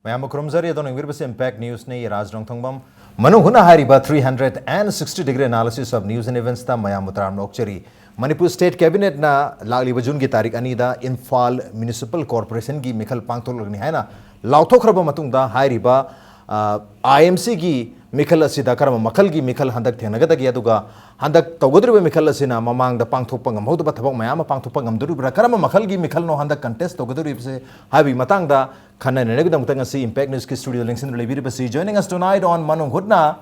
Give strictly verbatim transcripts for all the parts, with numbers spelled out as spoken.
ꯃꯌꯥꯝꯕꯨ ꯈꯨꯔꯨꯝꯖꯔꯤ꯫ ꯑꯗꯣꯝꯅ ꯌꯦꯡꯕꯤꯔꯤꯕꯁꯤ Impact Newsꯅꯤ꯫ ꯔꯥꯖ ꯔꯣꯡꯊꯣꯡꯕꯝ꯫ ꯃꯅꯨꯡ ꯍꯨꯠꯅ ꯍꯥꯏꯔꯤꯕ three hundred and sixty degree analysis of news and eventsꯇ ꯃꯌꯥꯝꯕꯨ ꯇꯔꯥꯝꯅ ꯑꯣꯛꯆꯔꯤ꯫ ꯃꯅꯤꯄꯨꯔ state cabinetꯅ ꯂꯥꯛꯂꯤꯕ ꯖꯨꯟꯒꯤ ꯇꯥꯔꯤꯛ ꯑꯅꯤꯗ ꯏꯝꯐꯥꯜ ꯃ꯭ꯌꯨꯅꯤꯁꯤꯄꯥꯜ ꯀꯣꯔꯄꯣꯔꯦꯁꯟꯒꯤ ꯃꯤꯈꯜ ꯄꯥꯡꯊꯣꯛꯂꯒꯅꯤ ꯍꯥꯏꯅ ꯂꯥꯎꯊꯣꯛꯈ꯭ꯔꯕ ꯃꯇꯨꯡꯗ, ꯍꯥꯏꯔꯤꯕ, ꯑ, IMCꯒꯤ ꯃꯤꯈꯜ ꯑꯁꯤꯗ ꯀꯔꯝꯕ ꯃꯈꯜꯒꯤ ꯃꯤꯈꯜ ꯍꯟꯗꯛ ꯊꯦꯡꯅꯒꯗꯒꯦ, ꯑꯗꯨꯒ ꯍꯟꯗꯛ ꯇꯧꯒꯗꯧꯔꯤꯕ ꯃꯤꯈꯜ ꯑꯁꯤꯅ ꯃꯃꯥꯡꯗ ꯄꯥꯡꯊꯣꯛꯄ ꯉꯝꯍꯧꯗꯕ ꯊꯕꯛ ꯃꯌꯥꯝ ꯑꯃ ꯄꯥꯡꯊꯣꯛꯄ ꯉꯝꯗꯣꯔꯤꯕ꯭ꯔꯥ, ꯀꯔꯝꯕ ꯃꯈꯜꯒꯤ ꯃꯤꯈꯜꯅꯣ ꯍꯟꯗꯛ contest ꯇꯧꯒꯗꯧꯔꯤꯕꯁꯦ ꯍꯥꯏꯕꯒꯤ ꯃꯇꯥꯡꯗ ꯈꯟꯅ ꯅꯩꯅꯕꯒꯤꯗꯃꯛꯇ ꯉꯁꯤ Impact Newsꯀꯤ studioꯗ ꯂꯦꯡꯁꯤꯟꯗꯨꯅ ꯂꯩꯕꯤꯔꯤꯕꯁꯤ, joining us tonight on ꯃꯅꯨꯡ ꯍꯨꯠꯅ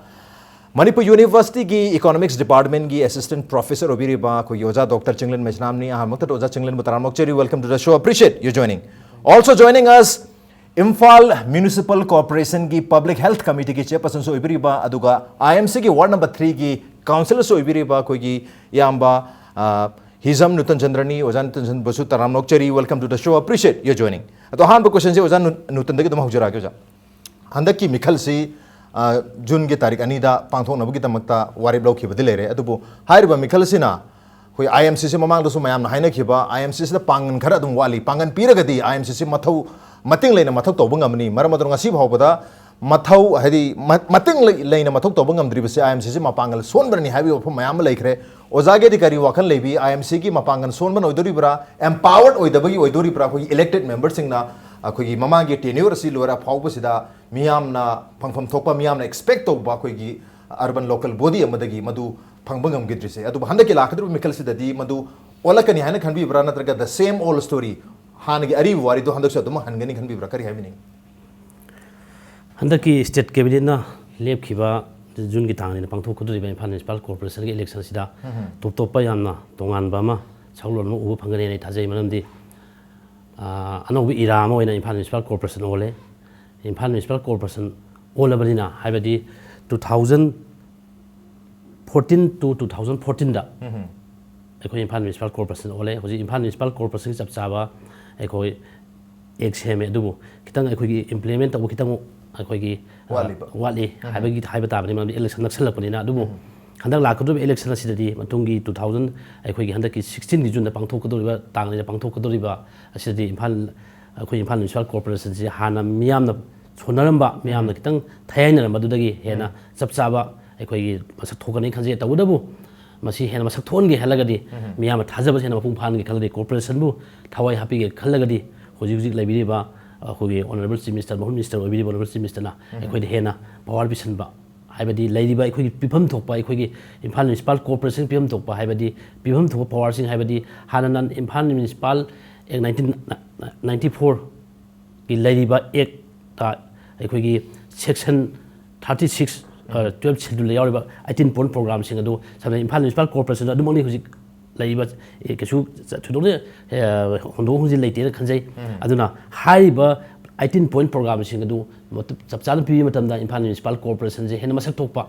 ꯃꯅꯤꯄꯨꯔ Universityꯒꯤ Economics Departmentꯀꯤ assistant professor ꯑꯣꯏꯕꯤꯔꯤꯕ ꯑꯩꯈꯣꯏꯒꯤ ꯑꯣꯖꯥ ꯗꯣꯛꯇꯔ ꯆꯤꯡꯂꯦꯟ ꯃꯩꯁꯅꯥꯝꯅꯤ꯫ ꯑꯍꯥꯟꯕꯃꯛꯇꯗ ꯑꯣꯖꯥ ꯆꯤꯡꯂꯦꯟꯕꯨ ꯇꯔꯥꯝꯅ ꯑꯣꯛꯆꯔꯤ꯫ Welcome to the show. Appreciate you joining. Also joining us, Imphal municipal ꯀꯣꯔꯄꯣꯔꯦꯁꯟꯒꯤ ꯄꯕ꯭ꯂꯤꯛ ꯍꯦꯜꯊ ꯀꯃꯤꯇꯤꯒꯤ ꯆꯦꯌꯔꯄꯔꯁꯟꯁꯨ ꯑꯣꯏꯕꯤꯔꯤꯕ, ꯑꯗꯨꯒ IMCꯒꯤ ward number threeꯒꯤ councillorꯁꯨ ꯑꯣꯏꯕꯤꯔꯤꯕ ꯑꯩꯈꯣꯏꯒꯤ ꯏꯌꯥꯝꯕ, ꯑ, ꯍꯤꯖꯝ ꯅꯨꯇꯟ ꯆꯟꯗ꯭ꯔꯅꯤ꯫ ꯑꯣꯖꯥ ꯅꯨꯇꯟ ꯆꯟꯗ꯭ꯔꯕꯨꯁꯨ ꯇꯔꯥꯝꯅ ꯑꯣꯛꯆꯔꯤ꯫ Welcome to the show. Appreciate you joining. ꯑꯗꯣ ꯑꯍꯥꯟꯕ questionꯁꯦ ꯑꯣꯖꯥ ꯅꯨ-, ꯅꯨꯇꯟꯗꯒꯤ ꯑꯗꯨꯝ ꯍꯧꯖꯔꯛꯑꯒꯦ ꯑꯣꯖꯥ꯫ ꯍꯟꯗꯛꯀꯤ ꯃꯤꯈꯜꯁꯤ, ꯑ, ꯖꯨꯟꯒꯤ ꯇꯥꯔꯤꯛ ꯑꯅꯤꯗ ꯄꯥꯡꯊꯣꯛꯅꯕꯒꯤꯗꯃꯛꯇ ꯋꯥꯔꯦꯞ ꯂꯧꯈꯤꯕꯗꯤ ꯂꯩꯔꯦ, ꯑꯗꯨꯕꯨ ꯍꯥꯏꯔꯤꯕ ꯃꯤꯈꯜ ꯑꯁꯤꯅ ꯑꯩꯈꯣꯏ IMCꯁꯤ ꯃꯃꯥꯡꯗꯁꯨ ꯃꯌꯥꯝꯅ ꯍꯥꯏꯅꯈꯤꯕ, IMCꯁꯤꯗ ꯄꯥꯡꯒꯜ ꯈꯔ ꯑꯗꯨꯝ ꯋꯥꯠꯂꯤ, ꯄꯥꯡꯒꯜ ꯄꯤꯔꯒꯗꯤ IMCꯁꯤ ꯃꯊꯧ ꯃꯇꯤꯡ ꯂꯩꯅ ꯃꯊꯧ ꯇꯧꯕ ꯉꯝꯃꯅꯤ꯫ ꯃꯔꯝ ꯑꯗꯨꯅ ꯉꯁꯤ ꯐꯥꯎꯕꯗ ꯃꯊꯧ, ꯍꯥꯏꯗꯤ ꯃ-, ꯃꯇꯤꯡ ꯂꯩ-, ꯂꯩꯅ ꯃꯊꯧ ꯇꯧꯕ ꯉꯝꯗ꯭ꯔꯤꯕꯁꯤ IMCꯁꯤ ꯃꯄꯥꯡꯒꯜ ꯁꯣꯟꯕꯅꯅꯤ ꯍꯥꯏꯕꯒꯤ ꯋꯥꯐꯝ ꯃꯌꯥꯝ ꯑꯃ ꯂꯩꯈ꯭ꯔꯦ꯫ ꯑꯣꯖꯥꯒꯤꯗꯤ ꯀꯔꯤ ꯋꯥꯈꯜ ꯂꯩꯕꯤ? IMCꯒꯤ ꯃꯄꯥꯡꯒꯜ ꯁꯣꯟꯕꯅ ꯑꯣꯏꯗꯣꯔꯤꯕ꯭ꯔꯥ, empowered ꯑꯣꯏꯗꯕꯒꯤ ꯑꯣꯏꯗꯣꯔꯤꯕ꯭ꯔꯥ? ꯑꯩꯈꯣꯏꯒꯤ elected memberꯁꯤꯡꯅ ꯑꯩꯈꯣꯏꯒꯤ ꯃꯃꯥꯡꯒꯤ tenure ꯑꯁꯤ ꯂꯣꯏꯔ ꯐꯥꯎꯕꯁꯤꯗ ꯃꯤꯌꯥꯝꯅ ꯐꯪꯐꯝ ꯊꯣꯛꯄ, ꯃꯤꯌꯥꯝꯅ expect ꯇꯧꯕ ꯑꯩꯈꯣꯏꯒꯤ urban local body ꯑꯃꯗꯒꯤ ꯃꯗꯨ ꯐꯪꯕ ꯉꯝꯈꯤꯗ꯭ꯔꯤꯁꯦ꯫ ꯑꯗꯨꯕꯨ ꯍꯟꯗꯛꯀꯤ ꯂꯥꯛꯀꯗꯧꯔꯤꯕ ꯃꯤꯈꯜꯁꯤꯗꯗꯤ ꯃꯗꯨ ꯑꯣꯜꯂꯛꯀꯅꯤ ꯍꯥꯏꯅ ꯈꯟꯕꯤꯕ꯭ꯔꯥ, ꯅꯠꯇ꯭ꯔꯒ the same old story, ꯍꯥꯟꯅꯒꯤ ꯑꯔꯤꯕ ꯋꯥꯔꯤꯗꯣ ꯍꯟꯗꯛꯁꯨ ꯑꯗꯨꯝ ꯍꯟꯒꯅꯤ ꯈꯟꯕꯤꯕ꯭ꯔꯥ? ꯀꯔꯤ ꯍꯥꯏꯕꯤꯅꯤꯡꯉꯤ? ꯍꯟꯗꯛꯀꯤ state cabinetꯅ ꯂꯦꯞꯈꯤꯕ ꯖꯨꯟꯒꯤ ꯇꯥꯡ ꯑꯅꯤꯗ ꯄꯥꯡꯊꯣꯛꯀꯗꯧꯔꯤꯕ ꯏꯝꯐꯥꯜ ꯃ꯭ꯌꯨꯅꯤꯁꯤꯄꯥꯜ ꯀꯣꯔꯄꯣꯔꯦꯁꯟꯒꯤ election ꯑꯁꯤꯗ ꯎꯝ꯫ ꯇꯣꯞ ꯇꯣꯞꯄ ꯌꯥꯝꯅ ꯇꯣꯉꯥꯟꯕ ꯑꯃ, ꯁꯛꯂꯣꯟ ꯑꯃ ꯎꯕ ꯐꯪꯒꯅꯤ ꯍꯥꯏꯅ ꯑꯩ ꯊꯥꯖꯩ꯫ ꯃꯔꯝꯗꯤ, ꯑ, ꯑꯅꯧꯕ era ꯑꯃ ꯑꯣꯏꯅ ꯏꯝꯐꯥꯜ ꯃ꯭ꯌꯨꯅꯤꯁꯤꯄꯥꯜ ꯀꯣꯔꯄꯣꯔꯦꯁꯟ ꯑꯣꯜꯂꯦ꯫ ꯏꯝꯐꯥꯜ ꯃ꯭ꯌꯨꯅꯤꯁꯤꯄꯥꯜ ꯀꯣꯔꯄꯣꯔꯦꯁꯟ ꯑꯣꯜꯂꯕꯅꯤꯅ, ꯍꯥꯏꯕꯗꯤ two thousand fourteen to two thousand fourteenꯗ ꯎꯝ꯫ ꯑꯩꯈꯣꯏ ꯏꯝꯐꯥꯜ ꯃ꯭ꯌꯨꯅꯤꯁꯤꯄꯥꯜ ꯀꯣꯔꯄꯣꯔꯦꯁꯟ ꯑꯣꯜꯂꯦ꯫ ꯍꯧꯖꯤꯛ ꯏꯝꯐꯥꯜ ꯃ꯭ꯌꯨꯅꯤꯁꯤꯄꯥꯜ ꯀꯣꯔꯄꯣꯔꯦꯁꯟꯒꯤ ꯆꯞ ꯆꯥꯕ ꯑꯩꯈꯣꯏ act ꯁꯦꯝꯃꯦ, ꯑꯗꯨꯕꯨ ꯈꯤꯇꯪ ꯑꯩꯈꯣꯏꯒꯤ implement ꯇꯧꯕ ꯈꯤꯇꯪ ꯑꯩꯈꯣꯏꯒꯤ, ꯑ, ꯋꯥꯠꯂꯤꯕ꯫ ꯋꯥꯠꯂꯤ ꯎꯝ꯫ ꯍꯥꯏꯕꯒꯤ ꯍꯥꯏꯕ ꯇꯥꯕꯅꯤ, ꯃꯔꯝꯗꯤ election ꯅꯛꯁꯜꯂꯛꯄꯅꯤꯅ꯫ ꯑꯗꯨꯕꯨ ꯎꯝ꯫ ꯍꯟꯗꯛ ꯂꯥꯛꯀꯗꯧꯔꯤꯕ election ꯑꯁꯤꯗꯗꯤ, ꯃꯇꯨꯡꯒꯤ two thousand, ꯑꯩꯈꯣꯏꯒꯤ ꯍꯟꯗꯛꯀꯤ sixteenꯒꯤ ꯖꯨꯟꯗ ꯄꯥꯡꯊꯣꯛꯀꯗꯧꯔꯤꯕ, ꯇꯥꯡ ꯑꯅꯤꯗ ꯄꯥꯡꯊꯣꯛꯀꯗꯧꯔꯤꯕ ꯑꯁꯤꯗꯗꯤ ꯏꯝꯐꯥꯜ ꯑꯩꯈꯣꯏ ꯏꯝꯐꯥꯜ ꯃ꯭ꯌꯨꯅꯤꯁꯤꯄꯥꯜ ꯀꯣꯔꯄꯣꯔꯦꯁꯟꯁꯤ ꯍꯥꯟꯅ ꯃꯤꯌꯥꯝꯅ ꯁꯣꯟꯅꯔꯝꯕ, ꯃꯤꯌꯥꯝꯅ ꯈꯤꯇꯪ ꯊꯌꯥꯏꯅꯔꯝꯕꯗꯨꯗꯒꯤ ꯍꯦꯟꯅ ꯆꯞ ꯆꯥꯕ ꯑꯩꯈꯣꯏꯒꯤ ꯃꯁꯛ ꯊꯣꯛꯀꯅꯤ ꯈꯟꯖꯩ꯫ ꯇꯧꯕꯇꯕꯨ ꯃꯁꯤ ꯍꯦꯟꯅ ꯃꯁꯛ ꯊꯣꯛꯍꯟꯒꯦ ꯈꯜꯂꯒꯗꯤ, ꯃꯤꯌꯥꯝꯅ ꯊꯥꯖꯕꯁꯦ ꯍꯦꯟꯅ ꯃꯄꯨꯡ ꯐꯥꯍꯟꯒꯦ ꯈꯜꯂꯒꯗꯤ, ꯀꯣꯔꯄꯣꯔꯦꯁꯟꯕꯨ ꯊꯋꯥꯏ ꯍꯥꯞꯄꯤꯒꯦ ꯈꯜꯂꯒꯗꯤ, ꯍꯧꯖꯤꯛ ꯍꯧꯖꯤꯛ ꯂꯩꯕꯤꯔꯤꯕ ꯑꯩꯈꯣꯏꯒꯤ ꯑꯣꯅꯔꯦꯕꯜ ꯆꯤꯐ ꯃꯤꯅꯤꯁꯇꯔ, ꯃꯍꯨꯠ ꯃꯤꯅꯤꯁꯇꯔ ꯑꯣꯏꯕꯤꯔꯤꯕ ꯑꯣꯅꯔꯦꯕꯜ ꯆꯤꯐ ꯃꯤꯅꯤꯁꯇꯔꯅ ꯑꯩꯈꯣꯏꯗ ꯍꯦꯟꯅ ꯄꯋꯥꯔ ꯄꯤꯁꯤꯟꯕ, ꯍꯥꯏꯕꯗꯤ ꯂꯩꯔꯤꯕ ꯑꯩꯈꯣꯏꯒꯤ ꯄꯤꯐꯝ ꯊꯣꯛꯄ, ꯑꯩꯈꯣꯏꯒꯤ ꯏꯝꯐꯥꯜ ꯃ꯭ꯌꯨꯅꯤꯁꯤꯄꯥꯜ ꯀꯣꯔꯄꯣꯔꯦꯁꯟ ꯄꯤꯐꯝ ꯊꯣꯛꯄ, ꯍꯥꯏꯕꯗꯤ ꯄꯤꯐꯝ ꯊꯣꯛꯄ ꯄꯋꯥꯔꯁꯤꯡ, ꯍꯥꯏꯕꯗꯤ ꯍꯥꯟꯅꯅ ꯏꯝꯐꯥꯜ ꯃ꯭ꯌꯨꯅꯤꯁꯤꯄꯥꯜ ꯑꯦꯛ ꯅꯥꯏꯟꯇꯤꯟ ꯅꯥꯏꯟꯇꯤ ꯐꯣꯔꯒꯤ ꯂꯩꯔꯤꯕ ꯑꯦꯛꯇ ꯑꯩꯈꯣꯏꯒꯤ ꯁꯦꯛꯁꯟ ꯊꯥꯔꯇꯤ ꯁꯤꯛꯁ, ꯇꯨꯌꯦꯜꯞ ꯁꯦꯗꯨꯜꯗ ꯌꯥꯎꯔꯤꯕ ꯑꯩꯠꯇꯤꯟ ꯄꯣꯏꯟꯠ ꯄ꯭ꯔꯣꯒ꯭ꯔꯥꯝꯁꯤꯡ ꯑꯗꯨ, ꯁꯝꯅ ꯏꯝꯐꯥꯜ ꯃ꯭ꯌꯨꯅꯤꯁꯤꯄꯥꯜ ꯀꯣꯔꯄꯣꯔꯦꯁꯟꯗ ꯑꯗꯨꯃꯛꯅꯤ ꯍꯧꯖꯤꯛ ꯂꯩꯔꯤꯕ, ꯑꯦ, ꯀꯩꯁꯨ ꯆ-, ꯊꯣꯏꯗꯣꯛꯅ, ꯑꯦ, ꯍꯣꯡꯗꯣꯛ ꯍꯣꯡꯖꯤꯟ ꯂꯩꯇꯦꯅ ꯈꯟꯖꯩ꯫ ꯑꯗꯨꯅ ꯍꯥꯏꯔꯤꯕ ꯑꯩꯠꯇꯤꯟ ꯄꯣꯏꯟꯠ ꯄ꯭ꯔꯣꯒ꯭ꯔꯥꯝꯁꯤꯡ ꯑꯗꯨ ꯃꯇꯝ ꯆꯞ ꯆꯥꯅ ꯄꯤꯕ ꯃꯇꯝꯗ ꯏꯝꯐꯥꯜ ꯃ꯭ꯌꯨꯅꯤꯁꯤꯄꯥꯜ ꯀꯣꯔꯄꯣꯔꯦꯁꯟꯁꯦ ꯍꯦꯟꯅ ꯃꯁꯛ ꯊꯣꯛꯄ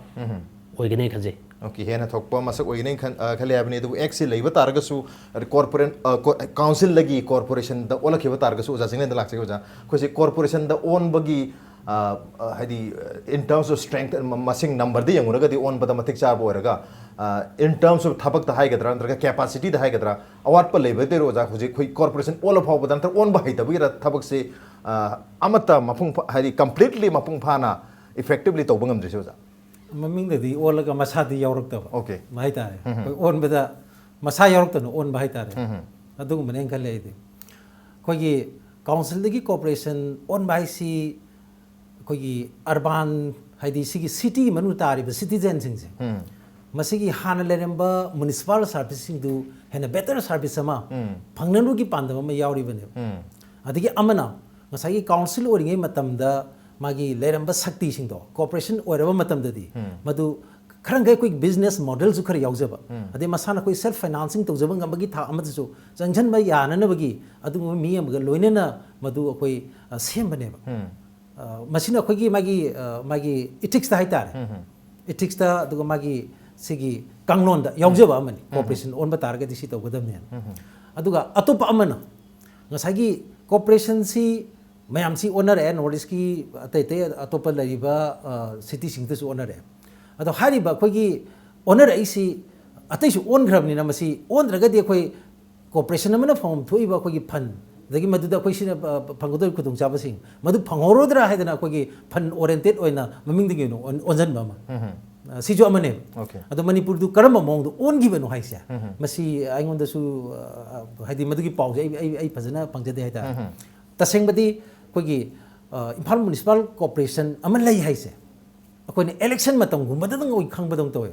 ꯑꯣꯏꯒꯅꯤ ꯈꯟꯖꯩ꯫ ꯑꯣꯀꯦ, ꯍꯦꯟꯅ ꯊꯣꯛꯄ ꯃꯁꯛ ꯑꯣꯏꯒꯅꯤ ꯈꯟ-, ꯑ, ꯈꯜꯂꯦ ꯍꯥꯏꯕꯅꯤ꯫ ꯑꯗꯨꯕꯨ ꯑꯦꯛꯁꯤ ꯂꯩꯕ ꯇꯥꯔꯒꯁꯨ, ꯀꯣꯔꯄꯣꯔꯦꯠ, ꯑ, ꯀꯣ-, ꯀꯥꯎꯟꯁꯤꯜꯗꯒꯤ ꯀꯣꯔꯄꯣꯔꯦꯁꯟꯗ ꯑꯣꯜꯂꯛꯈꯤꯕ ꯇꯥꯔꯒꯁꯨ, ꯑꯣꯖꯥ ꯆꯤꯡꯂꯦꯟꯗ ꯂꯥꯛꯆꯒꯦ꯫ ꯑꯣꯖꯥ, ꯑꯩꯈꯣꯏꯁꯦ ꯀꯣꯔꯄꯣꯔꯦꯁꯟꯗ ꯑꯣꯟꯕꯒꯤ, ꯑ, ꯑ, ꯍꯥꯏꯗꯤ, in terms of strength, ꯃ-, ꯃꯁꯤꯡ ꯅꯝꯕꯔꯗ ꯌꯦꯡꯉꯨꯔꯒꯗꯤ ꯑꯣꯟꯕꯗ ꯃꯇꯤꯛ ꯆꯥꯕ ꯑꯣꯏꯔꯒ, ꯑ, in terms of ꯊꯕꯛꯇ ꯍꯥꯏꯒꯗ꯭ꯔꯥ ꯅꯠꯇ꯭ꯔꯒ ꯀꯦꯄꯥꯁꯤꯇꯤꯗ ꯍꯥꯏꯒꯗ꯭ꯔꯥ, ꯑꯋꯥꯠꯄ ꯂꯩꯕꯗꯩꯔꯣ ꯑꯣꯖꯥ, ꯍꯧꯖꯤꯛ ꯑꯩꯈꯣꯏ ꯀꯣꯔꯄꯣꯔꯦꯁꯟ ꯑꯣꯜꯂ ꯐꯥꯎꯕꯗ ꯅꯠꯇ꯭ꯔꯒ ꯑꯣꯟꯕ ꯍꯩꯇꯕꯒꯤꯔ ꯊꯕꯛꯁꯤ, ꯑ, ꯑꯃꯠꯇ ꯃꯄꯨꯡ ꯐꯥ-, ꯍꯥꯏꯗꯤ ꯀꯝꯄ꯭ꯂꯤꯠꯂꯤ ꯃꯄꯨꯡ ꯐꯥꯅ ꯏꯐꯦꯛꯇꯤꯕꯂꯤ ꯇꯧꯕ ꯉꯝꯗ꯭ꯔꯤꯁꯦ ꯑꯣꯖꯥ? ꯃꯃꯤꯡꯗꯗꯤ ꯑꯣꯜꯂꯒ ꯃꯁꯥꯗꯤ ꯌꯥꯎꯔꯛꯇꯕ Okay. ꯍꯥꯏꯇꯥꯔꯦ꯫ ꯑꯩꯈꯣꯏ ꯑꯣꯟꯕꯗ ꯃꯁꯥ ꯌꯥꯎꯔꯛꯇꯅ ꯑꯣꯟꯕ ꯍꯥꯏꯇꯥꯔꯦ꯫ ꯑꯗꯨꯒꯨꯝꯕꯅꯦꯅ ꯈꯜꯂꯦ ꯑꯩꯗꯤ꯫ ꯑꯩꯈꯣꯏꯒꯤ ꯀꯥꯎꯟꯁꯤꯜꯗꯒꯤ ꯀꯣꯔꯄꯣꯔꯦꯁꯟ ꯑꯣꯟꯕ ꯍꯥꯏꯁꯤ ꯑꯩꯈꯣꯏꯒꯤ ꯑꯔꯕꯥꯟ, ꯍꯥꯏꯗꯤ ꯁꯤꯒꯤ ꯁꯤꯇꯤ ꯃꯅꯨꯡꯗ ꯇꯥꯔꯤꯕ ꯁꯤꯇꯤꯖꯦꯟꯁꯤꯡꯁꯦ, ꯃꯁꯤꯒꯤ ꯍꯥꯟꯅ ꯂꯩꯔꯝꯕ ꯃ꯭ꯌꯨꯅꯤꯁꯤꯄꯥꯜ ꯁꯥꯔꯚꯤꯁꯁꯤꯡꯗꯨ ꯍꯦꯟꯅ ꯕꯦꯇꯔ ꯁꯥꯔꯚꯤꯁ ꯑꯃ ꯐꯪꯅꯕꯒꯤ ꯄꯥꯟꯗꯝ ꯑꯃ ꯌꯥꯎꯔꯤꯕꯅꯦꯕ꯫ ꯑꯗꯒꯤ ꯑꯃꯅ ꯉꯁꯥꯏꯒꯤ ꯀꯥꯎꯟꯁꯤꯜ ꯑꯣꯏꯔꯤꯉꯩ ꯃꯇꯝꯗ ꯃꯥꯒꯤ ꯂꯩꯔꯝꯕ ꯁꯛꯇꯤꯁꯤꯡꯗꯣ, ꯀꯣꯔꯄꯣꯔꯦꯁꯟ ꯑꯣꯏꯔꯕ ꯃꯇꯝꯗꯗꯤ ꯃꯗꯨ ꯈꯔ ꯃꯈꯩ ꯑꯩꯈꯣꯏ ꯕꯤꯖꯤꯅꯦꯁ ꯃꯣꯗꯦꯜꯁꯨ ꯈꯔ ꯌꯥꯎꯖꯕ, ꯑꯗꯩ ꯃꯁꯥꯅ ꯑꯩꯈꯣꯏ ꯁꯦꯜꯐ ꯐꯥꯏꯅꯥꯟꯁꯤꯡ ꯇꯧꯖꯕ ꯉꯝꯕꯒꯤ ꯊꯥꯛ ꯑꯃꯗꯁꯨ ꯆꯪꯁꯤꯟꯕ ꯌꯥꯅꯅꯕꯒꯤ ꯑꯗꯨꯒꯨꯝꯕ ꯃꯤ ꯑꯃꯒ ꯂꯣꯏꯅꯅ ꯃꯗꯨ ꯑꯩꯈꯣꯏ, ꯑ, ꯁꯦꯝꯕꯅꯦꯕ꯫ ꯑ, ꯃꯁꯤꯅ ꯑꯩꯈꯣꯏꯒꯤ ꯃꯥꯒꯤ, ꯑ, ꯃꯥꯒꯤ ꯏꯊꯤꯛꯁꯇ ꯍꯥꯏꯇꯥꯔꯦ, ꯏꯊꯤꯛꯁꯇ, ꯑꯗꯨꯒ ꯃꯥꯒꯤ ꯁꯤꯒꯤ ꯀꯥꯡꯂꯣꯟꯗ ꯌꯥꯎꯖꯕ ꯑꯃꯅꯤ ꯀꯣꯔꯄꯣꯔꯦꯁꯟ ꯑꯣꯟꯕ ꯇꯥꯔꯒꯗꯤ ꯁꯤ ꯇꯧꯒꯗꯕꯅꯦꯅ꯫ ꯑꯗꯨꯒ ꯑꯇꯣꯞꯄ ꯑꯃꯅ ꯉꯁꯥꯏꯒꯤ ꯀꯣꯔꯄꯣꯔꯦꯁꯟꯁꯤ ꯃꯌꯥꯝꯁꯤ ꯑꯣꯟꯅꯔꯛꯑꯦ, ꯅꯣꯔꯠ ꯏꯁꯀꯤ ꯑꯇꯩ ꯑꯇꯩ ꯑꯇꯣꯞꯄ ꯂꯩꯔꯤꯕ, ꯑ, ꯁꯤꯇꯤꯁꯤꯡꯗꯁꯨ ꯑꯣꯟꯅꯔꯛꯑꯦ꯫ ꯑꯗꯣ ꯍꯥꯏꯔꯤꯕ ꯑꯩꯈꯣꯏꯒꯤ ꯑꯣꯟꯅꯔꯛꯏꯁꯤ ꯑꯇꯩꯁꯨ ꯑꯣꯟꯈ꯭ꯔꯕꯅꯤꯅ ꯃꯁꯤ ꯑꯣꯟꯗ꯭ꯔꯒꯗꯤ ꯑꯩꯈꯣꯏ ꯀꯣꯔꯄꯣꯔꯦꯁꯟ ꯑꯃꯅ ꯐꯪꯐꯝ ꯊꯣꯛꯏꯕ ꯑꯩꯈꯣꯏꯒꯤ ꯐꯟ ꯑꯗꯒꯤ ꯃꯗꯨꯗ ꯑꯩꯈꯣꯏ ꯁꯤꯅ ꯑ, ꯐꯪꯒꯗꯧꯔꯤꯕ ꯈꯨꯗꯣꯡꯆꯥꯕꯁꯤꯡ ꯃꯗꯨ ꯐꯪꯍꯧꯔꯣꯏꯗ꯭ꯔꯥ ꯍꯥꯏꯗꯅ ꯑꯩꯈꯣꯏꯒꯤ ꯐꯟ ꯑꯣꯔꯤꯌꯦꯟꯇꯦꯠ ꯑꯣꯏꯅ ꯃꯃꯤꯡꯗꯒꯤ ꯑꯣꯏꯅ ꯑꯣꯟ- ꯑꯣꯟꯁꯤꯟꯕ ꯑꯃ, ꯑ, ꯁꯤꯁꯨ ꯑꯃꯅꯦꯕ꯫ ꯑꯗꯣ ꯃꯅꯤꯄꯨꯔꯗꯨ ꯀꯔꯝꯕ ꯃꯑꯣꯡꯗ ꯑꯣꯟꯈꯤꯕꯅꯣ ꯍꯥꯏꯁꯦ, ꯃꯁꯤ ꯑꯩꯉꯣꯟꯗꯁꯨ, ꯑ, ꯍꯥꯏꯗꯤ ꯃꯗꯨꯒꯤ ꯄꯥꯎꯁꯦ ꯑꯩ ꯑꯩ ꯑꯩ ꯐꯖꯅ ꯐꯪꯖꯗꯦ ꯍꯥꯏꯇꯥꯔꯦ꯫ ꯇꯁꯦꯡꯕꯗꯤ ꯑꯩꯈꯣꯏꯒꯤ, ꯑ, ꯏꯝꯐꯥꯜ ꯃ꯭ꯌꯨꯅꯤꯁꯤꯄꯥꯜ ꯀꯣꯔꯄꯣꯔꯦꯁꯟ ꯑꯃ ꯂꯩ ꯍꯥꯏꯁꯦ ꯑꯩꯈꯣꯏꯅ ꯏꯂꯦꯛꯁꯟ ꯃꯇꯝꯒꯨꯝꯕꯗꯗꯪ ꯑꯣꯏ ꯈꯪꯕꯗꯧꯅ ꯇꯧꯋꯦ꯫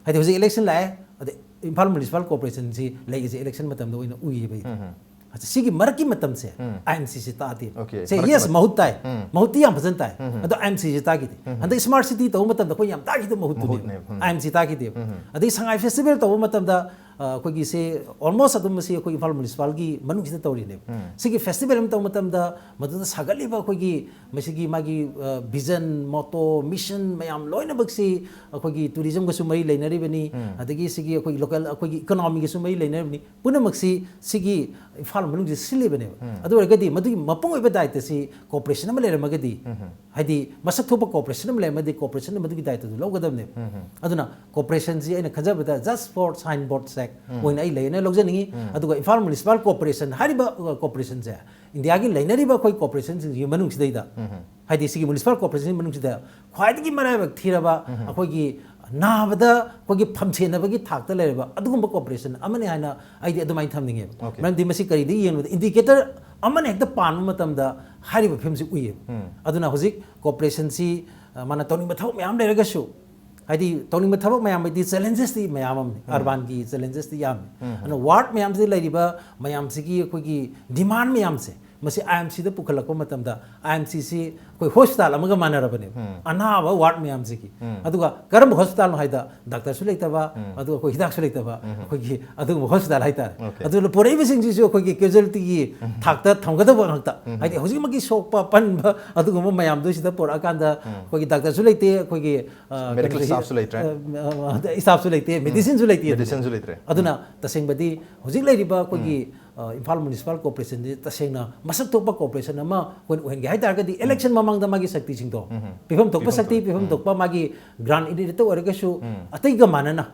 ꯍꯥꯏꯗꯤ ꯍꯧꯖꯤꯛ ꯏꯂꯦꯛꯁꯟ ꯂꯥꯛꯑꯦ, ꯑꯗ ꯏꯝꯐꯥꯜ ꯃ꯭ꯌꯨꯅꯤꯁꯤꯄꯥꯜ ꯀꯣꯔꯄꯣꯔꯦꯁꯟꯁꯤ ꯂꯩꯔꯤꯁꯦ ꯏꯂꯦꯛꯁꯟ ꯃꯇꯝꯗ ꯑꯣꯏꯅ ꯎꯏꯌꯦꯕ ꯑꯩꯗꯤ꯫ ꯑꯗ ꯁꯤꯒꯤ ꯃꯔꯛꯀꯤ ꯃꯇꯝꯁꯦ ꯑꯥꯏ ꯑꯦꯝ ꯁꯤꯁꯤ ꯇꯥꯗꯦ꯫ Okay, ꯁꯦ, ꯃꯔꯛꯀꯤ ꯌꯦꯁ, ꯃꯇꯝ꯫ ꯃꯍꯨꯠ ꯇꯥꯏ, ꯃꯍꯨꯠꯇꯤ ꯌꯥꯝ ꯐꯖꯅ ꯇꯥꯏ꯫ ꯑꯗꯣ ꯑꯥꯏ ꯑꯦꯝ ꯁꯤꯁꯤ ꯇꯥꯈꯤꯗꯦ꯫ ꯍꯟꯗꯛ ꯏꯁꯃꯥꯔꯠ ꯁꯤꯇꯤ ꯇꯧꯕ ꯃꯇꯝꯗ ꯑꯩꯈꯣꯏ ꯌꯥꯝ ꯇꯥꯈꯤꯗꯕ ꯃꯍꯨꯠꯇꯨꯅꯦꯕ꯫ ꯃꯍꯨꯠꯅꯦꯕ, ꯎꯝ꯫ ꯑꯥꯏ ꯑꯦꯝ ꯁꯤ ꯇꯥꯈꯤꯗꯦꯕ꯫ ꯑꯗꯩ ꯁꯉꯥꯏ ꯐꯦꯁꯇꯤꯚꯦꯜ ꯇꯧꯕ ꯃꯇꯝꯗ, ꯑ, ꯑꯩꯈꯣꯏꯒꯤ ꯁꯦ almost ꯑꯗꯨꯝ ꯃꯁꯤ ꯑꯩꯈꯣꯏ ꯏꯝꯐꯥꯜ ꯃ꯭ꯌꯨꯅꯤꯁꯤꯄꯥꯜꯒꯤ ꯃꯅꯨꯡꯁꯤꯗ ꯇꯧꯔꯤꯅꯦꯕ꯫ ꯁꯤꯒꯤ ꯐꯦꯁꯇꯤꯚꯦꯜ ꯑꯃ ꯇꯧꯕ ꯃꯇꯝꯗ ꯃꯗꯨꯗ ꯁꯥꯒꯠꯂꯤꯕ ꯑꯩꯈꯣꯏꯒꯤ ꯃꯁꯤꯒꯤ ꯃꯥꯒꯤ, ꯑ, ꯚꯤꯖꯟ, ꯃꯣꯇꯣ, ꯃꯤꯁꯟ ꯃꯌꯥꯝ ꯂꯣꯏꯅꯃꯛꯁꯤ ꯑꯩꯈꯣꯏꯒꯤ ꯇꯨꯔꯤꯖꯝꯒꯁꯨ ꯃꯔꯤ ꯂꯩꯅꯔꯤꯕꯅꯤ, ꯑꯗꯒꯤ ꯁꯤꯒꯤ ꯑꯩꯈꯣꯏꯒꯤ ꯂꯣꯀꯦꯜ ꯑꯩꯈꯣꯏꯒꯤ ꯏꯀꯣꯅꯣꯃꯤꯒꯁꯨ ꯃꯔꯤ ꯂꯩꯅꯔꯤꯕꯅꯤ꯫ ꯄꯨꯝꯅꯃꯛꯁꯤ ꯁꯤꯒꯤ ꯏꯝꯐꯥꯜ ꯃꯅꯨꯡꯁꯤꯗ ꯁꯤꯜꯂꯤꯕꯅꯦꯕ꯫ ꯑꯗꯨ ꯑꯣꯏꯔꯒꯗꯤ ꯃꯗꯨꯒꯤ ꯃꯄꯨꯡ ꯑꯣꯏꯕ ꯗꯥꯏꯇꯁꯤ ꯀꯣꯔꯄꯣꯔꯦꯁꯟ ꯑꯃ ꯂꯩꯔꯝꯃꯒꯗꯤ, ꯍꯥꯏꯗꯤ ꯃꯁꯛ ꯊꯣꯛꯄ ꯀꯣꯔꯄꯣꯔꯦꯁꯟ ꯑꯃ ꯂꯩꯔꯝꯃꯗꯤ ꯀꯣꯔꯄꯣꯔꯦꯁꯟꯅ ꯃꯗꯨꯒꯤ ꯗꯥꯏꯇꯗꯨ ꯂꯧꯒꯗꯕꯅꯦꯕ꯫ ꯑꯗꯨꯅ ꯀꯣꯔꯄꯣꯔꯦꯁꯟꯁꯤ ꯑꯩꯅ ꯈꯟꯖꯕꯗ just for sign board sake ꯑꯣꯏꯅ ꯑꯩ ꯂꯩꯅ ꯂꯧꯖꯅꯤꯡꯉꯤ꯫ ꯑꯗꯨꯒ ꯏꯝꯐꯥꯜ ꯃ꯭ꯌꯨꯅꯤꯁꯤꯄꯥꯜ ꯀꯣꯔꯄꯣꯔꯦꯁꯟ ꯍꯥꯏꯔꯤꯕ, ꯑ, ꯀꯣꯔꯄꯣꯔꯦꯁꯟꯁꯦ ꯏꯟꯗꯤꯌꯥꯒꯤ ꯂꯩꯅꯔꯤꯕ ꯑꯩꯈꯣꯏ ꯀꯣꯔꯄꯣꯔꯦꯁꯟꯁꯤꯡꯁꯤꯒꯤ ꯃꯅꯨꯡꯁꯤꯗꯩꯗ, ꯍꯥꯏꯗꯤ ꯁꯤꯒꯤ ꯃ꯭ꯌꯨꯅꯤꯁꯤꯄꯥꯜ ꯀꯣꯔꯄꯣꯔꯦꯁꯟꯒꯤ ꯃꯅꯨꯡꯁꯤꯗ ꯈ꯭ꯋꯥꯏꯗꯒꯤ ꯃꯔꯥꯏꯕꯛ ꯊꯤꯔꯕ, ꯑꯩꯈꯣꯏꯒꯤ ꯅꯥꯕꯗ ꯑꯩꯈꯣꯏꯒꯤ ꯐꯝꯁꯦꯟꯅꯕꯒꯤ ꯊꯥꯛꯇ ꯂꯩꯔꯕ ꯑꯗꯨꯒꯨꯝꯕ ꯀꯣꯔꯄꯣꯔꯦꯁꯟ ꯑꯃꯅꯤ ꯍꯥꯏꯅ ꯑꯩꯗꯤ ꯑꯗꯨꯃꯥꯏꯅ ꯊꯝꯅꯤꯡꯉꯦꯕ꯫ Okay. ꯃꯔꯝꯗꯤ ꯃꯁꯤ ꯀꯔꯤꯗ ꯌꯦꯡꯕꯗ ꯏꯟꯗꯤꯀꯦꯇꯔ ꯑꯃꯅ ꯍꯦꯛꯇ ꯄꯥꯟꯕ ꯃꯇꯝꯗ ꯍꯥꯏꯔꯤꯕ ꯐꯤꯕꯝꯁꯤ ꯎꯏꯌꯦꯕ꯫ ꯑꯗꯨꯅ ꯍꯧꯖꯤꯛ ꯀꯣꯔꯄꯣꯔꯦꯁꯟꯁꯤ, ꯑ, ꯃꯥꯅ ꯇꯧꯅꯤꯡꯕ ꯊꯕꯛ ꯃꯌꯥꯝ ꯂꯩꯔꯒꯁꯨ, ꯍꯥꯏꯗꯤ ꯇꯧꯅꯤꯡꯕ ꯊꯕꯛ ꯃꯌꯥꯝ ꯍꯥꯏꯗꯤ ꯆꯦꯂꯦꯟꯖꯦꯁꯇꯤ ꯃꯌꯥꯝ ꯑꯃꯅꯤ, ꯑꯔꯕꯥꯟꯒꯤ ꯆꯦꯂꯦꯟꯖꯦꯁꯇꯤ ꯌꯥꯝꯃꯤ꯫ ꯑꯗꯨꯅ ꯋꯥꯔꯗ ꯃꯌꯥꯝꯁꯤꯗ ꯂꯩꯔꯤꯕ ꯃꯌꯥꯝꯁꯤꯒꯤ ꯑꯩꯈꯣꯏꯒꯤ ꯗꯤꯃꯥꯟ ꯃꯌꯥꯝꯁꯦ ꯃꯁꯤ ꯑꯥꯏ ꯑꯦꯝ ꯁꯤꯗ ꯄꯨꯈꯠꯂꯛꯄ ꯃꯇꯝꯗ, ꯑꯥꯏ ꯑꯦꯝ ꯁꯤꯁꯤ ꯑꯩꯈꯣꯏ ꯍꯣꯁꯄꯤꯇꯥꯜ ꯑꯃꯒ ꯃꯥꯟꯅꯔꯕꯅꯦꯕ, ꯑꯅꯥꯕ ꯋꯥꯔꯗ ꯃꯌꯥꯝꯁꯤꯒꯤ꯫ ꯑꯗꯨꯒ ꯀꯔꯝꯕ ꯍꯣꯁꯄꯤꯇꯥꯜꯅꯣ ꯍꯥꯏꯗ ꯗꯥꯛꯇꯔꯁꯨ ꯂꯩꯇꯕ, ꯑꯗꯨꯒ ꯑꯩꯈꯣꯏ ꯍꯤꯗꯥꯛꯁꯨ ꯂꯩꯇꯕ, ꯑꯩꯈꯣꯏꯒꯤ ꯑꯗꯨꯒꯨꯝꯕ ꯍꯣꯁꯄꯤꯇꯥꯜ ꯍꯥꯏꯇꯥꯔꯦ꯫ Okay. ꯑꯗꯨꯅ ꯄꯨꯔꯛꯏꯕꯁꯤꯡꯁꯤꯁꯨ ꯑꯩꯈꯣꯏꯒꯤ ꯀꯦꯖꯨꯋꯦꯂꯤꯇꯤꯒꯤ ꯊꯥꯛꯇ ꯊꯝꯒꯗꯕ ꯉꯥꯛꯇ꯫ ꯍꯥꯏꯗꯤ ꯍꯧꯖꯤꯛꯃꯛꯀꯤ ꯁꯣꯛꯄ ꯄꯟꯕ ꯑꯗꯨꯒꯨꯝꯕ ꯃꯌꯥꯝꯗꯨ ꯁꯤꯗ ꯄꯨꯔꯛꯑꯀꯥꯟꯗ ꯑꯩꯈꯣꯏꯒꯤ ꯗꯥꯛꯇꯔꯁꯨ ꯂꯩꯇꯦ, ꯑꯩꯈꯣꯏꯒꯤ, ꯑ, Medical ꯀꯩꯅꯣꯁꯤ, staffꯁꯨ ꯂꯩꯇ꯭ꯔꯦ꯫ ꯑ, ꯑ, staffꯁꯨ ꯂꯩꯇꯦ, medicineꯁꯨ ꯂꯩꯇꯦ꯫ Medicineꯁꯨ ꯂꯩꯇ꯭ꯔꯦ꯫ ꯑꯗꯨꯅ ꯇꯁꯦꯡꯕꯗꯤ ꯍꯧꯖꯤꯛ ꯂꯩꯔꯤꯕ ꯑꯩꯈꯣꯏꯒꯤ, ꯑ, ꯏꯝꯐꯥꯜ ꯃ꯭ꯌꯨꯅꯤꯁꯤꯄꯥꯜ ꯀꯣꯔꯄꯣꯔꯦꯁꯟꯁꯤ ꯇꯁꯦꯡꯅ ꯃꯁꯛ ꯊꯣꯛꯄ ꯀꯣꯔꯄꯣꯔꯦꯁꯟ ꯑꯃ ꯑꯩꯈꯣꯏꯅ ꯑꯣꯏꯍꯟꯒꯦ ꯍꯥꯏ ꯇꯥꯔꯒꯗꯤ ꯏꯂꯦꯛꯁꯟ ꯃꯃꯥꯡꯗ ꯃꯥꯒꯤ ꯁꯛꯇꯤꯁꯤꯡꯗꯣ, ꯄꯤꯐꯝ ꯊꯣꯛꯄ ꯄꯤꯐꯝ ꯁꯛꯇꯤ, ꯊꯣꯛꯄ꯫ ꯄꯤꯐꯝ ꯊꯣꯛꯄ ꯃꯥꯒꯤ ꯒ꯭ꯔꯥꯟ ꯑꯦꯔꯤꯌꯥꯗ ꯑꯣꯏꯔꯒꯁꯨ ꯑꯇꯩꯒ ꯃꯥꯟꯅꯅ,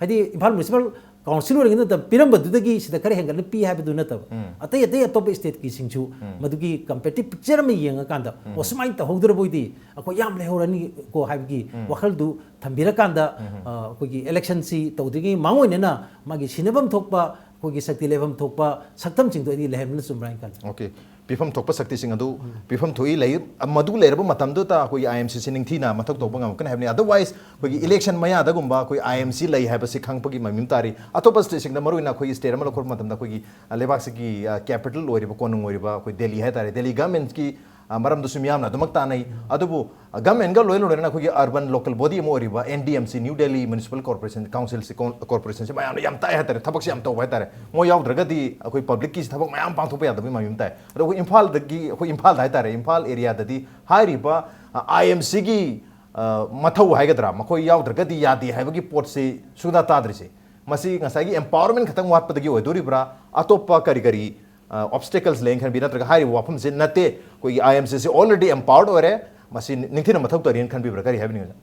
ꯍꯥꯏꯗꯤ ꯏꯝꯐꯥꯜ ꯃ꯭ꯌꯨꯅꯤꯁꯤꯄꯥꯜ ꯀꯥꯎꯟꯁꯤꯜ ꯑꯣꯏꯔꯤꯉꯩ ꯃꯇꯝ ꯄꯤꯔꯝꯕꯗꯨꯗꯒꯤ ꯁꯤꯗ ꯈꯔ ꯍꯦꯟꯒꯠꯂ ꯄꯤ ꯍꯥꯏꯕꯗꯨ ꯅꯠꯇꯕ, ꯑꯇꯩ ꯑꯇꯩ ꯑꯇꯣꯞꯄ ꯁ꯭ꯇꯦꯠꯀꯤꯁꯤꯡꯁꯨ ꯃꯗꯨꯒꯤ ꯀꯝꯄꯦꯔꯦꯇꯤꯞ ꯄꯤꯛꯆꯔ ꯑꯃ ꯌꯦꯡꯉꯀꯥꯟꯗ, ꯑꯣ, ꯁꯨꯃꯥꯏꯅ ꯇꯧꯍꯧꯗ꯭ꯔꯕ ꯑꯣꯏꯗꯤ ꯑꯩꯈꯣꯏ ꯌꯥꯝ ꯂꯩꯍꯧꯔꯅꯤꯀꯣ ꯍꯥꯏꯕꯒꯤ ꯋꯥꯈꯜꯗꯨ ꯊꯝꯕꯤꯔꯀꯥꯟꯗ, ꯑ, ꯑꯩꯈꯣꯏꯒꯤ ꯏꯂꯦꯛꯁꯟꯁꯤ ꯇꯧꯗ꯭ꯔꯤꯉꯩ ꯃꯥꯡꯑꯣꯏꯅꯅ ꯃꯥꯒꯤ ꯁꯤꯟꯅꯐꯝ ꯊꯣꯛꯄ, ꯑꯩꯈꯣꯏꯒꯤ ꯁꯛꯇꯤ ꯂꯩꯐꯝ ꯊꯣꯛꯄ ꯁꯛꯇꯝꯁꯤꯡꯗꯣ ꯑꯩꯗꯤ ꯂꯩꯍꯟꯕꯅ ꯆꯨꯝꯕ꯭ꯔꯥ ꯍꯥꯏꯅ ꯈꯜꯂꯤ꯫ ꯑꯣꯀꯦ꯫ ꯄꯤꯐꯝ ꯊꯣꯛꯄ ꯁꯛꯇꯤꯁꯤꯡ ꯑꯗꯨ ꯄꯤꯐꯝ ꯊꯣꯛꯏ꯫ ꯂꯩ, ꯃꯗꯨ ꯂꯩꯔꯕ ꯃꯇꯝꯗꯨꯗ ꯑꯩꯈꯣꯏꯒꯤ ꯑꯥꯏ ꯑꯦꯝ ꯁꯤꯁꯤ ꯅꯤꯡꯊꯤꯅ ꯃꯊꯧ ꯇꯧꯕ ꯉꯝꯃꯛꯀꯅꯤ ꯍꯥꯏꯕꯅꯤ꯫ ꯑꯗꯔꯋꯥꯏꯁ ꯑꯩꯈꯣꯏꯒꯤ ꯏꯂꯦꯛꯁꯟ ꯃꯌꯥꯗꯒꯨꯝꯕ ꯑꯩꯈꯣꯏ ꯑꯥꯏ ꯑꯦꯝ ꯁꯤ ꯂꯩ ꯍꯥꯏꯕꯁꯤ ꯈꯪꯉꯛꯄꯒꯤ ꯃꯃꯤ ꯑꯃ ꯇꯥꯔꯤ꯫ ꯑꯇꯣꯞꯄ ꯁ꯭ꯇꯦꯠꯁꯤꯡꯗ, ꯃꯔꯨꯑꯣꯏꯅ ꯑꯩꯈꯣꯏꯒꯤ ꯁ꯭ꯇꯦꯠ ꯑꯃ ꯂꯧꯈꯠꯄ ꯃꯇꯝꯗ ꯑꯩꯈꯣꯏꯒꯤ, ꯑ, ꯂꯩꯕꯥꯛꯁꯤꯒꯤ, ꯑ, ꯀꯦꯄꯤꯇꯦꯜ ꯑꯣꯏꯔꯤꯕ, ꯀꯣꯅꯨꯡ ꯑꯣꯏꯔꯤꯕ ꯑꯩꯈꯣꯏ ꯗꯦꯜꯂꯤ ꯍꯥꯏꯇꯥꯔꯦ, ꯗꯦꯜꯂꯤ ꯒꯃꯦꯟꯠꯀꯤ, ꯑ, ꯃꯔꯝꯗꯁꯨ ꯃꯤꯌꯥꯝꯅ ꯑꯗꯨꯃꯛ ꯇꯥꯟꯅꯩ꯫ ꯑꯗꯨꯕꯨ, ꯑ, ꯒꯃꯦꯟꯠꯒ ꯂꯣꯏ ꯂꯣꯏꯅꯅ ꯑꯩꯈꯣꯏꯒꯤ ꯑꯔꯕꯟ ꯂꯣꯀꯦꯜ ꯕꯣꯗꯤ ꯑꯃ ꯑꯣꯏꯔꯤꯕ N D M C, new Delhi municipal corporation ꯀꯥꯎꯟꯁꯤꯜꯁꯤ, ꯀꯣꯟ-, ꯀꯣꯔꯄꯣꯔꯦꯁꯟꯁꯤ ꯃꯌꯥꯝꯅ ꯌꯥꯝ ꯇꯥꯛꯑꯦ ꯍꯥꯏꯇꯥꯔꯦ, ꯊꯕꯛꯁꯤ ꯌꯥꯝ ꯇꯧꯕ ꯍꯥꯏꯇꯥꯔꯦ꯫ ꯃꯣꯏ ꯌꯥꯎꯗ꯭ꯔꯒꯗꯤ ꯑꯩꯈꯣꯏ ꯄꯕ꯭ꯂꯤꯛꯀꯤꯁꯤ ꯊꯕꯛ ꯃꯌꯥꯝ ꯄꯥꯡꯊꯣꯛꯄ ꯌꯥꯗꯕꯒꯤ ꯃꯃꯤ ꯑꯃ ꯇꯥꯏ꯫ ꯑꯗꯣ ꯑꯩꯈꯣꯏ ꯏꯝꯐꯥꯜꯗꯒꯤ, ꯑꯩꯈꯣꯏ ꯏꯝꯐꯥꯜꯗ ꯍꯥꯏꯇꯥꯔꯦ, ꯏꯝꯐꯥꯜ ꯑꯦꯔꯤꯌꯥꯗꯗꯤ ꯍꯥꯏꯔꯤꯕ, ꯑ, ꯑꯥꯏ ꯑꯦꯝ ꯁꯤꯒꯤ, ꯑ, ꯃꯊꯧ ꯍꯥꯏꯒꯗ꯭ꯔꯥ, ꯃꯈꯣꯏ ꯌꯥꯎꯗ꯭ꯔꯒꯗꯤ ꯌꯥꯗꯦ ꯍꯥꯏꯕꯒꯤ ꯄꯣꯠꯁꯤ ꯁꯨꯡꯇꯥ ꯇꯥꯗ꯭ꯔꯤꯁꯦ꯫ ꯃꯁꯤ ꯉꯁꯥꯏꯒꯤ ꯑꯦꯝꯄꯥꯋꯔꯃꯦꯟ ꯈꯛꯇꯪ ꯋꯥꯠꯄꯗꯒꯤ ꯑꯣꯏꯗꯣꯔꯤꯕ꯭ꯔꯥ, ꯑꯇꯣꯞꯄ ꯀꯔꯤ ꯀꯔꯤ, ꯑ, ꯑꯣꯕꯁꯇꯦꯀꯜꯁ ꯂꯩꯅ ꯈꯟꯕꯤ, ꯅꯠꯇ꯭ꯔꯒ ꯍꯥꯏꯔꯤꯕ ꯋꯥꯐꯝꯁꯦ ꯅꯠꯇꯦ, ꯑꯩꯈꯣꯏꯒꯤ ꯑꯥꯏ ꯑꯦꯝ ꯁꯤꯁꯤ ꯑꯣꯜꯔꯦꯗꯤ ꯑꯦꯝꯄꯥꯋꯔꯗ ꯑꯣꯏꯔꯦ, ꯃꯁꯤ ꯅꯤꯡꯊꯤꯅ ꯃꯊꯧ ꯇꯧꯔꯤꯅ ꯈꯟꯕꯤꯕ꯭ꯔꯥ? ꯀꯔꯤ ꯍꯥꯏꯕꯤꯅꯤꯡꯉꯤ, ꯑꯣꯖꯥ?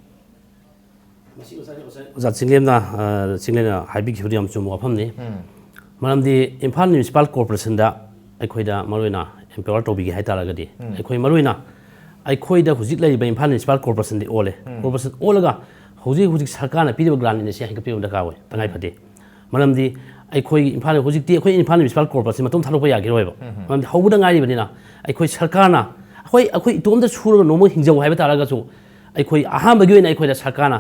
ꯃꯁꯤ ꯉꯁꯥꯏ ꯑꯣꯖꯥ ꯆꯤꯡꯂꯦꯝꯅ, ꯑ, ꯆꯤꯡꯂꯦꯝꯅ ꯍꯥꯏꯕꯤꯈꯤꯕꯗꯨ ꯌꯥꯝ ꯆꯨꯝꯕ ꯋꯥꯐꯝꯅꯤ꯫ ꯃꯔꯝꯗꯤ ꯏꯝꯐꯥꯜ ꯃ꯭ꯌꯨꯅꯤꯁꯤꯄꯥꯜ ꯀꯣꯔꯄꯣꯔꯦꯁꯟꯗ ꯑꯩꯈꯣꯏꯗ ꯃꯔꯨꯑꯣꯏꯅ ꯑꯦꯝꯄꯥꯋꯔ ꯇꯧꯕꯤꯒꯦ ꯍꯥꯏ ꯇꯥꯔꯒꯗꯤ, ꯑꯩꯈꯣꯏ ꯃꯔꯨꯑꯣꯏꯅ ꯑꯩꯈꯣꯏꯗ ꯍꯧꯖꯤꯛ ꯂꯩꯔꯤꯕ ꯏꯝꯐꯥꯜ ꯃ꯭ꯌꯨꯅꯤꯁꯤꯄꯥꯜ ꯀꯣꯔꯄꯣꯔꯦꯁꯟꯗꯤ ꯑꯣꯜꯂꯦ꯫ ꯀꯣꯔꯄꯣꯔꯦꯁꯟ ꯑꯣꯜꯂꯒ ꯍꯧꯖꯤꯛ ꯍꯧꯖꯤꯛ ꯁꯔꯀꯥꯔꯅ ꯄꯤꯔꯤꯕ ꯒ꯭ꯔꯥꯟ ꯑꯁꯤ ꯍꯦꯟꯒꯠꯄꯤꯕ ꯗꯔꯀꯥꯔ ꯑꯣꯏ, ꯇꯉꯥꯏ ꯐꯗꯦ꯫ ꯃꯔꯝꯗꯤ ꯑꯩꯈꯣꯏ ꯏꯝꯐꯥꯜ, ꯍꯧꯖꯤꯛꯇꯤ ꯑꯩꯈꯣꯏ ꯏꯝꯐꯥꯜ ꯃ꯭ꯌꯨꯅꯤꯁꯤꯄꯥꯜ ꯀꯣꯔꯄꯣꯔꯦꯁꯟ ꯃꯇꯣꯝ ꯊꯥꯗꯣꯛꯄ ꯌꯥꯈꯤꯔꯣꯏꯕ꯫ ꯃꯔꯝꯗꯤ ꯍꯧꯕꯗ ꯉꯥꯏꯔꯤꯕꯅꯤꯅ ꯑꯩꯈꯣꯏ ꯁꯔꯀꯥꯔꯅ, ꯑꯩꯈꯣꯏ, ꯑꯩꯈꯣꯏ ꯏꯇꯣꯝꯇ ꯁꯨꯔꯒ ꯅꯣꯡꯃ ꯍꯤꯡꯖꯧ ꯍꯥꯏꯕ ꯇꯥꯔꯒꯁꯨ, ꯑꯩꯈꯣꯏ ꯑꯍꯥꯟꯕꯒꯤ ꯑꯣꯏꯅ ꯑꯩꯈꯣꯏꯗ ꯁꯔꯀꯥꯔꯅ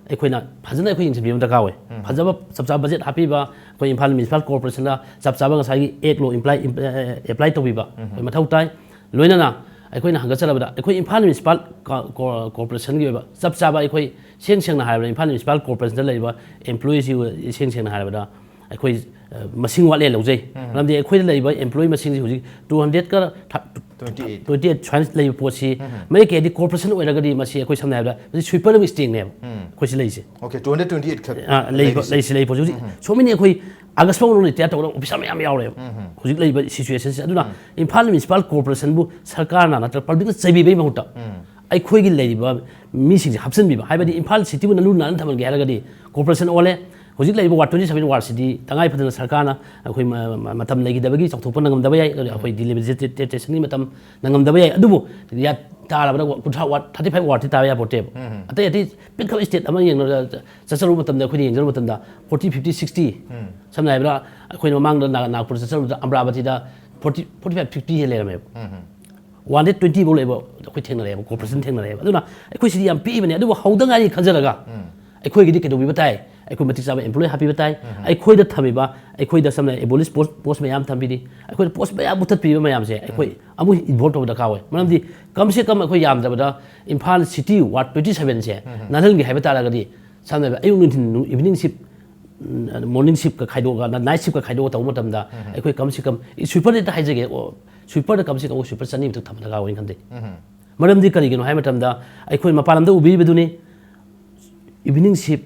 ꯑꯩꯈꯣꯏꯅ ꯐꯖꯅ ꯑꯩꯈꯣꯏ ꯌꯦꯡꯁꯤꯟꯕꯤꯕ ꯗꯔꯀꯥꯔ ꯑꯣꯏ꯫ ꯐꯖꯕ ꯆꯞ ꯆꯥꯕ ꯕꯖꯦꯠ ꯍꯥꯞꯄꯤꯕ, ꯑꯩꯈꯣꯏ ꯏꯝꯐꯥꯜ ꯃ꯭ꯌꯨꯅꯤꯁꯤꯄꯥꯜ ꯀꯣꯔꯄꯣꯔꯦꯁꯟꯗ ꯆꯞ ꯆꯥꯕ ꯉꯁꯥꯏꯒꯤ ꯑꯦꯛ ꯂꯣ ꯑꯦꯄ꯭ꯂꯥꯏ ꯇꯧꯕꯤꯕ ꯑꯩꯈꯣꯏ ꯃꯊꯧ ꯇꯥꯏ꯫ ꯂꯣꯏꯅꯅ ꯑꯩꯈꯣꯏꯅ ꯍꯪꯒꯠꯆꯔꯕꯗ ꯑꯩꯈꯣꯏ ꯏꯝꯐꯥꯜ ꯃ꯭ꯌꯨꯅꯤꯁꯤꯄꯥꯜ ꯀꯣ-, ꯀꯣ-, ꯀꯣꯔꯄꯣꯔꯦꯁꯟꯒꯤ ꯑꯣꯏꯕ ꯆꯞ ꯆꯥꯕ, ꯑꯩꯈꯣꯏ ꯏꯁꯦꯡ ꯁꯦꯡꯅ ꯍꯥꯏꯔꯕꯗ ꯏꯝꯐꯥꯜ ꯃ꯭ꯌꯨꯅꯤꯁꯤꯄꯥꯜ ꯀꯣꯔꯄꯣꯔꯦꯁꯟꯗ ꯂꯩꯔꯤꯕ ꯑꯦꯝꯄ꯭ꯂꯣꯌꯤꯁꯤ ꯏꯁꯦꯡ ꯁꯦꯡꯅ ꯍꯥꯏꯔꯕꯗ ꯑꯩꯈꯣꯏ, ꯑ, ꯃꯁꯤꯡ ꯋꯥꯠꯂꯦ ꯂꯧꯖꯩ꯫ ꯃꯔꯝꯗꯤ ꯑꯩꯈꯣꯏꯗ ꯂꯩꯔꯤꯕ ꯑꯦꯝꯄ꯭ꯂꯣꯌꯤ ꯃꯁꯤꯡꯁꯤ ꯍꯧꯖꯤꯛ ꯇꯨ ꯍꯟꯗ꯭ꯔꯦꯠꯀ ꯇ꯭ꯋꯦꯟꯇꯤ ꯑꯩꯠ ꯁꯨꯃꯥꯏꯅ ꯂꯩꯕ ꯄꯣꯠꯁꯤ, ꯃꯌꯦꯛ ꯀꯩꯗꯤ ꯀꯣꯔꯄꯣꯔꯦꯁꯟ ꯑꯣꯏꯔꯒꯗꯤ ꯃꯁꯤ ꯑꯩꯈꯣꯏ ꯁꯝꯅ ꯍꯥꯏꯔꯕꯗ ꯃꯁꯤ ꯁ꯭ꯋꯤꯄꯔ ꯑꯃ ꯁ꯭ꯇꯦꯡꯅꯦꯕ ꯑꯩꯈꯣꯏ ꯁꯤ ꯂꯩꯔꯤꯁꯦ꯫ Okay, two hundred twenty eight ꯈꯛ ꯑ, ꯂꯩꯕ, ꯂꯩꯔꯤꯁꯦ꯫ ꯂꯩꯁꯤ ꯂꯩꯕ ꯄꯣꯠꯁꯤ ꯍꯧꯖꯤꯛ ꯁꯣ ꯃꯦꯅꯤ ꯑꯩꯈꯣꯏ ꯑꯥꯒꯁ ꯐꯥꯎ ꯃꯅꯨꯡꯗ ꯔꯤꯇꯥꯌꯔ ꯇꯧꯒꯗꯕ ꯑꯣꯐꯤꯁꯥꯔ ꯃꯌꯥꯝ ꯌꯥꯎꯔꯦꯕ꯫ ꯍꯧꯖꯤꯛ ꯂꯩꯕ ꯁꯤꯆꯨꯋꯦꯁꯟꯁꯦ꯫ ꯑꯗꯨꯅ ꯏꯝꯐꯥꯜ ꯃ꯭ꯌꯨꯅꯤꯁꯤꯄꯥꯜ ꯀꯣꯔꯄꯣꯔꯦꯁꯟꯕꯨ ꯁꯔꯀꯥꯔꯅ ꯅꯠꯇ꯭ꯔꯒ ꯄꯕ꯭ꯂꯤꯛꯅ ꯆꯩꯕꯤꯕꯒꯤ ꯃꯍꯨꯠꯇ ꯑꯩꯈꯣꯏꯒꯤ ꯂꯩꯔꯤꯕ ꯃꯤꯁꯤꯡꯁꯦ ꯍꯥꯞꯆꯤꯟꯕꯤꯕ, ꯍꯥꯏꯕꯗꯤ ꯏꯝꯐꯥꯜ ꯁꯤꯇꯤꯕꯨ ꯅꯂꯨ ꯅꯥꯟꯅ ꯊꯝꯍꯟꯒꯦ ꯍꯥꯏꯔꯒꯗꯤ ꯀꯣꯔꯄꯣꯔꯦꯁꯟ ꯑꯣꯜꯂꯦ, ꯍꯧꯖꯤꯛ ꯂꯩꯔꯤꯕ ꯋꯥꯔꯗ twenty seven ꯋꯥꯔꯗꯁꯤꯗꯤ ꯇꯉꯥꯏ ꯐꯗꯅ ꯁꯔꯀꯥꯔꯅ ꯑꯩꯈꯣꯏ ꯃ-, ꯃ-, ꯃꯇꯝ ꯂꯩꯈꯤꯗꯕꯒꯤ ꯆꯥꯎꯊꯣꯛꯄ ꯅꯪꯉꯝꯗꯕ ꯌꯥꯏ, ꯑꯗꯨꯅ ꯑꯩꯈꯣꯏ ꯗꯤꯂꯤꯃꯤꯇꯦꯁꯟꯒꯤ ꯃꯇꯝ ꯅꯪꯉꯝꯗꯕ ꯌꯥꯏ, ꯑꯗꯨꯕꯨ ꯌꯥ-, ꯇꯥꯔꯕꯗ ꯀꯨꯟꯊ꯭ꯔꯥ ꯋꯥꯔꯗ, thirty five ꯋꯥꯔꯗꯇꯤ ꯇꯥꯕ ꯌꯥꯄꯣꯠꯇꯦꯕ꯫ ꯑꯇꯩ ꯑꯇꯩ ꯄꯤꯛꯈ꯭ꯔꯕ ꯁ꯭ꯇꯦꯠ ꯑꯃ ꯌꯦꯡꯅ ꯆꯠꯆꯔꯨꯕ ꯃꯇꯝꯗ, ꯑꯩꯈꯣꯏꯅ ꯌꯦꯡꯖꯔꯨꯕ ꯃꯇꯝꯗ forty, fifty, sixty, ꯁꯝꯅ ꯍꯥꯏꯔꯕꯗ ꯑꯩꯈꯣꯏꯅ ꯃꯃꯥꯡꯗ ꯅꯥ-, ꯅꯥꯒꯄꯨꯔꯗ ꯆꯠꯆꯔꯨꯕꯗ ꯑꯃꯔꯥꯕꯇꯤꯗ forty, forty five, fifty hand ꯂꯩꯔꯝꯃꯦꯕ꯫ One hundred twenty ꯐꯥꯎ ꯂꯩꯕ ꯑꯩꯈꯣꯏ ꯊꯦꯡꯅꯔꯛꯑꯦꯕ, ꯀꯣꯔꯄꯣꯔꯦꯁꯟ ꯊꯦꯡꯅꯔꯛꯑꯦꯕ꯫ ꯑꯗꯨꯅ ꯑꯩꯈꯣꯏ ꯁꯤꯗꯤ ꯌꯥꯝ ꯄꯤꯛꯏꯕꯅꯦ, ꯑꯗꯨꯕꯨ ꯍꯧꯗ ꯉꯥꯏꯔꯤ ꯈꯟꯖꯔꯒ ꯑꯩꯈꯣꯏꯒꯤꯗꯤ ꯀꯩꯗꯧꯕꯤꯕ ꯇꯥꯏ? ꯑꯩꯈꯣꯏ ꯃꯇꯤꯛ ꯆꯥꯕ ꯑꯦꯝꯄ꯭ꯂꯣꯌꯤ ꯍꯥꯞꯄꯤꯕ ꯇꯥꯏ꯫ ꯑꯩꯈꯣꯏꯗ ꯊꯝꯃꯤꯕ, ꯑꯩꯈꯣꯏꯗ ꯁꯝꯅ ꯑꯦꯕꯣꯂꯤꯁ ꯄꯣꯁ, ꯄꯣꯁ ꯃꯌꯥꯝ ꯊꯝꯕꯤꯔꯤ꯫ ꯑꯩꯈꯣꯏꯗ ꯄꯣꯁ ꯃꯌꯥꯝ ꯃꯨꯊꯠꯄꯤꯕ ꯃꯌꯥꯝꯁꯦ ꯑꯩꯈꯣꯏ ꯑꯃꯨꯛ ꯏꯟꯚꯣꯜꯕ ꯇꯧꯕ ꯗꯔꯀꯥꯔ ꯑꯣꯏ꯫ ꯃꯔꯝꯗꯤ ꯀꯝ ꯁꯦ ꯀꯝ ꯑꯩꯈꯣꯏ ꯌꯥꯝꯗ꯭ꯔꯕꯗ ꯏꯝꯐꯥꯜ ꯁꯤꯇꯤ ꯋꯥꯔꯗ twenty sevenꯁꯦ ꯅꯥꯜꯍꯟꯒꯦ ꯍꯥꯏꯕ ꯇꯥꯔꯒꯗꯤ, ꯁꯝꯅ ꯍꯥꯏꯔꯕꯗ ꯑꯌꯨꯛ ꯅꯨꯡꯊꯤꯟ ꯏꯚꯤꯅꯤꯡ ꯁꯤꯞ, ꯃꯣꯔꯅꯤꯡ ꯁꯤꯞꯀ ꯈꯥꯏꯗꯣꯛꯑꯒ, ꯅꯥꯏꯠ ꯁꯤꯞꯀ ꯈꯥꯏꯗꯣꯛꯑꯒ ꯇꯧꯕ ꯃꯇꯝꯗ ꯑꯩꯈꯣꯏ ꯀꯝ ꯁꯦ ꯀꯝ ꯁ꯭ꯋꯤꯄꯔꯗ ꯍꯦꯛꯇ ꯍꯥꯏꯖꯒꯦ, ꯁ꯭ꯋꯤꯄꯔꯗ ꯀꯝ ꯁꯦ ꯀꯝ ꯁ꯭ꯋꯤꯄꯔ ꯆꯅꯤꯃꯨꯛꯇ ꯊꯝꯕ ꯗꯔꯀꯥꯔ ꯑꯣꯏꯅ ꯈꯟꯖꯩ꯫ ꯃꯔꯝꯗꯤ ꯀꯔꯤꯒꯤꯅꯣ ꯍꯥꯏꯕ ꯃꯇꯝꯗ ꯑꯩꯈꯣꯏ ꯃꯄꯥꯟ ꯂꯝꯗ ꯎꯕꯤꯔꯤꯕꯗꯨꯅꯤ, ꯏꯚꯤꯅꯤꯡ ꯁꯤꯞ,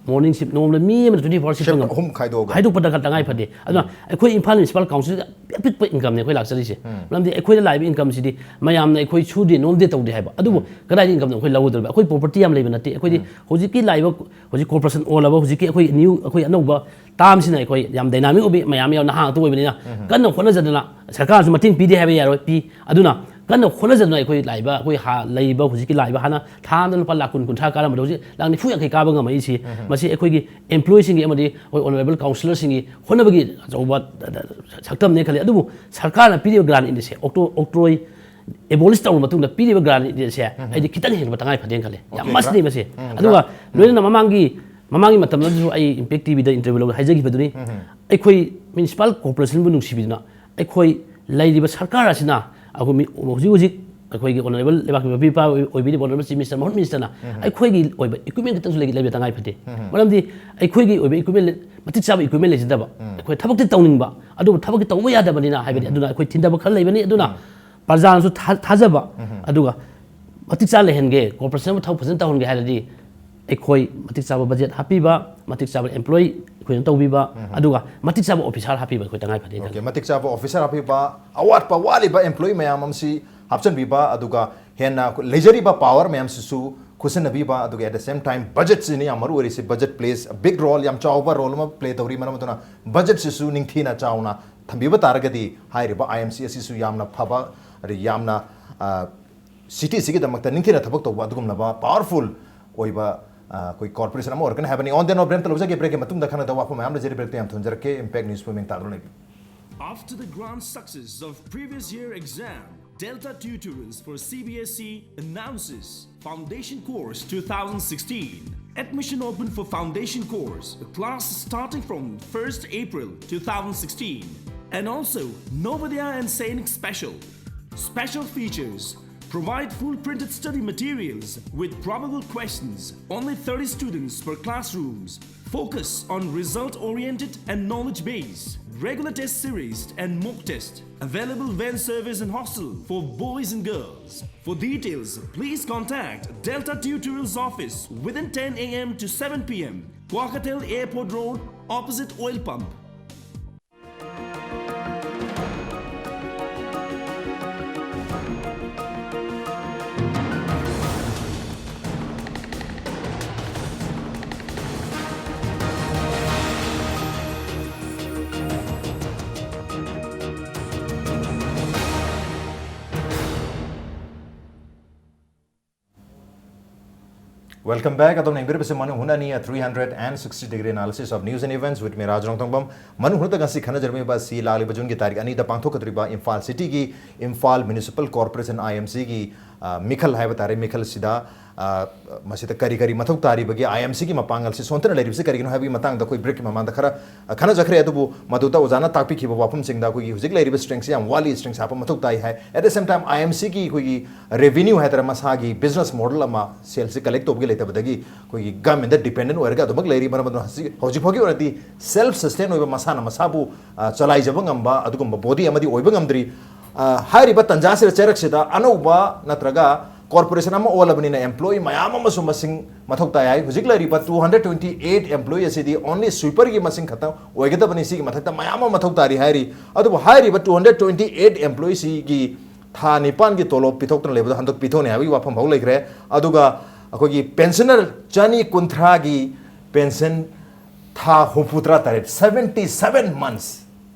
ꯃꯣꯔꯅꯤꯡ ꯁꯤꯞ, ꯅꯣꯡꯃꯗ ꯃꯤ ꯑꯃꯅ twenty four hour shift shift ꯐꯪꯉꯝ-, ꯑꯍꯨꯝ ꯈꯥꯏꯗꯣꯛꯑꯒ꯫ ꯈꯥꯏꯗꯣꯛꯄ ꯗꯔꯀꯥꯔ ꯇꯉꯥꯏ ꯐꯗꯦ꯫ ꯑꯗꯨꯅ ꯑꯩꯈꯣꯏ ꯏꯝꯐꯥꯜ ꯃ꯭ꯌꯨꯅꯤꯁꯤꯄꯥꯜ ꯀꯥꯎꯟꯁꯤꯜꯗ ꯑꯄꯤꯛꯄ ꯏꯟꯀꯝꯅꯦ ꯑꯩꯈꯣꯏ ꯂꯥꯛꯆꯔꯤꯁꯦ꯫ ꯃꯔꯝꯗꯤ ꯑꯩꯈꯣꯏꯗ ꯂꯥꯛꯏꯕ ꯏꯟꯀꯝꯁꯤꯗꯤ ꯃꯌꯥꯝꯅ ꯑꯩꯈꯣꯏ ꯁꯨꯗꯦ ꯅꯣꯝꯗꯦ ꯇꯧꯗꯦ ꯍꯥꯏꯕ꯫ ꯑꯗꯨꯕꯨ ꯀꯗꯥꯏꯗ ꯏꯟꯀꯝꯅꯣ ꯑꯩꯈꯣꯏ ꯂꯧꯒꯗꯧꯔꯤꯕ? ꯑꯩꯈꯣꯏ ꯄ꯭ꯔꯣꯄꯔꯇꯤ ꯌꯥꯝ ꯂꯩꯕ ꯅꯠꯇꯦ꯫ ꯑꯩꯈꯣꯏꯗꯤ ꯍꯧꯖꯤꯛꯀꯤ ꯂꯥꯛꯏꯕ, ꯍꯧꯖꯤꯛ ꯀꯣꯔꯄꯣꯔꯦꯁꯟ ꯑꯣꯜꯂꯕ ꯍꯧꯖꯤꯛꯀꯤ ꯑꯩꯈꯣꯏ ꯅ꯭ꯌꯨ, ꯑꯩꯈꯣꯏ ꯑꯅꯧꯕ ꯇꯥꯝꯁꯤꯅ ꯑꯩꯈꯣꯏ ꯌꯥꯝ ꯗꯥꯏꯅꯥꯃꯤꯛ ꯑꯣꯏꯕ, ꯃꯌꯥꯝ ꯌꯥꯝ ꯅꯍꯥ ꯉꯥꯛꯇ ꯑꯣꯏꯕꯅꯤꯅ ꯀꯟꯅ ꯍꯣꯠꯅꯖꯗꯅ, ꯁꯔꯀꯥꯔꯁꯨ ꯃꯇꯦꯡ ꯄꯤꯗꯦ ꯍꯥꯏꯕ ꯌꯥꯔꯣꯏ, ꯄꯤ꯫ ꯑꯗꯨꯅ ꯀꯟꯅ ꯍꯣꯠꯅꯖꯗꯅ ꯑꯩꯈꯣꯏ ꯂꯥꯛꯏꯕ, ꯑꯩꯈꯣꯏ ꯍꯥ-, ꯂꯩꯔꯤꯕ ꯍꯧꯖꯤꯛꯀꯤ ꯂꯥꯛꯏꯕ ꯍꯥꯟꯅ ꯊꯥ ꯑꯃꯗ ꯂꯨꯄꯥ ꯂꯥꯈ ꯀꯨꯟ, ꯀꯨꯟꯊ꯭ꯔꯥ ꯀꯥꯔꯝꯕꯗꯣ ꯍꯧꯖꯤꯛ ꯂꯥꯈ ꯅꯤꯐꯨ ꯌꯥꯡꯈꯩ ꯀꯥꯕ ꯉꯝꯃꯛꯏꯁꯤ, ꯃꯁꯤ ꯑꯩꯈꯣꯏꯒꯤ ꯑꯦꯝꯄ꯭ꯂꯣꯌꯤꯁꯤꯡꯒꯤ ꯑꯃꯗꯤ ꯑꯩꯈꯣꯏ ꯑꯣꯅꯔꯦꯕꯜ ꯀꯥꯎꯟꯁꯤꯂꯔꯁꯤꯡꯒꯤ ꯍꯣꯠꯅꯕꯒꯤ ꯑꯆꯧꯕ ꯁꯛꯇꯝꯅꯦ ꯈꯜꯂꯤ꯫ ꯑꯗꯨꯕꯨ ꯁꯔꯀꯥꯔꯅ ꯄꯤꯔꯤꯕ ꯒ꯭ꯔꯥꯟ ꯏꯟꯗꯤꯁꯦ ꯑꯣꯛꯇꯣ-, ꯑꯣꯛꯇ꯭ꯔꯣꯏ ꯑꯦꯕꯣꯂꯤꯁ ꯇꯧꯔꯕ ꯃꯇꯨꯡꯗ ꯄꯤꯔꯤꯕ ꯒ꯭ꯔꯥꯟ ꯏꯟꯗꯤꯁꯦ ꯑꯩꯗꯤ ꯈꯤꯇꯪ ꯍꯦꯟꯕ ꯇꯉꯥꯏ ꯐꯗꯦꯅ ꯈꯜꯂꯤ꯫ ꯌꯥꯝ ꯃꯁꯤꯅꯤ ꯃꯁꯤ꯫ ꯎꯝ, ꯑꯗꯨꯒ ꯂꯣꯏꯅꯅ ꯃꯃꯥꯡꯒꯤ, ꯃꯃꯥꯡꯒꯤ ꯃꯇꯝꯗꯁꯨ ꯑꯩ ꯏꯝꯄꯦꯛ ꯇꯤꯚꯤꯗ ꯏꯟꯇꯔꯚ꯭ꯌꯨ ꯂꯧꯕꯗ ꯍꯥꯏꯖꯈꯤꯕꯗꯨꯅꯤ, ꯑꯩꯈꯣꯏ ꯃ꯭ꯌꯨꯅꯤꯁꯤꯄꯥꯜ ꯀꯣꯔꯄꯣꯔꯦꯁꯟꯕꯨ ꯅꯨꯡꯁꯤꯕꯤꯗꯨꯅ ꯑꯩꯈꯣꯏ ꯂꯩꯔꯤꯕ ꯁꯔꯀꯥꯔ ꯑꯁꯤꯅ ꯑꯩꯈꯣꯏ ꯃꯤ-, ꯍꯧꯖꯤꯛ ꯍꯧꯖꯤꯛ ꯑꯩꯈꯣꯏꯒꯤ ꯑꯣꯅꯔꯦꯕꯜ ꯂꯩꯕꯥꯛꯀꯤ ꯃꯄꯤꯄꯥ ꯑꯣꯏꯕꯤꯔꯤꯕ ꯑꯣꯅꯔꯦꯕꯜ ꯆꯤꯐ ꯃꯤꯅꯤꯁꯇꯔ, ꯃꯍꯨꯠ ꯃꯤꯅꯤꯁꯇꯔꯅ ꯑꯩꯈꯣꯏꯒꯤ ꯑꯣꯏꯕ ꯏꯀ꯭ꯋꯤꯞꯃꯦꯟ ꯈꯛꯇꯪꯁꯨ ꯂꯩ-, ꯂꯩꯕ ꯇꯉꯥꯏ ꯐꯗꯦ꯫ ꯃꯔꯝꯗꯤ ꯑꯩꯈꯣꯏꯒꯤ ꯑꯣꯏꯕ ꯏꯀ꯭ꯋꯤꯞꯃꯦꯟ ꯂꯩ-, ꯃꯇꯤꯛ ꯆꯥꯕ ꯏꯀ꯭ꯋꯤꯞꯃꯦꯟ ꯂꯩꯖꯗꯕ꯫ ꯑꯩꯈꯣꯏ ꯊꯕꯛꯇꯤ ꯇꯧꯅꯤꯡꯕ, ꯑꯗꯨꯕꯨ ꯊꯕꯛꯇꯤ ꯇꯧꯕ ꯌꯥꯗꯕꯅꯤꯅ ꯍꯥꯏꯕꯗꯤ, ꯑꯗꯨꯅ ꯑꯩꯈꯣꯏ ꯊꯤꯡꯊꯕ ꯈꯔ ꯂꯩꯕꯅꯤ꯫ ꯑꯗꯨꯅ ꯄ꯭ꯔꯖꯥꯅꯁꯨ ꯊꯥ-, ꯊꯥꯖꯕ, ꯑꯗꯨꯒ ꯃꯇꯤꯛ ꯆꯥ ꯂꯩꯍꯟꯒꯦ, ꯀꯣꯔꯄꯣꯔꯦꯁꯟ ꯑꯃ ꯊꯕꯛ ꯐꯖꯅ ꯇꯧꯍꯟꯒꯦ ꯍꯥꯏꯔꯗꯤ ꯑꯩꯈꯣꯏ ꯃꯇꯤꯛ ꯆꯥꯕ ꯕꯖꯦꯠ ꯍꯥꯞꯄꯤꯕ, ꯃꯇꯤꯛ ꯆꯥꯕ ꯑꯦꯝꯄ꯭ꯂꯣꯌꯤ ꯑꯩꯈꯣꯏꯅ ꯇꯧꯕꯤꯕ, ꯑꯗꯨꯒ ꯃꯇꯤꯛ ꯆꯥꯕ ꯑꯣꯐꯤꯁꯥꯔ ꯍꯥꯞꯄꯤꯕ ꯑꯩꯈꯣꯏ ꯇꯉꯥꯏ ꯐꯗꯦ ꯈꯜꯂꯤ꯫ ꯑꯣꯀꯦ, ꯃꯇꯤꯛ ꯆꯥꯕ ꯑꯣꯐꯤꯁꯥꯔ ꯍꯥꯞꯄꯤꯕ, ꯑꯋꯥꯠꯄ ꯋꯥꯠꯂꯤꯕ ꯑꯦꯝꯄ꯭ꯂꯣꯌꯤ ꯃꯌꯥꯝ ꯑꯃꯁꯤ ꯍꯥꯞꯆꯤꯟꯕꯤꯕ, ꯑꯗꯨꯒ ꯍꯦꯟꯅ ꯂꯩꯖꯔꯤꯕ ꯄꯥꯋꯔ ꯃꯌꯥꯝꯁꯤꯁꯨ ꯈꯨꯠꯁꯤꯟꯅꯕꯤꯕ, ꯑꯗꯨꯒ at the same time budget ꯁꯤꯅ ꯌꯥꯝ ꯃꯔꯨ ꯑꯣꯏꯔꯤꯁꯤ꯫ Budget plays a big role, ꯌꯥꯝ ꯆꯥꯎꯕ ꯔꯣꯜ ꯑꯃ ꯄ꯭ꯂꯦ ꯇꯧꯔꯤ꯫ ꯃꯔꯝ ꯑꯗꯨꯅ ꯕꯖꯦꯠꯁꯤꯁꯨ ꯅꯤꯡꯊꯤꯅ ꯆꯥꯎꯅ ꯊꯝꯕꯤꯕ ꯇꯥꯔꯒꯗꯤ ꯍꯥꯏꯔꯤꯕ ꯑꯥꯏ ꯑꯦꯝ ꯁꯤ ꯑꯁꯤꯁꯨ ꯌꯥꯝꯅ ꯐꯕ, ꯑꯗꯩ ꯌꯥꯝꯅ, ꯑ, ꯁꯤꯇꯤꯁꯤꯒꯤꯗꯃꯛꯇ ꯅꯤꯡꯊꯤꯅ ꯊꯕꯛ ꯇꯧꯕ ꯑꯗꯨꯒꯨꯝꯂꯕ ꯄꯥꯋꯔꯐꯨꯜ ꯑꯣꯏꯕ, ꯑ, ꯑꯩꯈꯣꯏ ꯀꯣꯔꯄꯣꯔꯦꯁꯟ ꯑꯃ ꯑꯣꯏꯔꯛꯀꯅꯤ ꯍꯥꯏꯕꯅꯤ꯫ On that note, ꯕ꯭ꯔꯦꯛ ꯑꯝꯇ ꯂꯧꯖꯒꯦ꯫ ꯕ꯭ꯔꯦꯛꯀꯤ ꯃꯇꯨꯡꯗ ꯈꯟꯅꯗꯕ ꯋꯥꯐꯝ ꯃꯌꯥꯝ ꯂꯩꯖꯔꯤ꯫ ꯕ꯭ꯔꯦꯛꯇ ꯌꯥꯝ ꯊꯨꯖꯔꯛꯀꯦ꯫ Impact News ꯄꯨꯛꯅꯤꯡ ꯇꯥꯗꯨꯅ ꯂꯩꯕꯤꯌꯨ꯫ After the grand success of previous year exam, Delta Tutors for C B S E announces Foundation Course two thousand sixteen. Admission open for Foundation Course, class starting from first April two thousand sixteen. And also, Navodaya and Sainik Special. Special features: provide full printed study materials with probable questions, only thirty students per classrooms. Focus on result oriented and knowledge based. Regular test series and mock test. Available van service and hostel for boys and girls. For details, please contact Delta Tutorials office within ten a m to seven p m. Kwakeithel Airport Road, opposite oil pump. Welcome back. ꯑꯗꯣꯝꯅ ꯌꯦꯡꯕꯤꯔꯤꯕꯁꯤ ꯃꯅꯨꯡ ꯍꯨꯠꯅ ꯑꯅꯤ, a three hundred and sixty degree analysis of news and events with me, ꯔꯥꯖ ꯔꯣꯡꯊꯣꯡꯕꯝ꯫ ꯃꯅꯨꯡ ꯍꯨꯠꯅ ꯉꯁꯤ ꯈꯟꯅꯖꯔꯝꯃꯤꯕ ꯑꯁꯤ ꯂꯥꯛꯂꯤꯕ ꯖꯨꯟꯒꯤ ꯇꯥꯔꯤꯛ ꯑꯅꯤꯗ ꯄꯥꯡꯊꯣꯛꯀꯗꯧꯔꯤꯕ ꯏꯝꯐꯥꯜ ꯁꯤꯇꯤꯒꯤ ꯏꯝꯐꯥꯜ ꯃ꯭ꯌꯨꯅꯤꯁꯤꯄꯥꯜ ꯀꯣꯔꯄꯣꯔꯦꯁꯟ, ꯑꯥꯏ ꯑꯦꯝ ꯁꯤꯒꯤ, ꯑ, ꯃꯤꯈꯜ ꯍꯥꯏꯕ ꯇꯥꯔꯦ, ꯃꯤꯈꯜꯁꯤꯗ, ꯑ, ꯃꯁꯤꯗ ꯀꯔꯤ ꯀꯔꯤ ꯃꯊꯧ ꯇꯥꯔꯤꯕꯒꯦ, ꯑꯥꯏ ꯑꯦꯝ ꯁꯤꯒꯤ ꯃꯄꯥꯡꯒꯜꯁꯤ ꯁꯣꯟꯊꯅ ꯂꯩꯔꯤꯕꯁꯤ ꯀꯔꯤꯒꯤꯅꯣ ꯍꯥꯏꯕꯒꯤ ꯃꯇꯥꯡꯗ ꯑꯩꯈꯣꯏ ꯕ꯭ꯔꯦꯛꯀꯤ ꯃꯃꯥꯡꯗ ꯈꯔ, ꯑ, ꯈꯟꯅꯖꯈ꯭ꯔꯦ꯫ ꯑꯗꯨꯕꯨ ꯃꯗꯨꯗ ꯑꯣꯖꯥꯅ ꯇꯥꯛꯄꯤꯈꯤꯕ ꯋꯥꯐꯝꯁꯤꯡꯗ ꯑꯩꯈꯣꯏꯒꯤ ꯍꯧꯖꯤꯛ ꯂꯩꯔꯤꯕ ꯁ꯭ꯇꯔꯦꯡꯁꯤ ꯌꯥꯝ ꯋꯥꯠꯂꯤ, ꯁ꯭ꯇꯔꯦꯡꯁ ꯍꯥꯞꯄ ꯃꯊꯧ ꯇꯥꯏ ꯍꯥꯏ꯫ At the same time, I M ꯁꯤꯒꯤ ꯑꯩꯈꯣꯏꯒꯤ ꯔꯦꯚꯤꯅ꯭ꯌꯨ ꯍꯥꯏꯇꯥꯔꯦ, ꯃꯁꯥꯒꯤ ꯕꯤꯖꯤꯅꯦꯁ ꯃꯣꯗꯦꯜ ꯑꯃ, ꯁꯦꯜꯁꯤ ꯀꯂꯦꯛ ꯇꯧꯕꯒꯤ ꯂꯩꯇꯕꯗꯒꯤ ꯑꯩꯈꯣꯏꯒꯤ ꯒꯃꯦꯟꯗ ꯗꯤꯄꯦꯟꯗꯦꯟ ꯑꯣꯏꯔꯒ ꯑꯗꯨꯃꯛ ꯂꯩꯔꯤ꯫ ꯃꯔꯝ ꯑꯗꯨꯅ ꯍꯧꯖꯤꯛ, ꯍꯧꯖꯤꯛ ꯐꯥꯎꯒꯤ ꯑꯣꯏꯅꯗꯤ ꯁꯦꯜꯐ ꯁꯁꯇꯦꯟ ꯑꯣꯏꯕ, ꯃꯁꯥꯅ ꯃꯁꯥꯕꯨ, ꯑ, ꯆꯂꯥꯏꯖꯕ ꯉꯝꯕ ꯑꯗꯨꯒꯨꯝꯕ ꯕꯣꯗꯤ ꯑꯃꯗꯤ ꯑꯣꯏꯕ ꯉꯝꯗ꯭ꯔꯤ꯫ ꯑ, ꯍꯥꯏꯔꯤꯕ ꯇꯟꯖꯥꯁꯤꯗ, ꯆꯩꯔꯛꯁꯤꯗ ꯑꯅꯧꯕ ꯅꯠꯇ꯭ꯔꯒ ꯀꯣꯔꯄꯣꯔꯦꯁꯟ ꯑꯃ ꯑꯣꯜꯂꯕꯅꯤꯅ ꯑꯦꯝꯄ꯭ꯂꯣꯌꯤ ꯃꯌꯥꯝ ꯑꯃꯁꯨ ꯃꯁꯤꯡ ꯃꯊꯧ ꯇꯥꯏ ꯍꯥꯏ꯫ ꯍꯧꯖꯤꯛ ꯂꯩꯔꯤꯕ two hundred twenty eight employee ꯑꯁꯤꯗꯤ ꯑꯣꯟꯂꯤ ꯁ꯭ꯋꯤꯄꯔꯒꯤ ꯃꯁꯤꯡ ꯈꯛꯇꯪ ꯑꯣꯏꯒꯗꯕꯅꯤ, ꯁꯤꯒꯤ ꯃꯊꯛꯇ ꯃꯌꯥꯝ ꯑꯃ ꯃꯊꯧ ꯇꯥꯔꯤ ꯍꯥꯏꯔꯤ꯫ ꯑꯗꯨꯕꯨ ꯍꯥꯏꯔꯤꯕ two hundred twenty eight ꯑꯦꯝꯄ꯭ꯂꯣꯌꯤꯁꯤꯒꯤ ꯊꯥ ꯅꯤꯄꯥꯟꯒꯤ ꯇꯣꯂꯣꯞ ꯄꯤꯊꯣꯛꯇꯅ ꯂꯩꯕꯗꯣ ꯍꯟꯗꯛ ꯄꯤꯊꯣꯛꯅꯤ ꯍꯥꯏꯕꯒꯤ ꯋꯥꯐꯝ ꯐꯥꯎ ꯂꯩꯈ꯭ꯔꯦ꯫ ꯑꯗꯨꯒ ꯑꯩꯈꯣꯏꯒꯤ ꯄꯦꯟꯁꯅꯔ ꯆꯅꯤ ꯀꯨꯟꯊ꯭ꯔꯥꯒꯤ ꯄꯦꯟꯁꯟ ꯊꯥ ꯍꯨꯝꯐꯨꯇꯔꯥ ꯇꯔꯦꯠ, seventy seven months,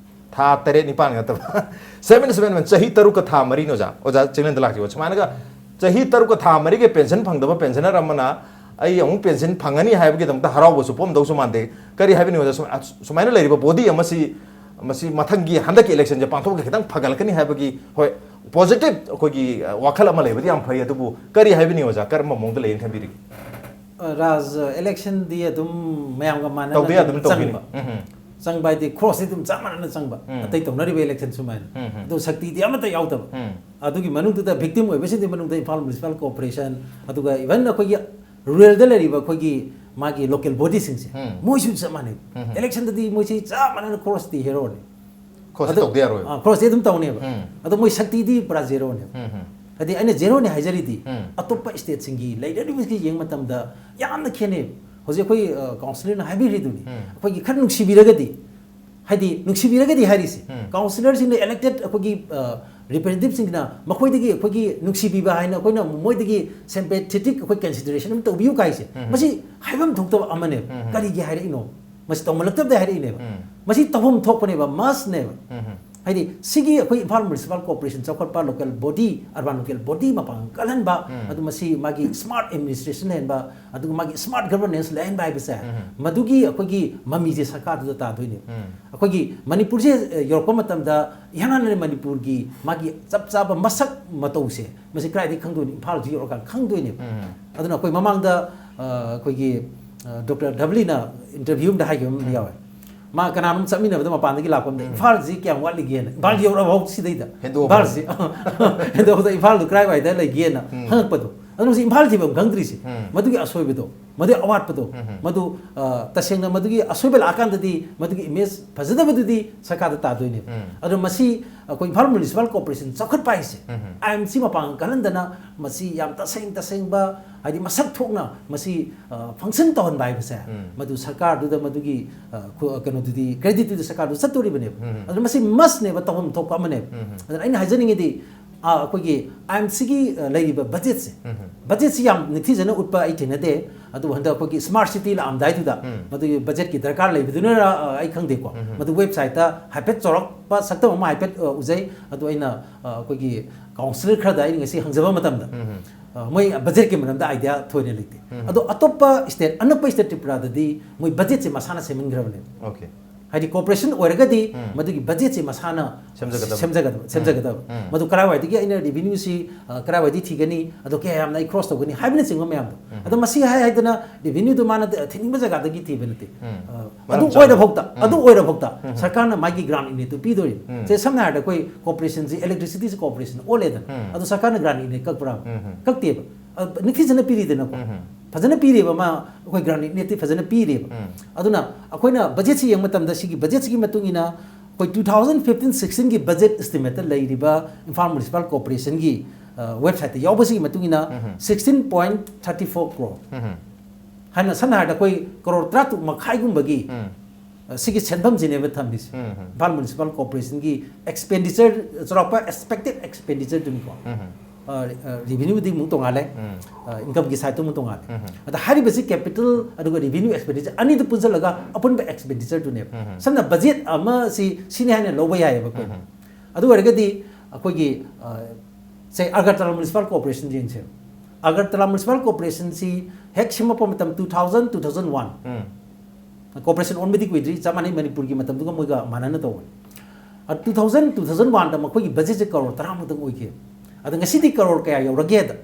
ꯊꯥ ꯇꯔꯦꯠ ꯅꯤꯄꯥꯟ ꯅꯠꯇꯕ, seventy seven months, ꯆꯍꯤ ꯇꯔꯨꯛꯀ ꯊꯥ ꯃꯔꯤꯅꯤ ꯑꯣꯖꯥ, ꯑꯣꯖꯥ ꯆꯤꯡꯂꯦꯟꯗ ꯂꯥꯛꯈꯤꯕ꯫ ꯁꯨꯃꯥꯏꯅꯒ ꯆꯍꯤ ꯇꯔꯨꯛꯀ ꯊꯥ ꯃꯔꯤꯒꯤ ꯄꯦꯟꯁꯟ ꯐꯪꯗꯕ ꯄꯦꯟꯁꯅꯔ ꯑꯃꯅ ꯑꯩ ꯑꯃꯨꯛ ꯄꯦꯟꯁꯟ ꯐꯪꯒꯅꯤ ꯍꯥꯏꯕꯒꯤꯗꯃꯛꯇ ꯍꯔꯥꯎꯕꯁꯨ ꯄꯣꯛꯑꯝꯗꯧꯁꯨ ꯃꯥꯟꯗꯦ꯫ ꯀꯔꯤ ꯍꯥꯏꯕꯤꯅꯤꯡꯉꯤ ꯑꯣꯖꯥ? ꯁꯨꯝ-, ꯑꯁ-, ꯁꯨꯃꯥꯏꯅ ꯂꯩꯔꯤꯕ ꯕꯣꯗꯤ ꯑꯃꯁꯤ, ꯃꯁꯤ ꯃꯊꯪꯒꯤ ꯍꯟꯗꯛꯀꯤ ꯏꯂꯦꯛꯁꯟꯁꯦ ꯄꯥꯡꯊꯣꯛꯂꯒ ꯈꯤꯇꯪ ꯐꯒꯠꯂꯛꯀꯅꯤ ꯍꯥꯏꯕꯒꯤ, ꯍꯣꯏ, ꯄꯣꯖꯤꯇꯤꯚ ꯑꯩꯈꯣꯏꯒꯤ, ꯑ, ꯋꯥꯈꯜ ꯑꯃ ꯂꯩꯕꯗꯤ ꯌꯥꯝ ꯐꯩ, ꯑꯗꯨꯕꯨ ꯀꯔꯤ ꯍꯥꯏꯕꯤꯅꯤꯡꯉꯤ ꯑꯣꯖꯥ? ꯀꯔꯝꯕ ꯃꯑꯣꯡꯗ ꯂꯩꯌꯦꯅ ꯈꯟꯕꯤꯔꯤꯒꯦ? ꯑ, ꯔꯥꯖ, ꯏꯂꯦꯛꯁꯟꯗꯤ ꯑꯗꯨꯝ ꯃꯌꯥꯝꯒ ꯃꯥꯟꯅꯅ ꯇꯧꯗ ꯑꯗꯨꯝ ꯌꯥꯗꯕꯅ ꯇꯧꯕꯤꯅꯤ꯫ ꯆꯪꯕ꯫ ꯎꯝ, ꯎꯝ꯫ ꯆꯪꯕ ꯍꯥꯏꯗꯤ ꯈ꯭ꯔꯣꯁꯁꯤ ꯑꯗꯨꯝ ꯆꯞ ꯃꯥꯟꯅꯅ ꯆꯪꯕ꯫ ꯎꯝ꯫ ꯑꯇꯩ ꯇꯧꯅꯔꯤꯕ ꯏꯂꯦꯛꯁꯟ ꯁꯨꯃꯥꯏꯅ꯫ ꯎꯝ, ꯎꯝ꯫ ꯑꯗꯣ ꯁꯛꯇꯤꯗꯤ ꯑꯃꯠꯇ ꯌꯥꯎꯗꯕ꯫ ꯎꯝ꯫ ꯑꯗꯨꯒꯤ ꯃꯅꯨꯡꯗꯨꯗ ꯚꯤꯛꯇꯤꯝ ꯑꯣꯏꯕꯁꯤꯡꯗꯤ ꯃꯅꯨꯡꯗ ꯏꯝꯐꯥꯜ ꯃ꯭ꯌꯨꯅꯤꯁꯤꯄꯥꯜ ꯀꯣꯔꯄꯣꯔꯦꯁꯟ, ꯑꯗꯨꯒ ꯏꯚꯟ ꯑꯩꯈꯣꯏꯒꯤ ꯔꯨꯔꯦꯜꯗ ꯂꯩꯔꯤꯕ ꯑꯩꯈꯣꯏꯒꯤ ꯃꯥꯒꯤ ꯂꯣꯀꯦꯜ ꯕꯣꯗꯤꯁꯤꯡꯁꯦ, ꯎꯝ꯫ ꯃꯣꯏꯁꯨ ꯆꯞ ꯃꯥꯟꯅꯩ꯫ ꯎꯝ, ꯎꯝ꯫ ꯏꯂꯦꯛꯁꯟꯗꯗꯤ ꯃꯣꯏꯁꯤ ꯆꯞ ꯃꯥꯟꯅꯅ ꯈ꯭ꯔꯣꯁꯇꯤ ꯍꯦꯔꯣꯅꯤ꯫ ꯈ꯭ꯔꯣꯁꯇꯤ ꯑꯗꯣ, ꯇꯧꯗ ꯌꯥꯔꯣꯏꯕ꯫ ꯑ, ꯈ꯭ꯔꯣꯁꯇꯤ ꯑꯗꯨꯝ ꯇꯧꯅꯦꯕ꯫ ꯎꯝ꯫ ꯑꯗꯣ ꯃꯣꯏ ꯁꯛꯇꯤꯗꯤ ꯄꯨꯔꯥ ꯖꯦꯔꯣꯅꯦꯕ꯫ ꯎꯝ, ꯎꯝ꯫ ꯍꯥꯏꯗꯤ ꯑꯩꯅ ꯖꯦꯔꯣꯅꯦ ꯍꯥꯏꯖꯔꯤꯗꯤ, ꯎꯝ꯫ ꯑꯇꯣꯞꯄ ꯁ꯭ꯇꯦꯠꯁꯤꯡꯒꯤ ꯂꯩꯅꯔꯤꯕꯁꯤꯒ ꯌꯦꯡꯕ ꯃꯇꯝꯗ ꯌꯥꯝꯅ ꯈꯦꯠꯅꯩ꯫ ꯍꯧꯖꯤꯛ ꯑꯩꯈꯣꯏ, ꯑ, ꯀꯥꯎꯟꯁꯤꯂꯔꯅ ꯍꯥꯏꯕꯤꯔꯤꯗꯨꯅꯤ꯫ ꯎꯝ꯫ ꯑꯩꯈꯣꯏꯒꯤ ꯈꯔ ꯅꯨꯡꯁꯤꯕꯤꯔꯒꯗꯤ, ꯍꯥꯏꯗꯤ ꯅꯨꯡꯁꯤꯕꯤꯔꯒꯗꯤ ꯍꯥꯏꯔꯤꯁꯦ, ꯎꯝ꯫ ꯀꯥꯎꯟꯁꯤꯂꯔꯁꯤꯡꯅ ꯏꯂꯦꯛꯇꯦꯠ ꯑꯩꯈꯣꯏꯒꯤ, ꯑ, ꯔꯤꯄ꯭ꯔꯖꯦꯟꯇꯦꯇꯤꯚꯁꯤꯡꯁꯤꯅ ꯃꯈꯣꯏꯗꯒꯤ ꯑꯩꯈꯣꯏꯒꯤ ꯅꯨꯡꯁꯤꯕꯤꯕ ꯍꯥꯏꯅ ꯑꯩꯈꯣꯏꯅ ꯃꯣꯏꯗꯒꯤ ꯁꯦꯝꯄꯦꯊꯦꯇꯤꯛ ꯑꯩꯈꯣꯏ ꯀꯟꯁꯤꯗꯔꯦꯁꯟ ꯑꯃ ꯇꯧꯕꯤꯌꯨ ꯀꯥꯏꯁꯦ, ꯎꯝ꯫ ꯃꯁꯤ ꯍꯥꯏꯐꯝ ꯊꯣꯛꯇꯕ ꯑꯃꯅꯦꯕ꯫ ꯎꯝ꯫ ꯀꯔꯤꯒꯤ ꯍꯥꯏꯔꯛꯏꯅꯣ? ꯃꯁꯤ ꯇꯧꯃꯜꯂꯛꯇꯕꯗ ꯍꯥꯏꯔꯛꯏꯅꯦꯕ꯫ ꯎꯝ꯫ ꯃꯁꯤ ꯇꯧꯐꯝ ꯊꯣꯛꯄꯅꯦꯕ, ꯃꯁꯅꯦꯕ꯫ ꯎꯝ꯫ ꯍꯥꯏꯗꯤ ꯁꯤꯒꯤ ꯑꯩꯈꯣꯏ ꯏꯝꯐꯥꯜ ꯃ꯭ꯌꯨꯅꯤꯁꯤꯄꯥꯜ ꯀꯣꯔꯄꯣꯔꯦꯁꯟ ꯆꯥꯎꯈꯠꯄ, local body, urban local body ꯃꯄꯥꯡꯒꯜ ꯀꯜꯍꯟꯕ, ꯎꯝ꯫ ꯑꯗꯨ ꯃꯁꯤ ꯃꯥꯒꯤ ꯁ꯭ꯃꯥꯔꯠ ꯑꯦꯗꯃꯤꯅꯤꯁꯇ꯭ꯔꯦꯁꯟ ꯂꯩꯍꯟꯕ, ꯑꯗꯨꯒ ꯃꯥꯒꯤ ꯁ꯭ꯃꯥꯔꯠ ꯒꯚꯔꯅꯦꯟꯁ ꯂꯩꯍꯟꯕ ꯍꯥꯏꯕꯁꯦ, ꯎꯝ꯫ ꯃꯗꯨꯒꯤ ꯑꯩꯈꯣꯏꯒꯤ ꯃꯃꯤꯁꯦ ꯁꯔꯀꯥꯔꯗꯨꯗ ꯇꯥꯗꯣꯏꯅꯦꯕ꯫ ꯎꯝ꯫ ꯑꯩꯈꯣꯏꯒꯤ ꯃꯅꯤꯄꯨꯔꯁꯦ, ꯑ, ꯌꯧꯔꯛꯄ ꯃꯇꯝꯗ ꯏꯍꯥꯟ ꯍꯥꯟꯅ ꯃꯅꯤꯄꯨꯔꯒꯤ ꯃꯥꯒꯤ ꯆꯞ ꯆꯥꯕ ꯃꯁꯛ ꯃꯇꯧꯁꯦ ꯃꯁꯤ ꯀꯗꯥꯏꯗꯒꯤ ꯈꯪꯗꯣꯏꯅꯣ? ꯏꯝꯐꯥꯜꯁꯤ ꯌꯧꯔꯀꯥꯟꯗ ꯈꯪꯗꯣꯏꯅꯦꯕ꯫ ꯎꯝ꯫ ꯑꯗꯨꯅ ꯑꯩꯈꯣꯏ ꯃꯃꯥꯡꯗ, ꯑ, ꯑꯩꯈꯣꯏꯒꯤ, ꯑ, ꯗꯣꯛꯇꯔ ꯗꯕꯂꯤꯅ ꯏꯟꯇꯔꯚ꯭ꯌꯨ ꯑꯃꯗ ꯍꯥꯏꯈꯤꯕ ꯑꯃ ꯎꯝ꯫ ꯌꯥꯎꯋꯦ꯫ ꯃꯥ ꯀꯅꯥꯅꯣꯝ ꯆꯠꯃꯤꯟꯅꯕꯗ ꯃꯄꯥꯟꯗꯒꯤ ꯂꯥꯛꯄ ꯑꯃꯗ, ꯎꯝ꯫ "ꯏꯝꯐꯥꯜꯁꯤ ꯀꯌꯥꯝ ꯋꯥꯠꯂꯤꯒꯦꯅ, ꯏꯝꯐꯥꯜ ꯎꯝ꯫ ꯌꯧꯔꯛꯑꯐꯥꯎ ꯁꯤꯗꯩꯗ, ꯍꯦꯟꯗꯣꯛꯑꯐꯥꯎ꯫ ꯏꯝꯐꯥꯜꯁꯤ ꯍꯦꯟꯗꯣꯛꯑꯐꯥꯎꯗ ꯏꯝꯐꯥꯜꯗꯨ ꯀꯔꯥꯏꯋꯥꯏꯗ ꯂꯩꯒꯦꯅ ꯎꯝ꯫ ꯍꯪꯉꯛꯄꯗꯣ"꯫ ꯑꯗꯨꯅ ꯃꯁꯤ ꯏꯝꯐꯥꯜ ꯊꯤꯕ ꯑꯃ ꯈꯪꯗ꯭ꯔꯤꯁꯦ, ꯎꯝ꯫ ꯃꯗꯨꯒꯤ ꯑꯁꯣꯏꯕꯗꯣ, ꯃꯗꯨꯒꯤ ꯑꯋꯥꯠꯄꯗꯣ, ꯎꯝ꯫ ꯃꯗꯨ, ꯑ, ꯇꯁꯦꯡꯅ ꯃꯗꯨꯒꯤ ꯑꯁꯣꯏꯕ ꯂꯥꯛꯑꯀꯥꯟꯗꯗꯤ ꯃꯗꯨꯒꯤ ꯏꯃꯦꯖ ꯐꯖꯗꯕꯗꯨꯗꯤ ꯁꯔꯀꯥꯔꯗ ꯇꯥꯗꯣꯏꯅꯦꯕ꯫ ꯎꯝ꯫ ꯑꯗꯨꯅ ꯃꯁꯤ ꯑꯩꯈꯣꯏ ꯏꯝꯐꯥꯜ ꯃ꯭ꯌꯨꯅꯤꯁꯤꯄꯥꯜ ꯀꯣꯔꯄꯣꯔꯦꯁꯟ ꯆꯥꯎꯈꯠꯄ ꯍꯥꯏꯁꯦ, ꯎꯝ꯫ ꯑꯥꯏ ꯑꯦꯝ ꯁꯤ ꯃꯄꯥꯡꯒꯜ ꯀꯜꯍꯟꯗꯅ ꯃꯁꯤ ꯌꯥꯝ ꯇꯁꯦꯡ ꯇꯁꯦꯡꯕ, ꯍꯥꯏꯗꯤ ꯃꯁꯛ ꯊꯣꯛꯅ ꯃꯁꯤ, ꯑ, ꯐꯪꯁꯟ ꯇꯧꯍꯟꯕ ꯍꯥꯏꯕꯁꯦ, ꯎꯝ꯫ ꯃꯗꯨ ꯁꯔꯀꯥꯔꯗꯨꯗ ꯃꯗꯨꯒꯤ, ꯑ, ꯈꯨ-, ꯀꯩꯅꯣꯗꯨꯗꯤ, ꯀ꯭ꯔꯦꯗꯤꯠꯇꯨꯗꯤ ꯁꯔꯀꯥꯔꯗꯨ ꯆꯠꯇꯣꯔꯤꯕꯅꯦꯕ꯫ ꯎꯝ꯫ ꯑꯗꯨꯅ ꯃꯁꯤ ꯃꯁꯅꯦꯕ, ꯇꯧꯐꯝ ꯊꯣꯛꯄ ꯑꯃꯅꯦꯕ꯫ ꯎꯝ꯫ ꯑꯗꯨꯅ ꯑꯩꯅ ꯍꯥꯏꯖꯅꯤꯡꯉꯤꯗꯤ, ꯑꯩꯈꯣꯏꯒꯤ ꯑꯥꯏ ꯑꯦꯝ ꯁꯤꯒꯤ ꯂꯩꯔꯤꯕ ꯕꯖꯦꯠꯁꯦ, ꯕꯖꯦꯠꯁꯤ ꯌꯥꯝ ꯅꯤꯡꯊꯤꯖꯅ ꯎꯠꯄ ꯑꯩ ꯊꯦꯡꯅꯗꯦ꯫ ꯑꯗꯨꯕꯨ ꯍꯟꯗꯛ ꯑꯩꯈꯣꯏꯒꯤ ꯁ꯭ꯃꯥꯔꯠ ꯁꯤꯇꯤ ꯂꯥꯛꯑꯝꯗꯥꯏꯗꯨꯗ ꯃꯗꯨꯒꯤ ꯕꯖꯦꯠꯀꯤ ꯗꯔꯀꯥꯔ ꯂꯩꯕꯗꯨꯅꯔ, ꯑ, ꯑꯩ ꯈꯪꯗꯦꯀꯣ꯫ ꯃꯗꯨ ꯋꯦꯕꯁꯥꯏꯠꯇ ꯍꯥꯏꯐꯦꯠ ꯆꯥꯎꯔꯛꯄ ꯁꯛꯇꯝ ꯑꯃ ꯍꯥꯏꯐꯦꯠ, ꯑ, ꯎꯖꯩ꯫ ꯑꯗꯨ ꯑꯩꯅ, ꯑ, ꯑꯩꯈꯣꯏꯒꯤ ꯀꯥꯎꯟꯁꯤꯂꯔ ꯈꯔꯗ ꯑꯩꯅ ꯉꯁꯤ ꯍꯪꯖꯕ ꯃꯇꯝꯗ, ꯑ, ꯃꯣꯏ ꯕꯖꯦꯠꯀꯤ ꯃꯔꯝꯗ ꯑꯥꯏꯗꯤꯌꯥ ꯊꯣꯏꯅ ꯂꯩꯇꯦ꯫ ꯑꯗꯣ ꯑꯇꯣꯞꯄ ꯁ꯭ꯇꯦꯠ, ꯑꯅꯛꯄ ꯁ꯭ꯇꯦꯠ ꯇ꯭ꯔꯤꯄꯨꯔꯥꯗꯗꯤ ꯃꯣꯏ ꯕꯖꯦꯠꯁꯦ ꯃꯁꯥꯅ ꯁꯦꯝꯍꯟꯈ꯭ꯔꯕꯅꯦꯕ꯫ ꯑꯣꯀꯦ꯫ ꯍꯥꯏꯗꯤ ꯀꯣꯔꯄꯣꯔꯦꯁꯟ ꯑꯣꯏꯔꯒꯗꯤ ꯃꯗꯨꯒꯤ ꯕꯖꯦꯠꯁꯦ ꯃꯁꯥꯅ ꯁꯦꯝꯖꯒꯗꯕ꯫ ꯁꯦꯝꯖꯒꯗꯕ, ꯁꯦꯝꯖꯒꯗꯕ꯫ ꯃꯗꯨ ꯀꯔꯥꯏꯋꯥꯏꯗꯒꯤ ꯑꯩꯅ ꯔꯦꯚꯤꯅ꯭ꯌꯨꯁꯤ, ꯑ, ꯀꯔꯥꯏꯋꯥꯏꯗꯒꯤ ꯊꯤꯒꯅꯤ, ꯑꯗꯣ ꯀꯌꯥ ꯌꯥꯝꯅ ꯑꯩ ꯀ꯭ꯔꯣꯁ ꯇꯧꯒꯅꯤ ꯍꯥꯏꯕꯅꯆꯤꯡꯕ ꯃꯌꯥꯝꯗꯣ꯫ ꯑꯗꯣ ꯃꯁꯤ ꯍꯥꯏ ꯍꯥꯏꯗꯅ ꯔꯦꯚꯤꯅ꯭ꯌꯨꯗꯨ ꯃꯥꯅ ꯊꯤꯅꯤꯡꯕ ꯖꯒꯥꯗꯒꯤ ꯊꯤꯕ ꯅꯠꯇꯦ꯫ ꯑ, ꯃꯔꯝ ꯑꯗꯨ ꯆꯥꯅ꯫ ꯑꯣꯏꯔꯐꯥꯎꯗ, ꯑꯗꯨ ꯑꯣꯏꯔꯐꯥꯎꯗ ꯁꯔꯀꯥꯔꯅ ꯃꯥꯒꯤ ꯒ꯭ꯔꯥꯟ ꯌꯨꯅꯤꯠꯇꯨ ꯄꯤꯗꯣꯔꯤꯅꯤ꯫ ꯁꯦ, ꯁꯝꯅ ꯍꯥꯏꯔꯕꯗ ꯑꯩꯈꯣꯏ ꯀꯣꯔꯄꯣꯔꯦꯁꯟꯁꯤ, ꯏꯂꯦꯛꯇ꯭ꯔꯤꯁꯤꯇꯤꯁꯤ ꯀꯣꯔꯄꯣꯔꯦꯁꯟ ꯑꯣꯜꯂꯦꯗꯅ꯫ ꯑꯗꯣ ꯁꯔꯀꯥꯔꯅ ꯒ꯭ꯔꯥꯟ ꯌꯨꯅꯤꯠ ꯀꯛꯄ꯭ꯔꯥ? ꯀꯛꯇꯦꯕ꯫ ꯑ, ꯅꯤꯡꯊꯤꯖꯅ ꯄꯤꯔꯤꯗꯅꯀꯣ꯫ ꯐꯖꯅ ꯄꯤꯔꯦꯕ ꯃꯥ, ꯑꯩꯈꯣꯏ ꯒ꯭ꯔꯥꯟ ꯌꯨꯅꯤꯠꯇꯤ ꯐꯖꯅ ꯄꯤꯔꯦꯕ꯫ ꯑꯗꯨꯅ ꯑꯩꯈꯣꯏꯅ ꯕꯖꯦꯠꯁꯤ ꯌꯦꯡꯕ ꯃꯇꯝꯗ ꯁꯤꯒꯤ ꯕꯖꯦꯠꯁꯤꯒꯤ ꯃꯇꯨꯡ ꯏꯟꯅ ꯑꯩꯈꯣꯏ two thousand fifteen sixteenꯒꯤ ꯕꯖꯦꯠ ꯏꯁꯇꯤꯃꯦꯠꯇ ꯂꯩꯔꯤꯕ ꯏꯝꯐꯥꯜ ꯃ꯭ꯌꯨꯅꯤꯁꯤꯄꯥꯜ ꯀꯣꯔꯄꯣꯔꯦꯁꯟꯒꯤ, ꯑ, ꯋꯦꯕꯁꯥꯏꯠꯇ ꯌꯥꯎꯕꯁꯤꯒꯤ ꯃꯇꯨꯡ ꯏꯟꯅ sixteen point thirty four crore ꯍꯥꯏꯅ, ꯁꯝꯅ ꯍꯥꯏꯔꯕꯗ ꯑꯩꯈꯣꯏ ꯀꯔꯣꯔ ꯇꯔꯥꯇꯔꯨꯛ ꯃꯈꯥꯏꯒꯨꯝꯕꯒꯤ, ꯑ, ꯁꯤꯒꯤ ꯁꯦꯟꯐꯝꯁꯤꯅꯦꯕ ꯊꯝꯃꯤꯁꯦ꯫ ꯏꯝꯐꯥꯜ ꯃ꯭ꯌꯨꯅꯤꯁꯤꯄꯥꯜ ꯀꯣꯔꯄꯣꯔꯦꯁꯟꯒꯤ ꯑꯦꯛꯁꯄꯦꯟꯗꯤꯆꯔ, ꯆꯥꯎꯔꯥꯛꯄ ꯑꯦꯛꯁꯄꯦꯛꯇꯦꯠ ꯑꯦꯛꯁꯄꯦꯟꯗꯤꯆꯔꯗꯨꯅꯤꯀꯣ꯫ ꯑ, ꯑ, ꯔꯦꯚꯤꯅ꯭ꯌꯨꯗꯤ ꯑꯃꯨꯛ ꯇꯣꯡꯉꯥꯜꯂꯦ꯫ ꯑ, ꯏꯟꯀꯝꯒꯤ ꯁꯥꯏꯠꯇꯨ ꯑꯃꯨꯛ ꯇꯣꯡꯉꯥꯜꯂꯦ꯫ ꯑꯗ ꯍꯥꯏꯔꯤꯕꯁꯤ ꯀꯦꯄꯤꯇꯦꯜ ꯑꯗꯨꯒ ꯔꯦꯚꯤꯅ꯭ꯌꯨ ꯑꯦꯛꯁꯄꯦꯟꯗꯤꯆꯔ ꯑꯅꯤꯗꯨ ꯄꯨꯟꯁꯤꯜꯂꯒ ꯑꯄꯨꯟꯕ ꯑꯦꯛꯁꯄꯦꯟꯗꯤꯆꯔꯗꯨꯅꯦꯕ꯫ ꯁꯝꯅ ꯕꯖꯦꯠ ꯑꯃ ꯁꯤ, ꯁꯤꯅꯤ ꯍꯥꯏꯅ ꯂꯧꯕ ꯌꯥꯏꯑꯕ ꯑꯩꯈꯣꯏꯅ꯫ ꯑꯗꯨ ꯑꯣꯏꯔꯒꯗꯤ ꯑꯩꯈꯣꯏꯒꯤ, ꯑ, ꯁꯦ, ꯑꯒꯔꯇꯂꯥ ꯃ꯭ꯌꯨꯅꯤꯁꯤꯄꯥꯜ ꯀꯣꯔꯄꯣꯔꯦꯁꯟ ꯌꯦꯡꯁꯦꯕ꯫ ꯑꯒꯔꯇꯂꯥ ꯃ꯭ꯌꯨꯅꯤꯁꯤꯄꯥꯜ ꯀꯣꯔꯄꯣꯔꯦꯁꯟꯁꯤ ꯍꯦꯛ ꯁꯦꯝꯃꯛꯄ ꯃꯇꯝ two thousand, two thousand one꯫ Corporation ꯑꯣꯟꯕꯗꯤ ꯀꯨꯏꯗ꯭ꯔꯤ, ꯆꯞ ꯃꯥꯟꯅꯩ ꯃꯅꯤꯄꯨꯔꯒꯤ ꯃꯇꯝꯗꯨꯒ ꯃꯣꯏꯒ ꯃꯥꯟꯅꯅ ꯇꯧꯕꯅꯤ꯫ ꯑ, two thousand, two thousand oneꯗ ꯃꯈꯣꯏꯒꯤ ꯕꯖꯦꯠꯁꯦ ꯀꯔꯣꯔ ꯇꯔꯥꯃꯨꯛꯇꯪ ꯑꯣꯏꯈꯤ꯫ ꯑꯗ ꯉꯁꯤꯗꯤ ꯀꯔꯣꯔ ꯀꯌꯥ ꯌꯧꯔꯒꯦꯗ?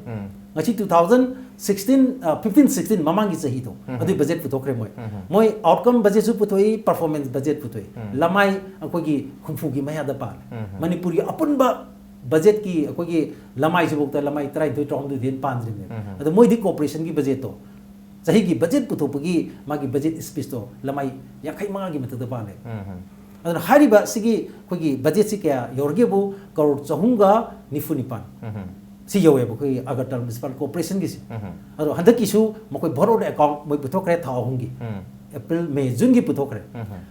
ꯉꯁꯤ two thousand sixteen, ꯑ, fifteen sixteen ꯃꯃꯥꯡꯒꯤ ꯆꯍꯤꯗꯣ, ꯑꯗꯨꯒꯤ ꯕꯖꯦꯠ ꯄꯨꯊꯣꯛꯈ꯭ꯔꯦ ꯃꯣꯏ꯫ ꯃꯣꯏ ꯑꯥꯎꯠꯀꯝ ꯕꯖꯦꯠꯁꯨ ꯄꯨꯊꯣꯛꯏ, ꯄꯔꯐꯣꯔꯃꯦꯟꯁ ꯕꯖꯦꯠ ꯄꯨꯊꯣꯛꯏ꯫ ꯂꯃꯥꯏ ꯑꯩꯈꯣꯏꯒꯤ ꯍꯨꯝꯐꯨꯒꯤ ꯃꯌꯥꯗ ꯄꯥꯜꯂꯦ꯫ ꯃꯅꯤꯄꯨꯔꯒꯤ ꯑꯄꯨꯟꯕ ꯕꯖꯦꯠꯀꯤ ꯑꯩꯈꯣꯏꯒꯤ ꯂꯃꯥꯏꯁꯤꯐꯥꯎꯗ ꯂꯃꯥꯏ ꯇꯔꯥꯅꯤꯊꯣꯏ, ꯇꯔꯥꯍꯨꯝꯗꯣꯏꯗꯤ ꯍꯦꯟꯅ ꯄꯥꯟꯗ꯭ꯔꯤꯕꯅꯦꯕ꯫ ꯑꯗꯣ ꯃꯣꯏꯗꯤ ꯀꯣꯔꯄꯣꯔꯦꯁꯟꯒꯤ ꯕꯖꯦꯠꯇꯣ, ꯆꯍꯤꯒꯤ ꯕꯖꯦꯠ ꯄꯨꯊꯣꯛꯄꯒꯤ ꯃꯥꯒꯤ ꯕꯖꯦꯠ ꯁ꯭ꯄꯤꯆꯇꯣ ꯂꯃꯥꯏ ꯌꯥꯡꯈꯩ ꯃꯉꯥꯒꯤ ꯃꯊꯛꯇ ꯄꯥꯜꯂꯦ꯫ ꯑꯗꯨꯅ ꯍꯥꯏꯔꯤꯕ ꯁꯤꯒꯤ ꯑꯩꯈꯣꯏꯒꯤ ꯕꯖꯦꯠꯁꯤ ꯀꯌꯥ ꯌꯧꯔꯒꯦꯕꯨ, ꯀꯔꯣꯔ ꯆꯍꯨꯝꯒ ꯅꯤꯐꯨ ꯅꯤꯄꯥꯟ꯫ ꯁꯤ ꯌꯧꯋꯦꯕ ꯑꯩꯈꯣꯏꯒꯤ ꯑꯒꯔꯇꯂꯥ ꯃ꯭ꯌꯨꯅꯤꯁꯤꯄꯥꯜ ꯀꯣꯔꯄꯣꯔꯦꯁꯟꯒꯤꯁꯦ꯫ ꯑꯗꯣ ꯍꯟꯗꯛꯀꯤꯁꯨ ꯃꯈꯣꯏ ꯚꯣꯠ ꯑꯣꯟ ꯑꯦꯀꯥꯎꯟ ꯃꯣꯏ ꯄꯨꯊꯣꯛꯈ꯭ꯔꯦ ꯊꯥ ꯑꯍꯨꯝꯒꯤ꯫ ꯑꯦꯄ꯭ꯔꯤꯜ, ꯃꯦ, ꯖꯨꯟꯒꯤ ꯄꯨꯊꯣꯛꯈ꯭ꯔꯦ꯫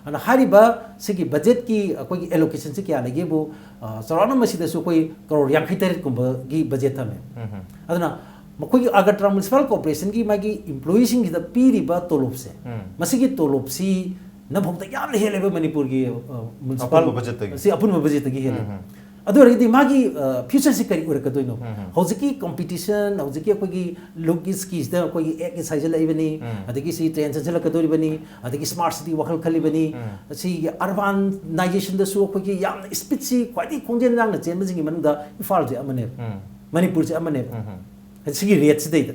ꯑꯗꯨꯅ ꯍꯥꯏꯔꯤꯕ ꯁꯤꯒꯤ ꯕꯖꯦꯠꯀꯤ ꯑꯩꯈꯣꯏꯒꯤ ꯑꯦꯂꯣꯀꯦꯁꯟꯁꯤ ꯀꯌꯥ ꯂꯩꯒꯦꯕꯨ, ꯑ, ꯆꯥꯎꯔꯥꯛꯅ ꯃꯁꯤꯗꯁꯨ ꯑꯩꯈꯣꯏ ꯀꯔꯣꯔ ꯌꯥꯡꯈꯩ ꯇꯔꯦꯠ ꯀꯨꯝꯕꯒꯤ ꯕꯖꯦꯠ ꯊꯝꯃꯦ꯫ ꯑꯗꯨꯅ ꯃꯈꯣꯏꯒꯤ ꯑꯒꯔꯇꯂꯥ ꯃ꯭ꯌꯨꯅꯤꯁꯤꯄꯥꯜ ꯀꯣꯔꯄꯣꯔꯦꯁꯟꯒꯤ ꯃꯥꯒꯤ ꯏꯝꯄ꯭ꯂꯣꯌꯤꯁꯤꯡꯁꯤꯗ ꯄꯤꯔꯤꯕ ꯇꯣꯂꯣꯞꯁꯦ, ꯎꯝ꯫ ꯃꯁꯤꯒꯤ ꯇꯣꯂꯣꯞꯁꯤ ꯅꯐꯧꯗ ꯌꯥꯝꯅ ꯍꯦꯜꯂꯦꯕ ꯃꯅꯤꯄꯨꯔꯒꯤ, ꯑ, ꯃ꯭ꯌꯨꯅꯤꯁꯤꯄꯥꯜ ꯑꯄꯨꯟꯕ ꯕꯖꯦꯠꯇꯒꯤ꯫ ꯁꯤ ꯑꯄꯨꯟꯕ ꯕꯖꯦꯠꯇꯒꯤ ꯍꯦꯜꯂꯦ꯫ ꯎꯝ, ꯎꯝ꯫ ꯑꯗꯨ ꯑꯣꯏꯔꯒꯗꯤ ꯃꯥꯒꯤ, ꯑ, ꯐ꯭ꯌꯨꯆꯔꯁꯤ ꯀꯔꯤ ꯑꯣꯏꯔꯛꯀꯗꯣꯏꯅꯣ? ꯎꯝ, ꯎꯝ꯫ ꯍꯧꯖꯤꯛꯀꯤ ꯀꯝꯄꯤꯇꯤꯁꯟ, ꯍꯧꯖꯤꯛꯀꯤ ꯑꯩꯈꯣꯏꯒꯤ ꯂꯨꯛ ꯏꯁꯀꯤꯁꯤꯗ ꯑꯩꯈꯣꯏꯒꯤ ꯑꯦꯛ ꯏꯁ ꯍꯥꯏꯖꯜꯂꯛꯏꯕꯅꯤ, ꯎꯝ꯫ ꯑꯗꯒꯤ ꯁꯤ ꯇ꯭ꯔꯦꯟ ꯆꯠꯁꯤꯜꯂꯛꯀꯗꯣꯔꯤꯕꯅꯤ, ꯑꯗꯒꯤ ꯁ꯭ꯃꯥꯔꯠ ꯁꯤꯇꯤ ꯋꯥꯈꯜ ꯈꯜꯂꯤꯕꯅꯤ꯫ ꯎꯝ꯫ ꯑꯁꯤꯒꯤ ꯑꯔꯕꯥꯟꯅꯥꯏꯖꯦꯁꯟꯗꯁꯨ ꯑꯩꯈꯣꯏꯒꯤ ꯌꯥꯝꯅ ꯁ꯭ꯄꯤꯠꯁꯤ ꯈ꯭ꯋꯥꯏꯗꯒꯤ ꯈꯣꯡꯖꯦꯜ ꯌꯥꯡꯅ ꯆꯦꯟꯕꯁꯤꯡꯒꯤ ꯃꯅꯨꯡꯗ ꯏꯝꯐꯥꯜꯁꯦ ꯑꯃꯅꯦꯕ꯫ ꯎꯝ꯫ ꯃꯅꯤꯄꯨꯔꯁꯦ ꯑꯃꯅꯦꯕ꯫ ꯎꯝ, ꯎꯝ꯫ ꯁꯤꯒꯤ ꯔꯦꯠꯁꯤꯗꯩꯗ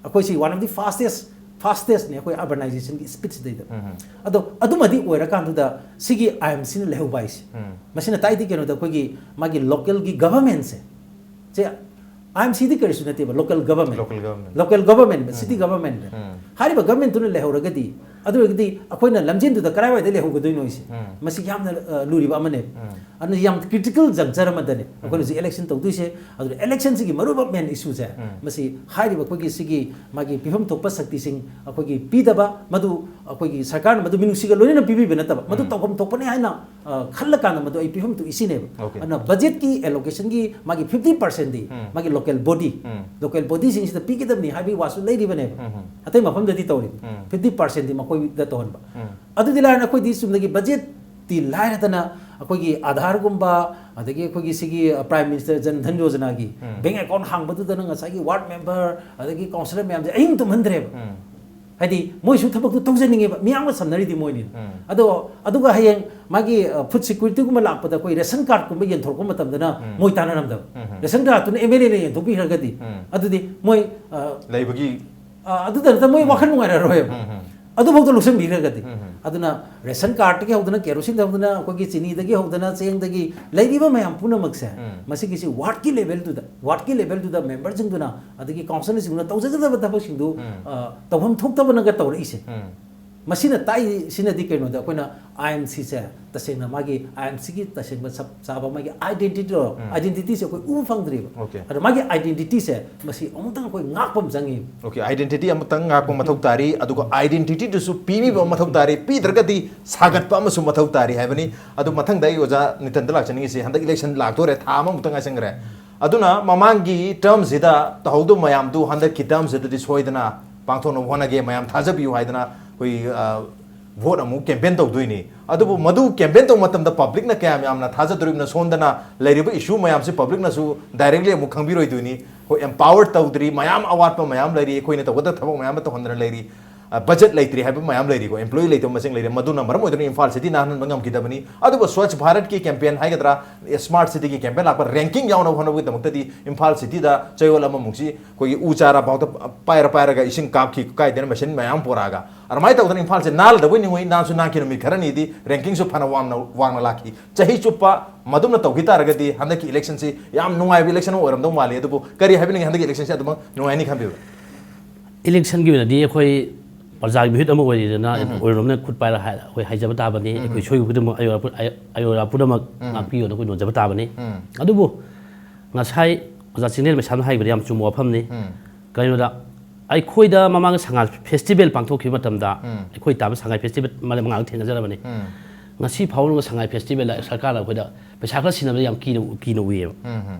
ꯑꯩꯈꯣꯏꯁꯤ one of the fastest, fastest ꯅꯦ ꯑꯩꯈꯣꯏ ꯑꯔꯕꯥꯅꯥꯏꯖꯦꯁꯟꯒꯤ ꯁ꯭ꯄꯤꯠꯁꯤꯗꯩꯗ꯫ ꯎꯝ, ꯎꯝ꯫ ꯑꯗꯣ ꯑꯗꯨꯃꯗꯤ ꯑꯣꯏꯔꯀꯥꯟꯗꯨꯗ ꯁꯤꯒꯤ ꯑꯥꯏ ꯑꯦꯝ ꯁꯤꯅ ꯂꯩꯍꯧꯕ ꯍꯥꯏꯁꯦ, ꯎꯝ꯫ ꯃꯁꯤꯅ ꯇꯥꯛꯏꯗꯤ ꯀꯩꯅꯣꯗ ꯑꯩꯈꯣꯏꯒꯤ ꯃꯥꯒꯤ ꯂꯣꯀꯦꯜꯒꯤ ꯒꯚꯔꯟꯃꯦꯟꯁꯦ, ꯁꯦ ꯑꯥꯏ ꯑꯦꯝ ꯁꯤꯗꯤ ꯀꯔꯤꯁꯨ ꯅꯠꯇꯦꯕ, local government. Local government. Local government, um. City government. Um. ꯍꯥꯏꯔꯤꯕ ꯒꯚꯔꯟꯃꯦꯟꯗꯨꯅ ꯂꯩꯍꯧꯔꯒꯗꯤ, ꯑꯗꯨ ꯑꯣꯏꯔꯒꯗꯤ ꯑꯩꯈꯣꯏꯅ ꯂꯝꯖꯦꯟꯗꯨꯗ ꯀꯔꯥꯏꯋꯥꯏꯗ ꯂꯩꯍꯧꯒꯗꯣꯏꯅꯣ ꯍꯥꯏꯁꯦ? ꯎꯝ꯫ ꯃꯁꯤ ꯌꯥꯝꯅ, ꯑ, ꯂꯨꯔꯤꯕ ꯑꯃꯅꯦꯕ꯫ ꯎꯝ꯫ ꯑꯗꯨꯅ ꯌꯥꯝ ꯀ꯭ꯔꯤꯇꯤꯀꯦꯜ ꯖꯪꯆꯔ ꯑꯃꯗꯅꯦ ꯑꯩꯈꯣꯏꯅ ꯎꯝ꯫ ꯍꯧꯖꯤꯛ ꯏꯂꯦꯛꯁꯟ ꯇꯧꯗꯣꯏꯁꯦ꯫ ꯑꯗꯨꯅ ꯏꯂꯦꯛꯁꯟꯁꯤꯒꯤ ꯃꯔꯨꯑꯣꯏꯕ ꯃꯦꯟ ꯏꯁꯨꯁꯦ, ꯎꯝ꯫ ꯃꯁꯤ ꯍꯥꯏꯔꯤꯕ ꯑꯩꯈꯣꯏꯒꯤ ꯁꯤꯒꯤ ꯃꯥꯒꯤ ꯄꯤꯐꯝ ꯊꯣꯛꯄ ꯁꯛꯇꯤꯁꯤꯡ ꯑꯩꯈꯣꯏꯒꯤ ꯄꯤꯗꯕ, ꯃꯗꯨ ꯑꯩꯈꯣꯏꯒꯤ ꯁꯔꯀꯥꯔꯅ ꯃꯗꯨ ꯃꯤꯅꯨꯡꯁꯤꯒ ꯂꯣꯏꯅꯅ ꯄꯤꯕꯤꯕ ꯅꯠꯇꯕ, ꯃꯗꯨ ꯎꯝ꯫ ꯇꯧꯐꯝ ꯊꯣꯛꯄꯅꯤ ꯍꯥꯏꯅ, ꯑ, ꯈꯜꯂꯀꯥꯟꯗ ꯃꯗꯨ ꯑꯩ ꯄꯤꯐꯝ ꯊꯣꯛꯏ ꯁꯤꯅꯦꯕ꯫ ꯑꯣꯀꯦ꯫ ꯑꯗꯨꯅ ꯕꯖꯦꯠꯀꯤ ꯑꯦꯂꯣꯀꯦꯁꯟꯒꯤ ꯃꯥꯒꯤ ꯐꯤꯐꯇꯤ ꯄꯥꯔꯁꯦꯟꯗꯤ ꯎꯝ꯫ ꯃꯥꯒꯤ ꯂꯣꯀꯦꯜ ꯕꯣꯗꯤ, ꯎꯝ꯫ ꯂꯣꯀꯦꯜ ꯕꯣꯗꯤꯁꯤꯡꯁꯤꯗ ꯄꯤꯒꯗꯕꯅꯤ ꯍꯥꯏꯕꯒꯤ ꯋꯥꯁꯨ ꯂꯩꯔꯤꯕꯅꯦꯕ꯫ ꯎꯝ, ꯎꯝ꯫ ꯑꯇꯩ ꯃꯐꯝꯗꯗꯤ ꯇꯧꯔꯤ꯫ ꯎꯝ꯫ ꯐꯤꯐꯇꯤ ꯄꯥꯔꯁꯦꯟꯗꯤ ꯃꯈꯣꯏꯗ ꯇꯧꯍꯟꯕ꯫ ꯎꯝ꯫ ꯑꯗꯨꯗꯤ ꯂꯥꯏꯔꯅ ꯑꯩꯈꯣꯏꯗꯤ ꯆꯨꯝꯅꯒꯤ ꯕꯖꯦꯠꯇꯤ ꯂꯥꯏꯔꯗꯅ ꯑꯩꯈꯣꯏꯒꯤ ꯑꯥꯙꯥꯔꯒꯨꯝꯕ, ꯑꯗꯒꯤ ꯑꯩꯈꯣꯏꯒꯤ ꯁꯤꯒꯤ, ꯑ, ꯄ꯭ꯔꯥꯏꯝ ꯃꯤꯅꯤꯁꯇꯔ ꯖꯟ ꯙꯟ ꯌꯣꯖꯅꯥꯒꯤ ꯎꯝ꯫ ꯕꯦꯡ ꯑꯦꯀꯥꯎꯟ ꯍꯥꯡꯕꯗꯨꯗꯅ ꯉꯁꯥꯏꯒꯤ ꯋꯥꯔꯗ ꯃꯦꯝꯕꯔ ꯑꯗꯒꯤ ꯀꯥꯎꯟꯁꯤꯂꯔ ꯃꯌꯥꯝꯁꯦ ꯑꯍꯤꯡ ꯇꯨꯝꯍꯟꯗ꯭ꯔꯦꯕ꯫ ꯎꯝ꯫ ꯍꯥꯏꯗꯤ ꯃꯣꯏꯁꯨ ꯊꯕꯛꯇꯨ ꯇꯧꯖꯅꯤꯡꯉꯦꯕ, ꯃꯤꯌꯥꯝꯒ ꯁꯝꯅꯔꯤꯗꯤ ꯃꯣꯏꯅꯤ꯫ ꯎꯝ꯫ ꯑꯗꯣ ꯑꯗꯨꯒ ꯍꯌꯦꯡ ꯃꯥꯒꯤ, ꯑ, ꯐꯨꯗ ꯁꯦꯀ꯭ꯌꯨꯔꯤꯇꯤꯒꯨꯝꯕ ꯂꯥꯛꯄꯗ ꯑꯩꯈꯣꯏ ꯔꯦꯁꯟ ꯀꯥꯔꯗꯀꯨꯝꯕ ꯌꯦꯟꯊꯣꯔꯛꯄ ꯃꯇꯝꯗꯅ ꯎꯝ꯫ ꯃꯣꯏ ꯇꯥꯟꯅꯔꯝꯗꯕ꯫ ꯎꯝ, ꯎꯝ꯫ ꯔꯦꯁꯟ ꯀꯥꯔꯗꯇꯨꯅ ꯑꯦꯝ ꯑꯦꯜ ꯑꯦꯅ ꯌꯦꯟꯊꯣꯛꯄꯤꯈ꯭ꯔꯒꯗꯤ ꯎꯝ꯫ ꯑꯗꯨꯗꯤ ꯃꯣꯏ, ꯑ, ꯂꯩꯕꯒꯤ ꯑ, ꯑꯗꯨꯗ ꯅꯠꯇ ꯃꯣꯏ ꯎꯝ꯫ ꯋꯥꯈꯜ ꯅꯨꯡꯉꯥꯏꯔꯔꯣꯏꯕ꯫ ꯎꯝ, ꯎꯝ꯫ ꯑꯗꯨꯐꯥꯎꯗ ꯂꯧꯁꯤꯟꯕꯤꯈ꯭ꯔꯒꯗꯤ꯫ ꯎꯝ, ꯎꯝ꯫ ꯑꯗꯨꯅ ꯔꯦꯁꯟ ꯀꯥꯔꯗꯇꯒꯤ ꯍꯧꯗꯅ, ꯀꯦꯔꯣꯁꯤꯟꯗꯒꯤ ꯍꯧꯗꯅ, ꯑꯩꯈꯣꯏꯒꯤ ꯆꯤꯅꯤꯗꯒꯤ ꯍꯧꯗꯅ, ꯆꯦꯡꯗꯒꯤ ꯂꯩꯔꯤꯕ ꯃꯌꯥꯝ ꯄꯨꯝꯅꯃꯛꯁꯦ, ꯎꯝ꯫ ꯃꯁꯤꯒꯤꯁꯤ ꯋꯥꯔꯗꯀꯤ ꯂꯦꯚꯦꯜꯗꯨꯗ, ꯋꯥꯔꯗꯀꯤ ꯂꯦꯚꯦꯜꯗꯨꯗ ꯃꯦꯝꯕꯔꯁꯤꯡꯗꯨꯅ, ꯑꯗꯒꯤ ꯀꯥꯎꯟꯁꯤꯜꯁꯤꯡꯗꯨꯅ ꯇꯧꯖꯒꯗꯕ ꯊꯕꯛꯁꯤꯡꯗꯨ, ꯎꯝ꯫ ꯑ, ꯇꯧꯐꯝ ꯊꯣꯛꯇꯕꯅꯒ ꯇꯧꯔꯛꯏꯁꯦ꯫ ꯎꯝ꯫ ꯃꯁꯤꯅ ꯇꯥꯛꯏꯁꯤꯅꯗꯤ ꯀꯩꯅꯣꯗ, ꯑꯩꯈꯣꯏꯅ ꯑꯥꯏ ꯑꯦꯝ ꯁꯤꯁꯦ ꯇꯁꯦꯡꯅ ꯃꯥꯒꯤ, ꯑꯥꯏ ꯑꯦꯝ ꯁꯤꯒꯤ ꯇꯁꯦꯡꯕ ꯆꯞ ꯆꯥꯕ ꯃꯥꯒꯤ identity ꯗꯣ, ꯎꯝ꯫ Identity ꯁꯦ ꯑꯩꯈꯣꯏ ꯎꯕ ꯐꯪꯗ꯭ꯔꯤꯕ꯫ Okay. ꯑꯗꯣ ꯃꯥꯒꯤ identity ꯁꯦ ꯃꯁꯤ ꯑꯃꯨꯛꯇꯪ ꯑꯩꯈꯣꯏ ꯉꯥꯛꯄ ꯑꯃ ꯆꯪꯉꯤ꯫ Okay, identity ꯑꯃꯇꯪ ꯉꯥꯛꯄ ꯃꯊꯧ ꯇꯥꯔꯤ, ꯑꯗꯨꯒ identity ꯗꯨꯁꯨ ꯄꯤꯕꯤꯕ ꯑꯃ ꯃꯊꯧ ꯇꯥꯔꯤ, ꯄꯤꯗ꯭ꯔꯒꯗꯤ ꯁꯥꯒꯠꯄ ꯑꯃꯁꯨ ꯃꯊꯧ ꯇꯥꯔꯤ ꯍꯥꯏꯕꯅꯤ꯫ ꯑꯗꯨ ꯃꯊꯪꯗ ꯑꯩ ꯑꯣꯖꯥ ꯅꯤꯇꯟꯗ ꯂꯥꯛꯆꯅꯤꯡꯉꯤꯁꯤ, ꯍꯟꯗꯛ election ꯂꯥꯛꯇꯣꯔꯦ, ꯊꯥ ꯑꯃꯃꯨꯛꯇ ꯉꯥꯏꯁꯟꯈ꯭ꯔꯦ꯫ ꯑꯗꯨꯅ ꯃꯃꯥꯡꯒꯤ term ꯁꯤꯗ ꯇꯧꯍꯧꯗꯕ ꯃꯌꯥꯝꯗꯨ ꯍꯟꯗꯛꯀꯤ term ꯁꯤꯗꯗꯤ ꯁꯣꯏꯗꯅ ꯄꯥꯡꯊꯣꯛꯅꯕ ꯍꯣꯠꯅꯒꯦ, ꯃꯌꯥꯝ ꯊꯥꯖꯕꯤꯌꯨ ꯍꯥꯏꯗꯅ ꯑꯩꯈꯣꯏ, ꯑ, vote ꯑꯃꯨꯛ campaign ꯇꯧꯗꯣꯏꯅꯤ꯫ ꯑꯗꯨꯕꯨ ꯃꯗꯨ campaign ꯇꯧꯕ ꯃꯇꯝꯗ public ꯅ ꯀꯌꯥꯝ ꯌꯥꯝꯅ ꯊꯥꯖꯗꯣꯔꯤꯕꯅꯣ, ꯁꯣꯝꯗꯅ ꯂꯩꯔꯤꯕ issue ꯃꯌꯥꯝꯁꯤ public ꯅꯁꯨ directly ꯑꯃꯨꯛ ꯈꯪꯕꯤꯔꯣꯏꯗꯣꯏꯅꯤ꯫ ꯑꯩꯈꯣꯏ empower ꯇꯧꯗ꯭ꯔꯤ, ꯃꯌꯥꯝ ꯑꯋꯥꯠꯄ ꯃꯌꯥꯝ ꯂꯩꯔꯤ, ꯑꯩꯈꯣꯏꯅ ꯇꯧꯒꯗꯕ ꯊꯕꯛ ꯃꯌꯥꯝ ꯑꯃ ꯇꯧꯍꯟꯗꯅ ꯂꯩꯔꯤ꯫ ꯑ, budget ꯂꯩꯇ꯭ꯔꯤ ꯍꯥꯏꯕ ꯃꯌꯥꯝ ꯂꯩꯔꯤꯀꯣ, employee ꯂꯩꯇꯕ ꯃꯁꯤꯡ ꯂꯩꯔꯤ, ꯃꯗꯨꯅ ꯃꯔꯝ ꯑꯣꯏꯗꯨꯅ ꯏꯝꯐꯥꯜ city ꯅꯥꯟꯍꯟꯕ ꯉꯝꯈꯤꯗꯕꯅꯤ꯫ ꯑꯗꯨꯕꯨ Swachh Bharat ꯀꯤ campaign ꯍꯥꯏꯒꯗ꯭ꯔꯥ, smart city ꯒꯤ campaign ꯂꯥꯛꯄ, ranking ꯌꯥꯎꯅꯕ ꯍꯣꯠꯅꯕꯒꯤꯗꯃꯛꯇꯗꯤ ꯏꯝꯐꯥꯜ city ꯗ ꯆꯌꯣꯜ ꯑꯃꯃꯨꯛꯁꯤ ꯑꯩꯈꯣꯏꯒꯤ ꯎ ꯆꯥꯔꯥ ꯐꯥꯎꯗ ꯄꯥꯏꯔ ꯄꯥꯏꯔꯒ ꯏꯁꯤꯡ ꯀꯥꯞꯈꯤ, ꯀꯥꯏꯗꯅ machine ꯃꯌꯥꯝ ꯄꯨꯔꯛꯑꯒ꯫ ꯑꯗꯨꯃꯥꯏꯅ ꯇꯧꯗꯅ ꯏꯝꯐꯥꯜꯁꯦ ꯅꯥꯜꯂꯗꯕꯣꯏ ꯅꯤꯡꯉꯨꯏ, ꯅꯥꯟꯁꯨ ꯅꯥꯟꯈꯤ, ꯅꯨꯃꯤꯠ ꯈꯔꯅꯤꯗꯤ ranking ꯁꯨ ꯐꯅ ꯋꯥꯡꯅ, ꯋꯥꯡꯅ ꯂꯥꯛꯈꯤ꯫ ꯆꯍꯤ ꯆꯨꯞꯄ ꯃꯗꯨꯝꯅ ꯇꯧꯈꯤ ꯇꯥꯔꯒꯗꯤ ꯍꯟꯗꯛꯀꯤ election ꯁꯤ ꯌꯥꯝ ꯅꯨꯡꯉꯥꯏꯕ election ꯑꯃ ꯑꯣꯏꯔꯝꯗꯧ ꯃꯥꯜꯂꯤ꯫ ꯑꯗꯨꯕꯨ ꯀꯔꯤ ꯍꯥꯏꯕꯤꯅꯤꯡꯉꯤ, ꯍꯟꯗꯛꯀꯤ election ꯁꯤ ꯑꯗꯨꯃꯛ ꯅꯨꯡꯉꯥꯏꯅꯤ ꯈꯟꯕꯤꯕ꯭ꯔꯥ? Election ꯒꯤ ꯑꯣꯏꯅꯗꯤ ꯑꯩꯈꯣꯏ ꯄ꯭ꯔꯖꯥꯒꯤ ꯃꯤꯍꯨꯠ ꯑꯃ ꯑꯣꯏꯔꯤꯗꯅ, ꯑꯣꯏꯔꯣꯝꯅ ꯈꯨꯠ ꯄꯥꯏꯔ ꯍꯥꯏ-, ꯑꯩꯈꯣꯏ ꯍꯥꯏꯖꯕ ꯇꯥꯕꯅꯤ꯫ ꯑꯩꯈꯣꯏ ꯁꯣꯏꯈꯤꯕ ꯈꯨꯗꯤꯡꯃꯛ ꯑꯌꯣꯔ ꯑꯄꯨ-, ꯑꯌꯣꯔ ꯄꯨꯝꯅꯃꯛ ꯉꯥꯛꯄꯤꯌꯣꯅ ꯑꯩꯈꯣꯏ ꯅꯣꯟꯖꯕ ꯇꯥꯕꯅꯤ꯫ ꯑꯗꯨꯕꯨ ꯉꯁꯥꯏ ꯑꯣꯖꯥ ꯆꯤꯡꯂꯦꯟ ꯃꯩꯁꯥꯝꯅ ꯍꯥꯏꯈꯤꯕꯗ ꯌꯥꯝ ꯆꯨꯝꯕ ꯋꯥꯐꯝꯅꯤ꯫ ꯀꯩꯅꯣꯗ ꯑꯩꯈꯣꯏꯗ ꯃꯃꯥꯡꯗ ꯁꯉꯥꯏ festival ꯄꯥꯡꯊꯣꯛꯈꯤꯕ ꯃꯇꯝꯗ ꯑꯩꯈꯣꯏ ꯇꯥꯕ ꯁꯉꯥꯏ festival ꯃꯉꯥ ꯊꯦꯡꯅꯖꯔꯕꯅꯤ꯫ ꯉꯁꯤ ꯐꯥꯎꯕ ꯁꯉꯥꯏ festival ꯗ ꯁꯔꯀꯥꯔꯅ ꯑꯩꯈꯣꯏꯗ ꯄꯩꯁꯥ ꯈꯔ ꯁꯤꯟꯅꯕꯗ ꯌꯥꯝ ꯀꯤꯅ, ꯀꯤꯅ ꯎꯏꯌꯦꯕ꯫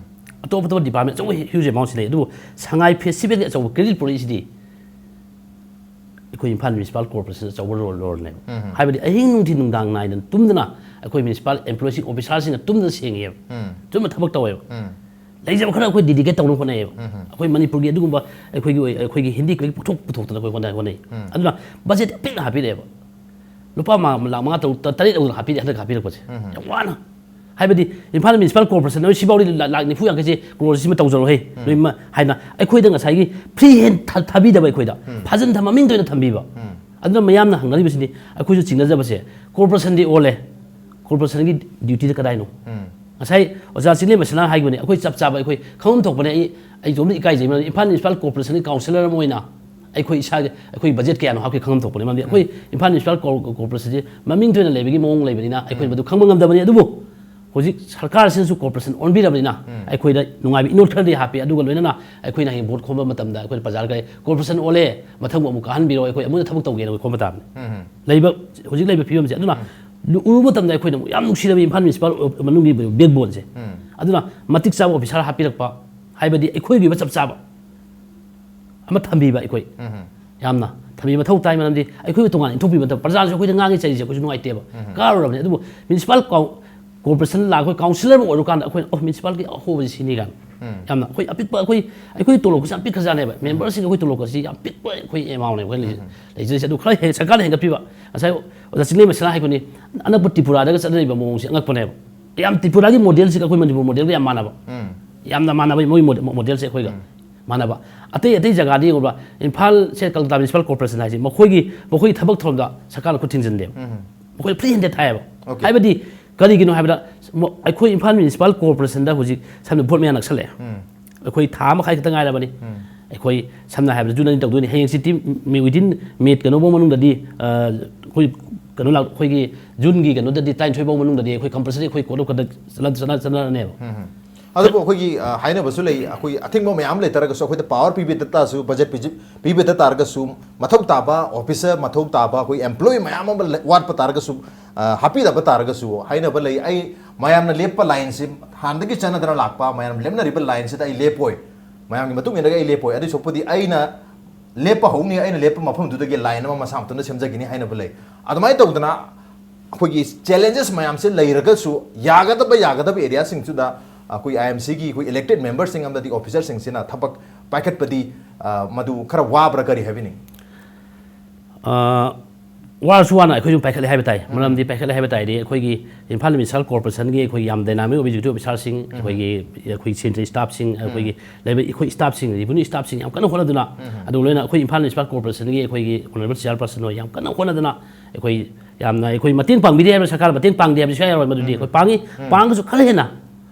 ꯑꯇꯣꯞ ꯑꯇꯣꯞꯄ department ꯑꯆꯧꯕ huge amount ꯁꯤꯟꯅꯩ, ꯑꯗꯨꯕꯨ ꯁꯉꯥꯏ festival ꯒꯤ ꯑꯆꯧꯕ credit ꯄꯨꯔꯛꯏꯁꯤꯗꯤ ꯑꯩꯈꯣꯏ ꯏꯝꯐꯥꯜ Municipal Corporation ꯑꯆꯧꯕ role, role ꯅꯦꯕ꯫ ꯍꯥꯏꯕꯗꯤ ꯑꯍꯤꯡ ꯅꯨꯡꯊꯤꯜ ꯅꯨꯡꯗꯥꯡ ꯅꯥꯏꯗꯅ ꯇꯨꯝꯗꯅ ꯑꯩꯈꯣꯏ municipal employee ꯁꯤꯡ, officer ꯁꯤꯡꯅ ꯇꯨꯝꯗꯅ ꯁꯦꯡꯉꯦꯕ꯫ ꯇꯨꯝꯗꯅ ꯊꯕꯛ ꯇꯧꯋꯦꯕ꯫ ꯂꯩꯖꯕ ꯈꯔ ꯑꯩꯈꯣꯏ dedicate ꯇꯧꯅꯕ ꯍꯣꯠꯅꯩꯌꯦꯕ꯫ ꯑꯩꯈꯣꯏ ꯃꯅꯤꯄꯨꯔꯒꯤ ꯑꯗꯨꯒꯨꯝꯕ ꯑꯩꯈꯣꯏꯒꯤ ꯑꯣꯏ-, ꯑꯩꯈꯣꯏꯒꯤ ꯍꯤꯟꯗꯤ ꯀꯣꯏ ꯄꯨꯊꯣꯛ, ꯄꯨꯊꯣꯛꯇꯅ ꯑꯩꯈꯣꯏ ꯍꯣꯠꯅ-, ꯍꯣꯠꯅꯩ꯫ ꯑꯗꯨꯅ budget ꯄꯤꯛꯅ ꯍꯥꯞꯄꯤꯔꯛꯑꯦꯕ꯫ ꯂꯨꯄꯥ ꯃ-, ꯂꯥꯈ ꯃꯉꯥ, ꯇꯔꯨꯛ, ꯇ-, ꯇꯔꯦꯠ ꯌꯧꯗꯅ ꯍꯥꯞꯄꯤꯔꯦ, ꯍꯟꯗꯛ ꯍꯥꯞꯄꯤꯔꯛꯄꯁꯦ꯫ ꯌꯥꯝ ꯋꯥꯅ꯫ ꯍꯥꯏꯕꯗꯤ ꯏꯝꯐꯥꯜ Municipal Corporation ꯅꯣꯏ ꯁꯤꯐꯥꯎꯗꯤ ꯂꯥ-, ꯂꯥꯈ ꯅꯤꯐꯨ ꯌꯥꯡꯈꯩꯁꯦ, crore ꯁꯤꯃ ꯇꯧꯖꯔꯣꯍꯦ꯫ ꯅꯣꯏ ꯃ-, ꯍꯥꯏꯅ ꯑꯩꯈꯣꯏꯗ ꯉꯁꯥꯏꯒꯤ free hand ꯊ-, ꯊꯥꯕꯤꯗꯕ ꯑꯩꯈꯣꯏꯗ꯫ ꯐꯥꯖꯤꯟ ꯊꯝꯕ ꯃꯤꯡꯗ ꯑꯣꯏꯅ ꯊꯝꯕꯤꯕ꯫ ꯑꯗꯨꯅ ꯃꯌꯥꯝꯅ ꯍꯪꯅꯔꯤꯕꯁꯤꯗꯤ ꯑꯩꯈꯣꯏꯁꯨ ꯆꯤꯡꯅꯖꯕꯁꯦ, corporation ꯗꯤ ꯑꯣꯜꯂꯦ꯫ Corporation ꯒꯤ duty ꯗ ꯀꯗꯥꯏꯅꯣ? ꯉꯁꯥꯏ ꯑꯣꯖꯥ ꯆꯤꯡꯂꯦꯟ ꯃꯩꯁꯥꯝꯅ ꯍꯥꯏꯈꯤꯕꯅꯤ, ꯑꯩꯈꯣꯏ ꯆꯞ ꯆꯥꯕ ꯑꯩꯈꯣꯏ ꯈꯪꯐꯝ ꯊꯣꯛꯄꯅꯦ꯫ ꯑꯩ, ꯑꯩ ꯏꯇꯣꯝꯇ ꯏꯀꯥꯏꯖꯩ, ꯃꯔꯝꯗꯤ ꯏꯝꯐꯥꯜ Municipal Corporation ꯒꯤ councillor ꯑꯃ ꯑꯣꯏꯅ ꯑꯩꯈꯣꯏ ꯏꯁꯥꯒꯤ, ꯑꯩꯈꯣꯏ ꯕꯖꯦꯠ ꯀꯌꯥꯅꯣ ꯍꯥꯞꯀꯦ ꯈꯪꯐꯝ ꯊꯣꯛꯄꯅꯤ꯫ ꯃꯔꯝꯗꯤ ꯑꯩꯈꯣꯏ ꯏꯝꯐꯥꯜ ꯃ꯭ꯌꯨꯅꯤꯁꯤꯄꯥꯜ ꯀꯣꯔ-, ꯀꯣꯔꯄꯣꯔꯦꯁꯟꯁꯤ ꯃꯃꯤꯡꯒꯤ ꯑꯣꯏꯅ ꯂꯩꯕꯒꯤ ꯃꯑꯣꯡ ꯂꯩꯕꯅꯤꯅ ꯑꯩꯈꯣꯏ ꯃꯗꯨ ꯈꯪꯕ ꯉꯝꯗꯕꯅꯤ꯫ ꯑꯗꯨꯕꯨ ꯍꯧꯖꯤꯛ ꯁꯔꯀꯥꯔꯁꯤꯅꯁꯨ ꯀꯣꯔꯄꯣꯔꯦꯁꯟ ꯑꯣꯟꯕꯤꯔꯕꯅꯤꯅ ꯑꯩꯈꯣꯏꯗ ꯅꯨꯡꯉꯥꯏꯕ ꯏꯅꯣꯠ ꯈꯔꯗꯤ ꯍꯥꯞꯄꯤ꯫ ꯑꯗꯨꯒ ꯂꯣꯏꯅꯅ ꯑꯩꯈꯣꯏꯅ ꯍꯌꯦꯡ ꯚꯣꯠ ꯈꯣꯝꯕ ꯃꯇꯝꯗ ꯑꯩꯈꯣꯏꯅ ꯄ꯭ꯔꯖꯥ ꯀꯔꯤ ꯀꯣꯔꯄꯣꯔꯦꯁꯟ ꯑꯣꯜꯂꯦ, ꯃꯊꯪ ꯑꯃꯨꯛ ꯀꯥꯍꯟꯕꯤꯔꯣ, ꯑꯩꯈꯣꯏ ꯑꯃꯨꯛ ꯊꯕꯛ ꯇꯧꯒꯦꯅ ꯑꯩꯈꯣꯏ ꯈꯣꯝꯕ ꯇꯥꯕꯅꯤ꯫ ꯂꯩꯕ, ꯍꯧꯖꯤꯛ ꯂꯩꯕ ꯐꯤꯕꯝꯁꯦ꯫ ꯑꯗꯨꯅ ꯂꯨ-, ꯎꯔꯨꯕ ꯃꯇꯝꯗ ꯑꯩꯈꯣꯏꯅ ꯑꯃꯨꯛ ꯌꯥꯝ ꯅꯨꯡꯁꯤꯔꯕ ꯏꯝꯐꯥꯜ ꯃ꯭ꯌꯨꯅꯤꯁꯤꯄꯥꯜ ꯃꯅꯨꯡꯒꯤ ꯕꯦꯛꯕꯣꯟꯁꯦ꯫ ꯑꯗꯨꯅ ꯃꯇꯤꯛ ꯆꯥꯕ ꯑꯣꯐꯤꯁꯥꯔ ꯍꯥꯞꯄꯤꯔꯛꯄ ꯍꯥꯏꯕꯗꯤ ꯑꯩꯈꯣꯏꯒꯤ ꯑꯣꯏꯕ ꯆꯞ ꯆꯥꯕ ꯑꯃ ꯊꯝꯕꯤꯕ ꯑꯩꯈꯣꯏ ꯌꯥꯝꯅ ꯊꯝꯕꯤꯕ ꯃꯊꯧ ꯇꯥꯏ꯫ ꯃꯔꯝꯗꯤ ꯑꯩꯈꯣꯏꯕꯨ ꯇꯣꯉꯥꯟꯅ ꯏꯟꯊꯣꯛꯄꯤꯕ ꯃꯇꯝꯗ ꯄ꯭ꯔꯖꯥꯁꯨ ꯑꯩꯈꯣꯏꯗ ꯉꯥꯡꯉꯤ ꯆꯩꯔꯤꯁꯦ ꯑꯩꯈꯣꯏꯁꯨ ꯅꯨꯡꯉꯥꯏꯇꯦꯕ꯫ ꯀꯥꯔꯨꯔꯕꯅꯤ꯫ ꯑꯗꯨꯕꯨ ꯃ꯭ꯌꯨꯅꯤꯁꯤꯄꯥꯜ ꯀꯥꯎ-, ꯀꯣꯔꯄꯣꯔꯦꯁꯟ ꯂꯥꯛ-, ꯑꯩꯈꯣꯏ ꯀꯥꯎꯟꯁꯤꯂꯔ ꯑꯃ ꯑꯣꯏꯔꯨꯀꯥꯟꯗ ꯑꯩꯈꯣꯏꯅ, "ꯑꯣ, ꯃ꯭ꯌꯨꯅꯤꯁꯤꯄꯥꯜꯒꯤ ꯑꯍꯣꯕꯁꯤ ꯁꯤꯅꯤ" ꯀꯥꯏꯅ꯫ ꯌꯥꯝꯅ ꯑꯩꯈꯣꯏ ꯑꯄꯤꯛꯄ, ꯑꯩꯈꯣꯏ, ꯑꯩꯈꯣꯏ ꯇꯣꯂꯣꯞꯀꯁꯦ ꯌꯥꯝ ꯄꯤꯛꯈ꯭ꯔꯖꯥꯠꯅꯦꯕ꯫ ꯃꯦꯝꯕꯔꯁꯤꯡ ꯑꯩꯈꯣꯏ ꯇꯣꯂꯣꯞꯀꯁꯤ ꯌꯥꯝ ꯄꯤꯛꯄ ꯑꯩꯈꯣꯏ ꯑꯦꯃꯥꯎꯟꯅꯦꯕ ꯑꯩꯈꯣꯏ ꯂꯩꯖ-, ꯂꯩꯖꯔꯤꯁꯦ꯫ ꯑꯗꯨ ꯈꯔ ꯍꯦ-, ꯁꯔꯀꯥꯔꯅ ꯍꯦꯟꯒꯠꯄꯤꯕ꯫ ꯉꯁꯥꯏ ꯑꯣꯖꯥ ꯆꯤꯡꯂꯦꯝꯕꯁꯅꯥ ꯍꯥꯏꯈꯣꯅꯤ, ꯑꯅꯛꯄ ꯇ꯭ꯔꯤꯄꯨꯔꯥꯗꯒ ꯆꯠꯅꯔꯤꯕ ꯃꯑꯣꯡꯁꯦ ꯑꯉꯛꯄꯅꯦꯕ꯫ ꯌꯥꯝ ꯇ꯭ꯔꯤꯄꯨꯔꯥꯒꯤ ꯃꯣꯗꯦꯜꯁꯤꯒ ꯑꯩꯈꯣꯏ ꯃꯅꯤꯄꯨꯔ ꯃꯣꯗꯦꯜꯒ ꯌꯥꯝ ꯃꯥꯟꯅꯕ꯫ ꯌꯥꯝꯅ ꯃꯥꯟꯅꯕ ꯃꯣꯏ ꯃꯣꯗꯦ-, ꯃꯣꯗꯦꯜꯁꯦ ꯑꯩꯈꯣꯏꯒ ꯃꯥꯟꯅꯕ꯫ ꯑꯇꯩ ꯑꯇꯩ ꯖꯒꯥꯗꯤ ꯌꯦꯡꯉꯨꯕ, ꯏꯝꯐꯥꯜꯁꯦ ꯀꯜꯀꯇꯥ ꯃ꯭ꯌꯨꯅꯤꯁꯤꯄꯥꯜ ꯀꯣꯔꯄꯣꯔꯦꯁꯟ ꯍꯥꯏꯁꯦ ꯃꯈꯣꯏꯒꯤ, ꯃꯈꯣꯏꯒꯤ ꯊꯕꯛ ꯊꯧꯔꯝꯗ ꯁꯔꯀꯥꯔꯅ ꯈꯨꯠ ꯊꯤꯡꯖꯤꯟꯗꯦꯕ꯫ ꯃꯈꯣꯏ ꯐ꯭ꯔꯤ ꯍꯦꯟꯗꯦꯗ ꯊꯥꯏꯌꯦꯕ꯫ Okay. ꯍꯥꯏꯕꯗꯤ ꯀꯔꯤꯒꯤꯅꯣ ꯍꯥꯏꯕꯗ ꯃ-, ꯑꯩꯈꯣꯏ ꯏꯝꯐꯥꯜ ꯃ꯭ꯌꯨꯅꯤꯁꯤꯄꯥꯜ ꯀꯣꯔꯄꯣꯔꯦꯁꯟꯗ ꯍꯧꯖꯤꯛ ꯁꯝꯅ ꯚꯣꯠ ꯃꯌꯥ ꯅꯛꯁꯜꯂꯛꯑꯦ꯫ ꯑꯩꯈꯣꯏ ꯊꯥ ꯑꯃ ꯃꯈꯥꯏ ꯈꯛꯇ ꯉꯥꯏꯔꯕꯅꯤ꯫ ꯑꯩꯈꯣꯏ ꯁꯝꯅ ꯍꯥꯏꯔꯕꯗ ꯖꯨꯟ ꯑꯅꯤ ꯇꯧꯗꯣꯏꯅꯤ꯫ ꯍꯌꯦꯡꯁꯤ ꯇꯤꯝ ꯃꯤ-, within ꯃꯦ ꯀꯩꯅꯣꯐꯧ ꯃꯅꯨꯡꯗꯗꯤ, ꯑ, ꯑꯩꯈꯣꯏ ꯀꯩꯅꯣ ꯂꯥꯛ-, ꯑꯩꯈꯣꯏꯒꯤ ꯖꯨꯟꯒꯤ ꯀꯩꯅꯣꯗꯗꯤ ꯇꯔꯥꯅꯤꯊꯣꯏ ꯐꯥꯎ ꯃꯅꯨꯡꯗꯗꯤ ꯑꯩꯈꯣꯏ compulsory ꯑꯩꯈꯣꯏ code of conduct ꯆꯠꯅ-, ꯆꯠꯅ-, ꯆꯠꯅꯔꯅꯦꯕ꯫ ꯑꯗꯨꯕꯨ ꯑꯩꯈꯣꯏꯒꯤ, ꯑ, ꯍꯥꯏꯅꯕꯁꯨ ꯂꯩ, ꯑꯩꯈꯣꯏ ꯑꯊꯤꯡꯕ ꯃꯌꯥꯝ ꯂꯩꯇꯥꯔꯒꯁꯨ ꯑꯩꯈꯣꯏꯗ power ꯄꯤꯕꯤꯗ ꯇꯥꯔꯁꯨ, budget ꯄꯤꯖꯤ-, ꯄꯤꯕꯤꯗ ꯇꯥꯔꯒꯁꯨ, ꯃꯊꯧ ꯇꯥꯕ officer, ꯃꯊꯧ ꯇꯥꯕ ꯑꯩꯈꯣꯏ employee ꯃꯌꯥꯝ ꯑꯃ ꯂꯩ-, ꯋꯥꯠꯄ ꯇꯥꯔꯒꯁꯨ, ꯑ, ꯍꯥꯞꯄꯤꯗꯕ ꯇꯥꯔꯒꯁꯨ ꯍꯥꯏꯅꯕ ꯂꯩ꯫ ꯑꯩ ꯃꯌꯥꯝꯅ ꯂꯦꯞꯄ lineꯁꯤ, ꯍꯥꯟꯅꯗꯒꯤ ꯆꯠꯅꯗꯅ ꯂꯥꯛꯄ, ꯃꯌꯥꯝ ꯂꯦꯞꯅꯔꯤꯕ lineꯁꯤꯗ ꯑꯩ ꯂꯦꯞꯄꯣꯏ, ꯃꯌꯥꯝꯒꯤ ꯃꯇꯨꯡ ꯏꯟꯅꯒ ꯑꯩ ꯂꯦꯞꯄꯣꯏ꯫ ꯑꯗꯨꯏ ꯁꯔꯨꯛꯄꯨꯗꯤ ꯑꯩꯅ ꯂꯦꯞꯄ ꯍꯧꯅꯤ, ꯑꯩꯅ ꯂꯦꯞꯄ ꯃꯐꯝꯗꯨꯗꯒꯤ line ꯑꯃ ꯃꯁꯥ ꯃꯊꯟꯇ ꯁꯦꯝꯖꯈꯤꯅꯤ ꯍꯥꯏꯅꯕ ꯂꯩ꯫ ꯑꯗꯨꯃꯥꯏꯅ ꯇꯧꯗꯅ ꯑꯩꯈꯣꯏꯒꯤ challenges ꯃꯌꯥꯝꯁꯦ ꯂꯩꯔꯒꯁꯨ, ꯌꯥꯒꯗꯕ, ꯌꯥꯒꯗꯕ areaꯁꯤꯡꯁꯤꯗ ꯑꯩꯈꯣꯏ IMCꯒꯤ ꯑꯩꯈꯣꯏ elected memberꯁꯤꯡ ꯑꯃꯗꯤ officerꯁꯤꯡꯁꯤꯅ ꯊꯕꯛ ꯄꯥꯏꯈꯠꯄꯗꯤ, ꯑ, ꯃꯗꯨ ꯈꯔ ꯋꯥꯕ꯭ꯔꯥ ꯀꯔꯤ ꯍꯥꯏꯕꯤꯅꯤꯡꯉꯤ? ꯑ, ꯋꯥꯔꯁꯨ ꯋꯥꯅ ꯑꯩꯈꯣꯏꯁꯨ ꯄꯥꯏꯈꯠꯂꯦ ꯍꯥꯏꯕ ꯇꯥꯏ꯫ ꯃꯔꯝꯗꯤ ꯄꯥꯏꯈꯠꯂꯦ ꯍꯥꯏꯕ ꯇꯥꯔꯗꯤ ꯑꯩꯈꯣꯏꯒꯤ ꯏꯝꯐꯥꯜ ꯃ꯭ꯌꯨꯅꯤꯁꯤꯄꯥꯜ ꯀꯣꯔꯄꯣꯔꯦꯁꯟꯒꯤ ꯑꯩꯈꯣꯏꯒꯤ ꯌꯥꯝ dynamic ꯑꯣꯏꯕ executive officerꯁꯤꯡ, ꯑꯩꯈꯣꯏꯒꯤ, ꯑꯩꯈꯣꯏ sanitary staffꯁꯤꯡ, ꯑꯩꯈꯣꯏꯒꯤ ꯂꯩꯕ ꯑꯩꯈꯣꯏ staffꯁꯤꯡ, revenue staffꯁꯤꯡ ꯌꯥꯝ ꯀꯟꯅ ꯍꯣꯠꯅꯗꯨꯅ, ꯑꯗꯨꯒ ꯂꯣꯏꯅ ꯑꯩꯈꯣꯏ ꯏꯝꯐꯥꯜ ꯃ꯭ꯌꯨꯅꯤꯁꯤꯄꯥꯜ ꯀꯣꯔꯄꯣꯔꯦꯁꯟꯒꯤ ꯑꯩꯈꯣꯏꯒꯤ honourable chairperson ꯍꯣꯏ ꯌꯥꯝ ꯀꯟꯅ ꯍꯣꯠꯅꯗꯅ ꯑꯩꯈꯣꯏ ꯌꯥꯝꯅ ꯑꯩꯈꯣꯏ ꯃꯇꯦꯡ ꯄꯥꯡꯕꯤꯔꯤ ꯍꯥꯏꯕ, ꯁꯔꯀꯥꯔꯅ ꯃꯇꯦꯡ ꯄꯥꯡꯗꯦ ꯍꯥꯏꯕꯗꯤ ꯁꯨꯡꯌꯥ ꯌꯥꯔꯣꯏ꯫ ꯃꯗꯨꯗꯤ ꯑꯩꯈꯣꯏ ꯄꯥꯡꯉꯤ, ꯄꯥꯡꯉꯁꯨ ꯈꯔ ꯍꯦꯟꯅ꯫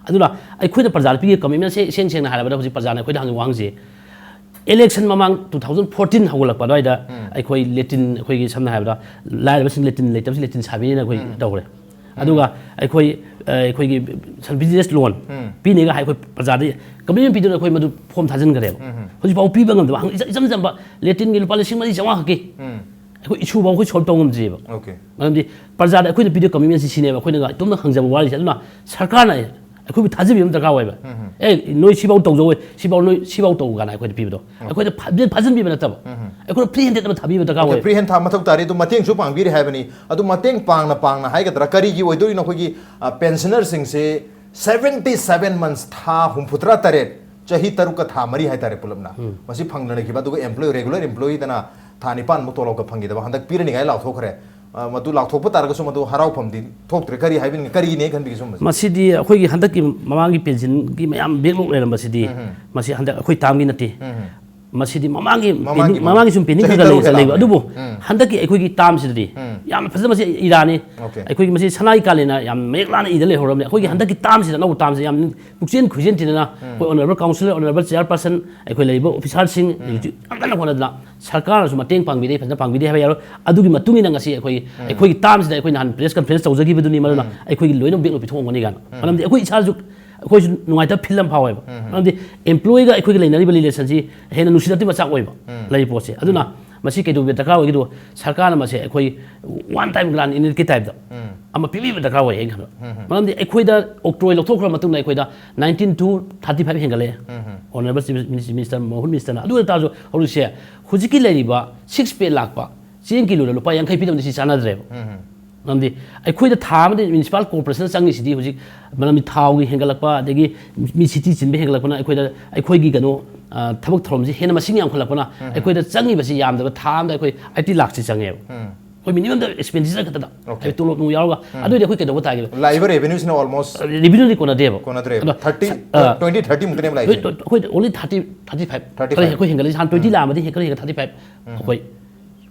ꯑꯗꯨꯅ ꯑꯩꯈꯣꯏꯅ ꯄ꯭ꯔꯖꯥꯗ ꯄꯤꯔꯤꯕ commitmentꯁꯦ ꯏꯁꯦꯡ ꯁꯦꯡꯅ ꯍꯥꯏꯔꯕꯗ ꯍꯧꯖꯤꯛ ꯄ꯭ꯔꯖꯥꯅ ꯑꯩꯈꯣꯏꯗ ꯍꯪꯉꯤꯕ ꯋꯥꯍꯪꯁꯦ, Election ꯃꯃꯥꯡ two thousand fourteen ꯍꯧꯒꯠꯂꯛꯄ ꯑꯗꯨꯋꯥꯏꯗ ꯑꯩꯈꯣꯏ ꯂꯦꯇꯤꯟ, ꯑꯩꯈꯣꯏꯒꯤ ꯁꯝꯅ ꯍꯥꯏꯔꯕꯗ ꯂꯥꯏꯔꯕꯁꯤꯡ ꯂꯦꯇꯤꯟ ꯂꯩꯇꯕꯁꯤ ꯂꯦꯇꯤꯟ ꯁꯥꯕꯤꯅꯤꯅ ꯑꯩꯈꯣꯏ ꯇꯧꯈ꯭ꯔꯦ꯫ ꯑꯗꯨꯒ ꯑꯩꯈꯣꯏ, ꯑ, ꯑꯩꯈꯣꯏꯒꯤ business loan ꯄꯤꯅꯤꯒ ꯍꯥꯏ ꯑꯩꯈꯣꯏ ꯄ꯭ꯔꯖꯥꯗ commitment ꯄꯤꯗꯨꯅ ꯑꯩꯈꯣꯏ ꯃꯗꯨ form ꯊꯥꯖꯤꯟꯈ꯭ꯔꯦꯕ꯫ ꯍꯧꯖꯤꯛꯐꯥꯎ ꯄꯤꯕ ꯉꯝꯗꯕ, ꯍꯪ-, ꯏꯆꯝ, ꯏꯆꯝ ꯆꯝꯕ ꯂꯦꯇꯤꯟꯒꯤ ꯂꯨꯄꯥ ꯂꯤꯁꯤꯡ ꯃꯔꯤ ꯆꯥꯝꯃꯉꯥ ꯈꯛꯀꯤ ꯑꯩꯈꯣꯏ issue ꯐꯥꯎ ꯑꯩꯈꯣꯏ solve ꯇꯧ ꯉꯝꯗ꯭ꯔꯤꯑꯕ꯫ Okay. ꯃꯔꯝꯗꯤ ꯄ꯭ꯔꯖꯥꯗ ꯑꯩꯈꯣꯏꯅ ꯄꯤꯗꯣꯏ commitment ꯁꯤ ꯁꯤꯅꯦꯕ ꯑꯩꯈꯣꯏꯅ ꯏꯇꯣꯝꯇ ꯍꯪꯖꯕ ꯋꯥꯔꯤꯁꯦ꯫ ꯑꯗꯨꯅ ꯁꯔꯀꯥꯔꯅ ꯑꯩꯈꯣꯏꯕꯨ ꯊꯥꯖꯕꯤꯕ ꯑꯃ ꯗꯔꯀꯥꯔ ꯑꯣꯏꯕ꯫ ꯑꯦ, ꯅꯣꯏ ꯁꯤꯐꯥꯎ ꯇꯧꯖꯧꯋꯦ, ꯁꯤꯐꯥꯎ ꯅꯣꯏ ꯁꯤꯐꯥꯎ ꯇꯧ ꯀꯥꯏꯅ ꯑꯩꯈꯣꯏꯗ ꯄꯤꯕꯗꯣ ꯑꯩꯈꯣꯏꯗ ꯐꯥ-, ꯐꯥꯖꯤꯟꯕꯤꯕ ꯅꯠꯇꯕ, ꯑꯩꯈꯣꯏꯅ free handed ꯑꯃ ꯊꯥꯕꯤꯕ ꯗꯔꯀꯥꯔ ꯑꯣꯏ꯫ Free hand ꯊꯥ ꯃꯊꯧ ꯇꯥꯔꯤ꯫ ꯑꯗꯨ ꯃꯇꯦꯡꯁꯨ ꯄꯥꯡꯕꯤꯔꯤ ꯍꯥꯏꯕꯅꯤ꯫ ꯑꯗꯨ ꯃꯇꯦꯡ ꯄꯥꯡꯅ ꯄꯥꯡꯅ ꯍꯥꯏꯒꯗ꯭ꯔꯥ, ꯀꯔꯤꯒꯤ ꯑꯣꯏꯗꯣꯔꯤꯅꯣ ꯑꯩꯈꯣꯏꯒꯤ, ꯑ, pensioner ꯁꯤꯡꯁꯦ seventy seven months, ꯊꯥ ꯍꯨꯝꯐꯨꯇꯔꯥ ꯇꯔꯦꯠ, ꯆꯍꯤ ꯇꯔꯨꯛꯀ ꯊꯥ ꯃꯔꯤ ꯍꯥꯏꯇꯥꯔꯦ ꯄꯨꯂꯞꯅ, ꯃꯁꯤ ꯐꯪꯗꯅ ꯂꯩꯈꯤꯕ, ꯑꯗꯨꯒ employee, regular employee ꯗꯅ ꯊꯥ ꯅꯤꯄꯥꯟꯃꯨꯛ ꯇꯣꯂꯣꯞꯀ ꯐꯪꯈꯤꯗꯕ, ꯍꯟꯗꯛ ꯄꯤꯔꯅꯤꯉꯥꯏ ꯂꯥꯎꯊꯣꯛꯈ꯭ꯔꯦ꯫ ꯑ, ꯃꯗꯨ ꯂꯥꯎꯊꯣꯛꯄ ꯇꯥꯔꯒꯁꯨ ꯃꯗꯨ ꯍꯔꯥꯎꯐꯝꯗꯤ ꯊꯣꯛꯇ꯭ꯔꯦ꯫ ꯀꯔꯤ ꯍꯥꯏꯕꯤꯅꯤꯡꯉꯤ, ꯀꯔꯤꯒꯤꯅꯦ ꯈꯟꯕꯤꯒꯦ ꯁꯨꯝꯕꯁꯦ? ꯃꯁꯤꯗꯤ ꯑꯩꯈꯣꯏꯒꯤ ꯍꯟꯗꯛꯀꯤ ꯃꯃꯥꯡꯒꯤ pension ꯒꯤ ꯃꯌꯥꯝ backlog ꯂꯩꯔꯝꯕꯁꯤꯗꯤ, ꯃꯁꯤ ꯍꯟꯗꯛ ꯑꯩꯈꯣꯏ term ꯒꯤ ꯅꯠꯇꯦ꯫ ꯃꯁꯤꯗꯤ ꯃꯃꯥꯡꯒꯤ ꯃꯃꯥꯡꯒꯤ pending, ꯃꯃꯥꯡꯒꯤ ꯁꯨꯝ pending ꯆꯍꯤ ꯈꯔ ꯈꯔ ꯇꯔꯨꯛ ꯂꯩ-, ꯂꯩꯕ꯫ ꯂꯥꯛꯄꯅꯦ꯫ ꯑꯗꯨꯕꯨ ꯍꯟꯗꯛꯀꯤ ꯑꯩꯈꯣꯏꯒꯤ term ꯁꯤꯗꯗꯤ ꯌꯥꯝꯅ ꯐꯖꯅ ꯃꯁꯤ ꯏꯔꯥꯅꯤ꯫ Okay. ꯑꯩꯈꯣꯏꯒꯤ ꯃꯁꯤ ꯁꯅꯥꯒꯤ ꯀꯥꯂꯦꯟꯅ ꯌꯥꯝ ꯃꯌꯦꯛ ꯂꯥꯅ ꯏꯗ ꯂꯩꯍꯧꯔꯕꯅꯤ꯫ ꯑꯩꯈꯣꯏꯒꯤ ꯍꯟꯗꯛꯀꯤ term ꯁꯤꯗ, ꯑꯅꯧꯕ term ꯁꯤꯗ ꯌꯥꯝ ꯄꯨꯛꯆꯦꯜ ꯈꯣꯏꯖꯦꯜ ꯊꯤꯗꯅ ꯑꯩꯈꯣꯏ honourable councillor, honourable chairperson, ꯑꯩꯈꯣꯏ ꯂꯩꯔꯤꯕ officer ꯁꯤꯡ ꯍꯧꯖꯤꯛ ꯌꯥꯝ ꯀꯟꯅ ꯍꯣꯠꯅꯗꯅ ꯁꯔꯀꯥꯔꯅꯁꯨ ꯃꯇꯦꯡ ꯄꯥꯡꯕꯤꯗꯦ, ꯐꯖꯅ ꯄꯥꯡꯕꯤꯗꯦ ꯍꯥꯏꯕ ꯌꯥꯔꯣꯏ꯫ ꯑꯗꯨꯒꯤ ꯃꯇꯨꯡ ꯏꯟꯅ ꯉꯁꯤ ꯑꯩꯈꯣꯏ, ꯑꯩꯈꯣꯏꯒꯤ term ꯁꯤꯗ ꯑꯩꯈꯣꯏ ꯅꯍꯥꯟ press conference ꯇꯧꯖꯈꯤꯕꯗꯨꯅꯤ, ꯃꯗꯨꯅ ꯑꯩꯈꯣꯏꯒꯤ ꯂꯣꯏꯅ backlog ꯄꯤꯊꯣꯛꯑꯝꯒꯅꯤ ꯀꯥꯏꯅ꯫ ꯃꯔꯝꯗꯤ ꯑꯩꯈꯣꯏ ꯏꯁꯥꯁꯨ ꯑꯩꯈꯣꯏꯁꯨ ꯅꯨꯡꯉꯥꯏꯇꯕ feel ꯑꯃ ꯐꯥꯎꯋꯦꯕ꯫ ꯃꯔꯝꯗꯤ employee ꯒ ꯑꯩꯈꯣꯏꯒ ꯂꯩꯅꯔꯤꯕ relation ꯁꯤ ꯍꯦꯟꯅ ꯅꯨꯡꯁꯤꯅꯗꯕ ꯃꯆꯥꯛ ꯑꯣꯏꯕ ꯂꯩꯔꯤꯕ ꯄꯣꯠꯁꯦ꯫ ꯑꯗꯨꯅ ꯃꯁꯤ ꯀꯩꯗꯧꯕ ꯗꯔꯀꯥꯔ ꯑꯣꯏꯒꯦꯗꯣ, ꯁꯔꯀꯥꯔꯅ ꯃꯁꯦ ꯑꯩꯈꯣꯏ one time grant unit ꯀꯤ type ꯇ ꯑꯃ ꯄꯤꯕꯤꯕ ꯗꯔꯀꯥꯔ ꯑꯣꯏ ꯑꯩꯅ ꯈꯟꯕ꯫ ꯃꯔꯝꯗꯤ ꯑꯩꯈꯣꯏꯗ octroi ꯂꯧꯊꯣꯛꯈ꯭ꯔ ꯃꯇꯨꯡꯗ ꯑꯩꯈꯣꯏꯗ nineteen to thirty five ꯍꯦꯟꯒꯠꯂꯛꯑꯦ꯫ Honourable Chief Minister, ꯃꯍꯨꯠ minister ꯅ꯫ ꯑꯗꯨ ꯑꯣꯏ ꯇꯥꯔꯁꯨ ꯍꯧꯖꯤꯛꯁꯦ ꯍꯧꯖꯤꯛꯀꯤ ꯂꯩꯔꯤꯕ six pay ꯂꯥꯛꯄ ꯆꯦꯡ ꯀꯤꯂꯣꯗ ꯂꯨꯄꯥ ꯌꯥꯡꯈꯩ ꯄꯤꯗꯕꯗꯤ ꯁꯤ ꯆꯥꯟꯅꯗ꯭ꯔꯦꯕ꯫ ꯃꯔꯝꯗꯤ ꯑꯩꯈꯣꯏꯗ ꯊꯥ ꯑꯃꯗ municipal corporation ꯆꯪꯉꯤꯁꯤꯗꯤ ꯍꯧꯖꯤꯛ, ꯃꯔꯝꯗꯤ ꯊꯥꯎꯒꯤ ꯍꯦꯟꯒꯠꯂꯛꯄ, ꯑꯗꯒꯤ ꯃꯤ city ꯆꯤꯟꯕ ꯍꯦꯟꯒꯠꯂꯛꯄꯅ ꯑꯩꯈꯣꯏꯗ, ꯑꯩꯈꯣꯏꯒꯤ ꯀꯩꯅꯣ, ꯑ, ꯊꯕꯛ ꯊꯧꯔꯝꯁꯤ ꯍꯦꯟꯅ ꯃꯁꯤꯡ ꯌꯥꯝꯈꯠꯂꯛꯄꯅ ꯑꯩꯈꯣꯏꯗ ꯆꯪꯉꯤꯕꯁꯤ ꯌꯥꯝꯗꯕ ꯊꯥ ꯑꯃꯗ ꯑꯩꯈꯣꯏ eighty ꯂꯥꯛꯁꯤ ꯆꯪꯉꯦꯕ꯫ ꯑꯩꯈꯣꯏ minimum ꯗ expenditure ꯈꯛꯇꯗ, Okay. ꯍꯥꯏꯗꯤ ꯇꯣꯂꯣꯞ ꯅꯨꯡ ꯌꯥꯎꯔꯒ꯫ ꯑꯗꯨꯑꯣꯏꯗꯤ ꯑꯩꯈꯣꯏ ꯀꯩꯗꯧꯕ ꯇꯥꯒꯦ? ꯂꯥꯛꯏꯕ revenue ꯁꯤꯅ almost Revenue ꯗꯤ ꯀꯣꯟꯅꯗꯦꯕ꯫ ꯀꯣꯟꯅꯗ꯭ꯔꯦꯕ꯫ ꯑꯗꯣ, Thirty, ꯑ, twenty, thirty ꯃꯨꯛꯇꯅꯦꯕ ꯂꯥꯛꯏꯁꯦ꯫ ꯑꯩꯈꯣꯏ only thirty, thirty five꯫ Thirty five. ꯑꯩꯈꯣꯏ ꯍꯦꯟꯒꯠꯂꯛꯏꯁꯦ ꯍꯥꯟꯅ twenty ꯂꯥꯛꯑꯝꯕꯗꯤ ꯍꯦꯟꯒꯠ-, ꯍꯦꯟꯒꯠ thirty five꯫ ꯑꯩꯈꯣꯏ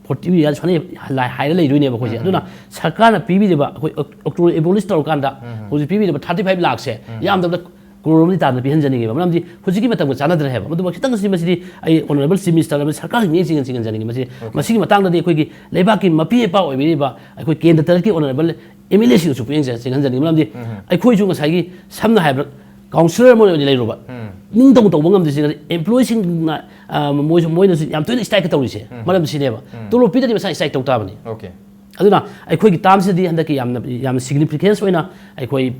forty ꯌꯥꯔ ꯁꯨꯃꯥꯏꯅ ꯍꯥꯏꯔ ꯂꯩꯗꯣꯏꯅꯦꯕ ꯑꯩꯈꯣꯏꯁꯦ꯫ ꯑꯗꯨꯅ ꯁꯔꯀꯥꯔꯅ ꯄꯤꯕꯤꯔꯤꯕ ꯑꯩꯈꯣꯏ octroi abolish ꯇꯧꯔꯀꯥꯟꯗ ꯍꯧꯖꯤꯛ ꯄꯤꯕꯤꯔꯤꯕ thirty five ꯂꯥꯛꯁꯦ ꯌꯥꯝꯗꯕꯗ ꯀ꯭ꯔꯣꯔ ꯑꯃꯗꯤ ꯇꯥꯗꯅ ꯄꯤꯍꯟꯖꯅꯤꯡꯉꯦꯕ꯫ ꯃꯔꯝꯗꯤ ꯍꯧꯖꯤꯛꯀꯤ ꯃꯇꯝꯒ ꯆꯥꯟꯅꯗ꯭ꯔꯦ ꯍꯥꯏꯕ꯫ ꯑꯗꯨꯕꯨ ꯈꯤꯇꯪ ꯑꯁꯤ ꯃꯁꯤꯗꯤ ꯑꯩ ꯑꯣꯅꯔꯦꯕꯜ ꯆꯤꯐ ꯃꯤꯅꯤꯁꯇꯔ ꯑꯃꯗꯤ ꯁꯔꯀꯥꯔꯒꯤ ꯃꯤꯠꯌꯦꯡ ꯆꯤꯡꯍꯟ-, ꯆꯤꯡꯍꯟꯖꯅꯤꯡꯉꯤ꯫ ꯃꯁꯤ, ꯃꯁꯤꯒꯤ ꯃꯇꯥꯡꯗꯗꯤ ꯑꯩꯈꯣꯏꯒꯤ ꯂꯩꯕꯥꯛꯀꯤ ꯃꯄꯤ ꯃꯄꯥ ꯑꯣꯏꯕꯤꯔꯤꯕ ꯑꯩꯈꯣꯏ ꯀꯦꯟꯗ꯭ꯔ ꯇꯔꯦꯠꯀꯤ ꯑꯣꯅꯔꯦꯕꯜ ꯑꯦꯝ ꯑꯦꯜ ꯑꯦꯁꯤꯡꯗꯁꯨ ꯄꯨꯛꯌꯦꯡ ꯆꯤꯡꯍꯟꯖꯅꯤꯡꯉꯤ꯫ ꯃꯔꯝꯗꯤ ꯑꯩꯈꯣꯏꯁꯨ ꯉꯁꯥꯏꯒꯤ ꯁꯝꯅ ꯍꯥꯏꯔꯕꯗ ꯀꯥꯎꯟꯁꯤꯂꯔ ꯑꯃ ꯑꯣꯏꯅ ꯂꯩꯔꯨꯕ, ꯅꯤꯡꯇꯧ ꯇꯧꯕ ꯉꯝꯗ꯭ꯔꯤꯁꯤꯅ ꯑꯦꯝꯄ꯭ꯂꯣꯌꯤꯁꯤꯡꯅ, ꯑ, ꯃꯣꯏꯁꯨ, ꯃꯣꯏꯅꯁꯨ ꯌꯥꯝ ꯇꯣꯏꯅ ꯁ꯭ꯇ꯭ꯔꯥꯏꯛ ꯇꯧꯔꯤꯁꯦ꯫ ꯃꯔꯝ ꯁꯤꯅꯦꯕ꯫ ꯇꯣꯂꯣꯞ ꯄꯤꯗ꯭ꯔꯗꯤ ꯃꯁꯥ ꯁ꯭ꯇ꯭ꯔꯥꯏꯛ ꯇꯧ ꯇꯥꯕꯅꯤ꯫ ꯑꯣꯀꯦ꯫ ꯑꯗꯨꯅ ꯑꯩꯈꯣꯏꯒꯤ ꯇꯥꯝꯁꯤꯗꯤ ꯍꯟꯗꯛꯀꯤ ꯌꯥꯝꯅ, ꯌꯥꯝꯅ ꯁꯤꯒꯅꯤꯐꯤꯀꯦꯟꯁ ꯑꯣꯏꯅ ꯑꯩꯈꯣꯏ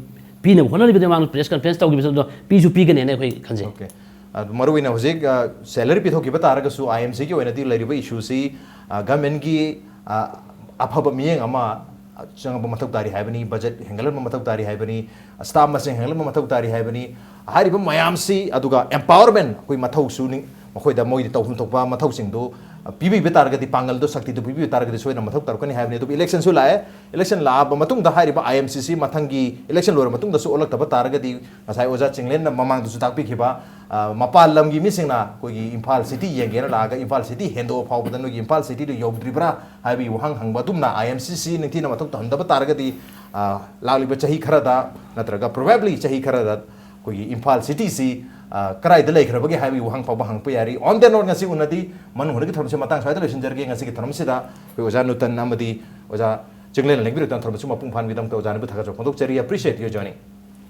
ꯄꯤꯅꯕ ꯍꯣꯠꯅꯔꯤꯕꯗ ꯃꯃꯥꯡꯗ ꯄ꯭ꯔꯦꯁ ꯀꯟꯐꯔꯦꯟꯁ ꯇꯧꯈꯤꯕꯁꯨ ꯑꯗꯣ ꯄꯤꯁꯨ ꯄꯤꯒꯅꯦꯅ ꯑꯩꯈꯣꯏ ꯈꯟꯖꯩ꯫ ꯑꯣꯀꯦ꯫ ꯑ, ꯃꯔꯨꯑꯣꯏꯅ ꯍꯧꯖꯤꯛ, ꯑ, ꯁꯦꯂꯔꯤ ꯄꯤꯊꯣꯛꯈꯤꯕ ꯇꯥꯔꯒꯁꯨ, ꯑꯥꯏ ꯑꯦꯝ ꯁꯤꯒꯤ ꯑꯣꯏꯅꯗꯤ ꯂꯩꯔꯤꯕ ꯏꯁꯨꯁꯤ, ꯑ, ꯒꯃꯦꯟꯒꯤ, ꯑ, ꯑꯐꯕ ꯃꯤꯠꯌꯦꯡ ꯑꯃ, ꯑ, ꯆꯪꯕ ꯃꯊꯧ ꯇꯥꯔꯤ ꯍꯥꯏꯕꯅꯤ, ꯕꯖꯦꯠ ꯍꯦꯟꯒꯠꯍꯟꯕ ꯃꯊꯧ ꯇꯥꯔꯤ ꯍꯥꯏꯕꯅꯤ, ꯁ꯭ꯇꯥꯐ ꯃꯁꯤꯡ ꯍꯦꯟꯒꯠꯍꯟꯕ ꯃꯊꯧ ꯇꯥꯔꯤ ꯍꯥꯏꯕꯅꯤ꯫ ꯍꯥꯏꯔꯤꯕ ꯃꯌꯥꯝꯁꯤ, ꯑꯗꯨꯒ ꯑꯦꯝꯄꯥꯋꯔꯃꯦꯟ, ꯑꯩꯈꯣꯏ ꯃꯊꯧꯁꯨ ꯅꯤꯡ-, ꯃꯈꯣꯏꯗ ꯃꯣꯏꯗꯤ ꯇꯧꯐꯝ ꯊꯣꯛꯄ ꯃꯊꯧꯁꯤꯡꯗꯨ, ꯑ, ꯄꯤꯕꯤꯕ ꯇꯥꯔꯒꯗꯤ, ꯄꯥꯡꯒꯜꯗꯣ, ꯁꯛꯇꯤꯗꯨ ꯄꯤꯕꯤꯕ ꯇꯥꯔꯒꯗꯤ ꯁꯣꯏꯗꯅ ꯃꯊꯧ ꯇꯧꯔꯛꯀꯅꯤ ꯍꯥꯏꯕꯅꯤ꯫ ꯑꯗꯨꯕꯨ ꯏꯂꯦꯛꯁꯟꯁꯨ ꯂꯥꯛꯑꯦ, ꯏꯂꯦꯛꯁꯟ ꯂꯥꯛꯑꯕ ꯃꯇꯨꯡꯗ ꯍꯥꯏꯔꯤꯕ ꯑꯥꯏ ꯑꯦꯝ ꯁꯤꯁꯤ ꯃꯊꯪꯒꯤ ꯏꯂꯦꯛꯁꯟ ꯂꯣꯏꯔꯕ ꯃꯇꯨꯡꯗꯁꯨ ꯑꯣꯜꯂꯛꯇꯕ ꯇꯥꯔꯒꯗꯤ, ꯉꯁꯥꯏ ꯑꯣꯖꯥ ꯆꯤꯡꯂꯦꯟꯅ ꯃꯃꯥꯡꯗꯁꯨ ꯇꯥꯛꯄꯤꯈꯤꯕ, ꯑ, ꯃꯄꯥꯟ ꯂꯝꯒꯤ ꯃꯤꯁꯤꯡꯅ ꯑꯩꯈꯣꯏꯒꯤ ꯏꯝꯐꯥꯜ ꯁꯤꯇꯤ ꯌꯦꯡꯒꯦꯅ ꯂꯥꯛꯑꯒ ꯏꯝꯐꯥꯜ ꯁꯤꯇꯤ ꯍꯦꯟꯗꯣꯛꯑ ꯐꯥꯎꯕꯗ ꯅꯣꯏꯒꯤ ꯏꯝꯐꯥꯜ ꯁꯤꯇꯤꯗꯨ ꯌꯧꯗ꯭ꯔꯤꯕ꯭ꯔꯥ ꯍꯥꯏꯕꯒꯤ ꯋꯥꯍꯪ ꯍꯪꯕ ꯑꯗꯨꯝꯅ ꯑꯥꯏ ꯑꯦꯝ ꯁꯤꯁꯤ ꯅꯤꯡꯊꯤꯅ ꯃꯊꯧ ꯇꯧꯍꯟꯗꯕ ꯇꯥꯔꯒꯗꯤ, ꯑ, ꯂꯥꯛꯂꯤꯕ ꯆꯍꯤ ꯈꯔꯗ ꯅꯠꯇ꯭ꯔꯒ probably ꯆꯍꯤ ꯈꯔꯗ ꯑꯩꯈꯣꯏꯒꯤ ꯏꯝꯐꯥꯜ ꯁꯤꯇꯤꯁꯤ, ꯑ, ꯀꯗꯥꯏꯗ ꯂꯩꯈ꯭ꯔꯕꯒꯦ ꯍꯥꯏꯕꯒꯤ ꯋꯥꯍꯪ ꯐꯥꯎꯕ ꯍꯪꯉꯛꯄ ꯌꯥꯔꯤ꯫ On that note, ꯉꯁꯤ ꯎꯅꯗꯤ ꯃꯅꯨꯡ ꯍꯨꯠꯅꯒꯤ ꯊꯧꯔꯝꯁꯤ ꯃꯇꯥꯡ ꯁ꯭ꯋꯥꯏꯗ ꯂꯣꯏꯁꯤꯟꯖꯔꯒꯦ꯫ ꯉꯁꯤꯒꯤ ꯊꯧꯔꯝꯁꯤꯗ ꯑꯩꯈꯣꯏ ꯑꯣꯖꯥ ꯅꯨꯇꯟ ꯑꯃꯗꯤ ꯑꯣꯖꯥ ꯆꯤꯡꯂꯦꯟꯅ ꯂꯦꯡꯕꯤꯔꯛꯇꯨꯅ ꯊꯧꯔꯝ ꯑꯁꯤꯕꯨ ꯃꯄꯨꯡ ꯐꯥꯍꯟꯕꯒꯤꯗꯃꯛꯇ ꯑꯣꯖꯥꯅꯕꯨ ꯊꯥꯒꯠꯆꯕ ꯐꯣꯡꯗꯣꯛꯆꯔꯤ꯫ Appreciate your joining.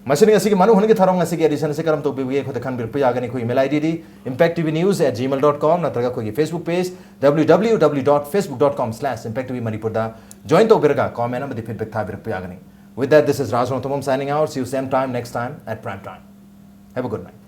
ꯃꯁꯤꯅ ꯉꯁꯤꯒꯤ ꯃꯅꯨꯡ ꯍꯨꯠꯅꯒꯤ ꯊꯧꯔꯝ ꯉꯁꯤꯒꯤ edition ꯑꯁꯤ ꯀꯔꯝ ꯇꯧꯕꯤꯕꯒꯦ ꯑꯩꯈꯣꯏꯗ ꯈꯟꯕꯤꯔꯛꯄ ꯌꯥꯒꯅꯤ꯫ ꯑꯩꯈꯣꯏ email ID D impact T V news at gmail dot com ꯅꯠꯇ꯭ꯔꯒ ꯑꯩꯈꯣꯏꯒꯤ Facebook page W W W dot facebook dot com slash impact T V ꯃꯅꯤꯄꯨꯔꯗ join ꯇꯧꯕꯤꯔꯒ comment ꯑꯃꯗꯤ feedback ꯊꯥꯕꯤꯔꯛꯄ ꯌꯥꯒꯅꯤ꯫ With that, this is Raj Rongthomam signing out. See you same time next time at prime time. Have a good night.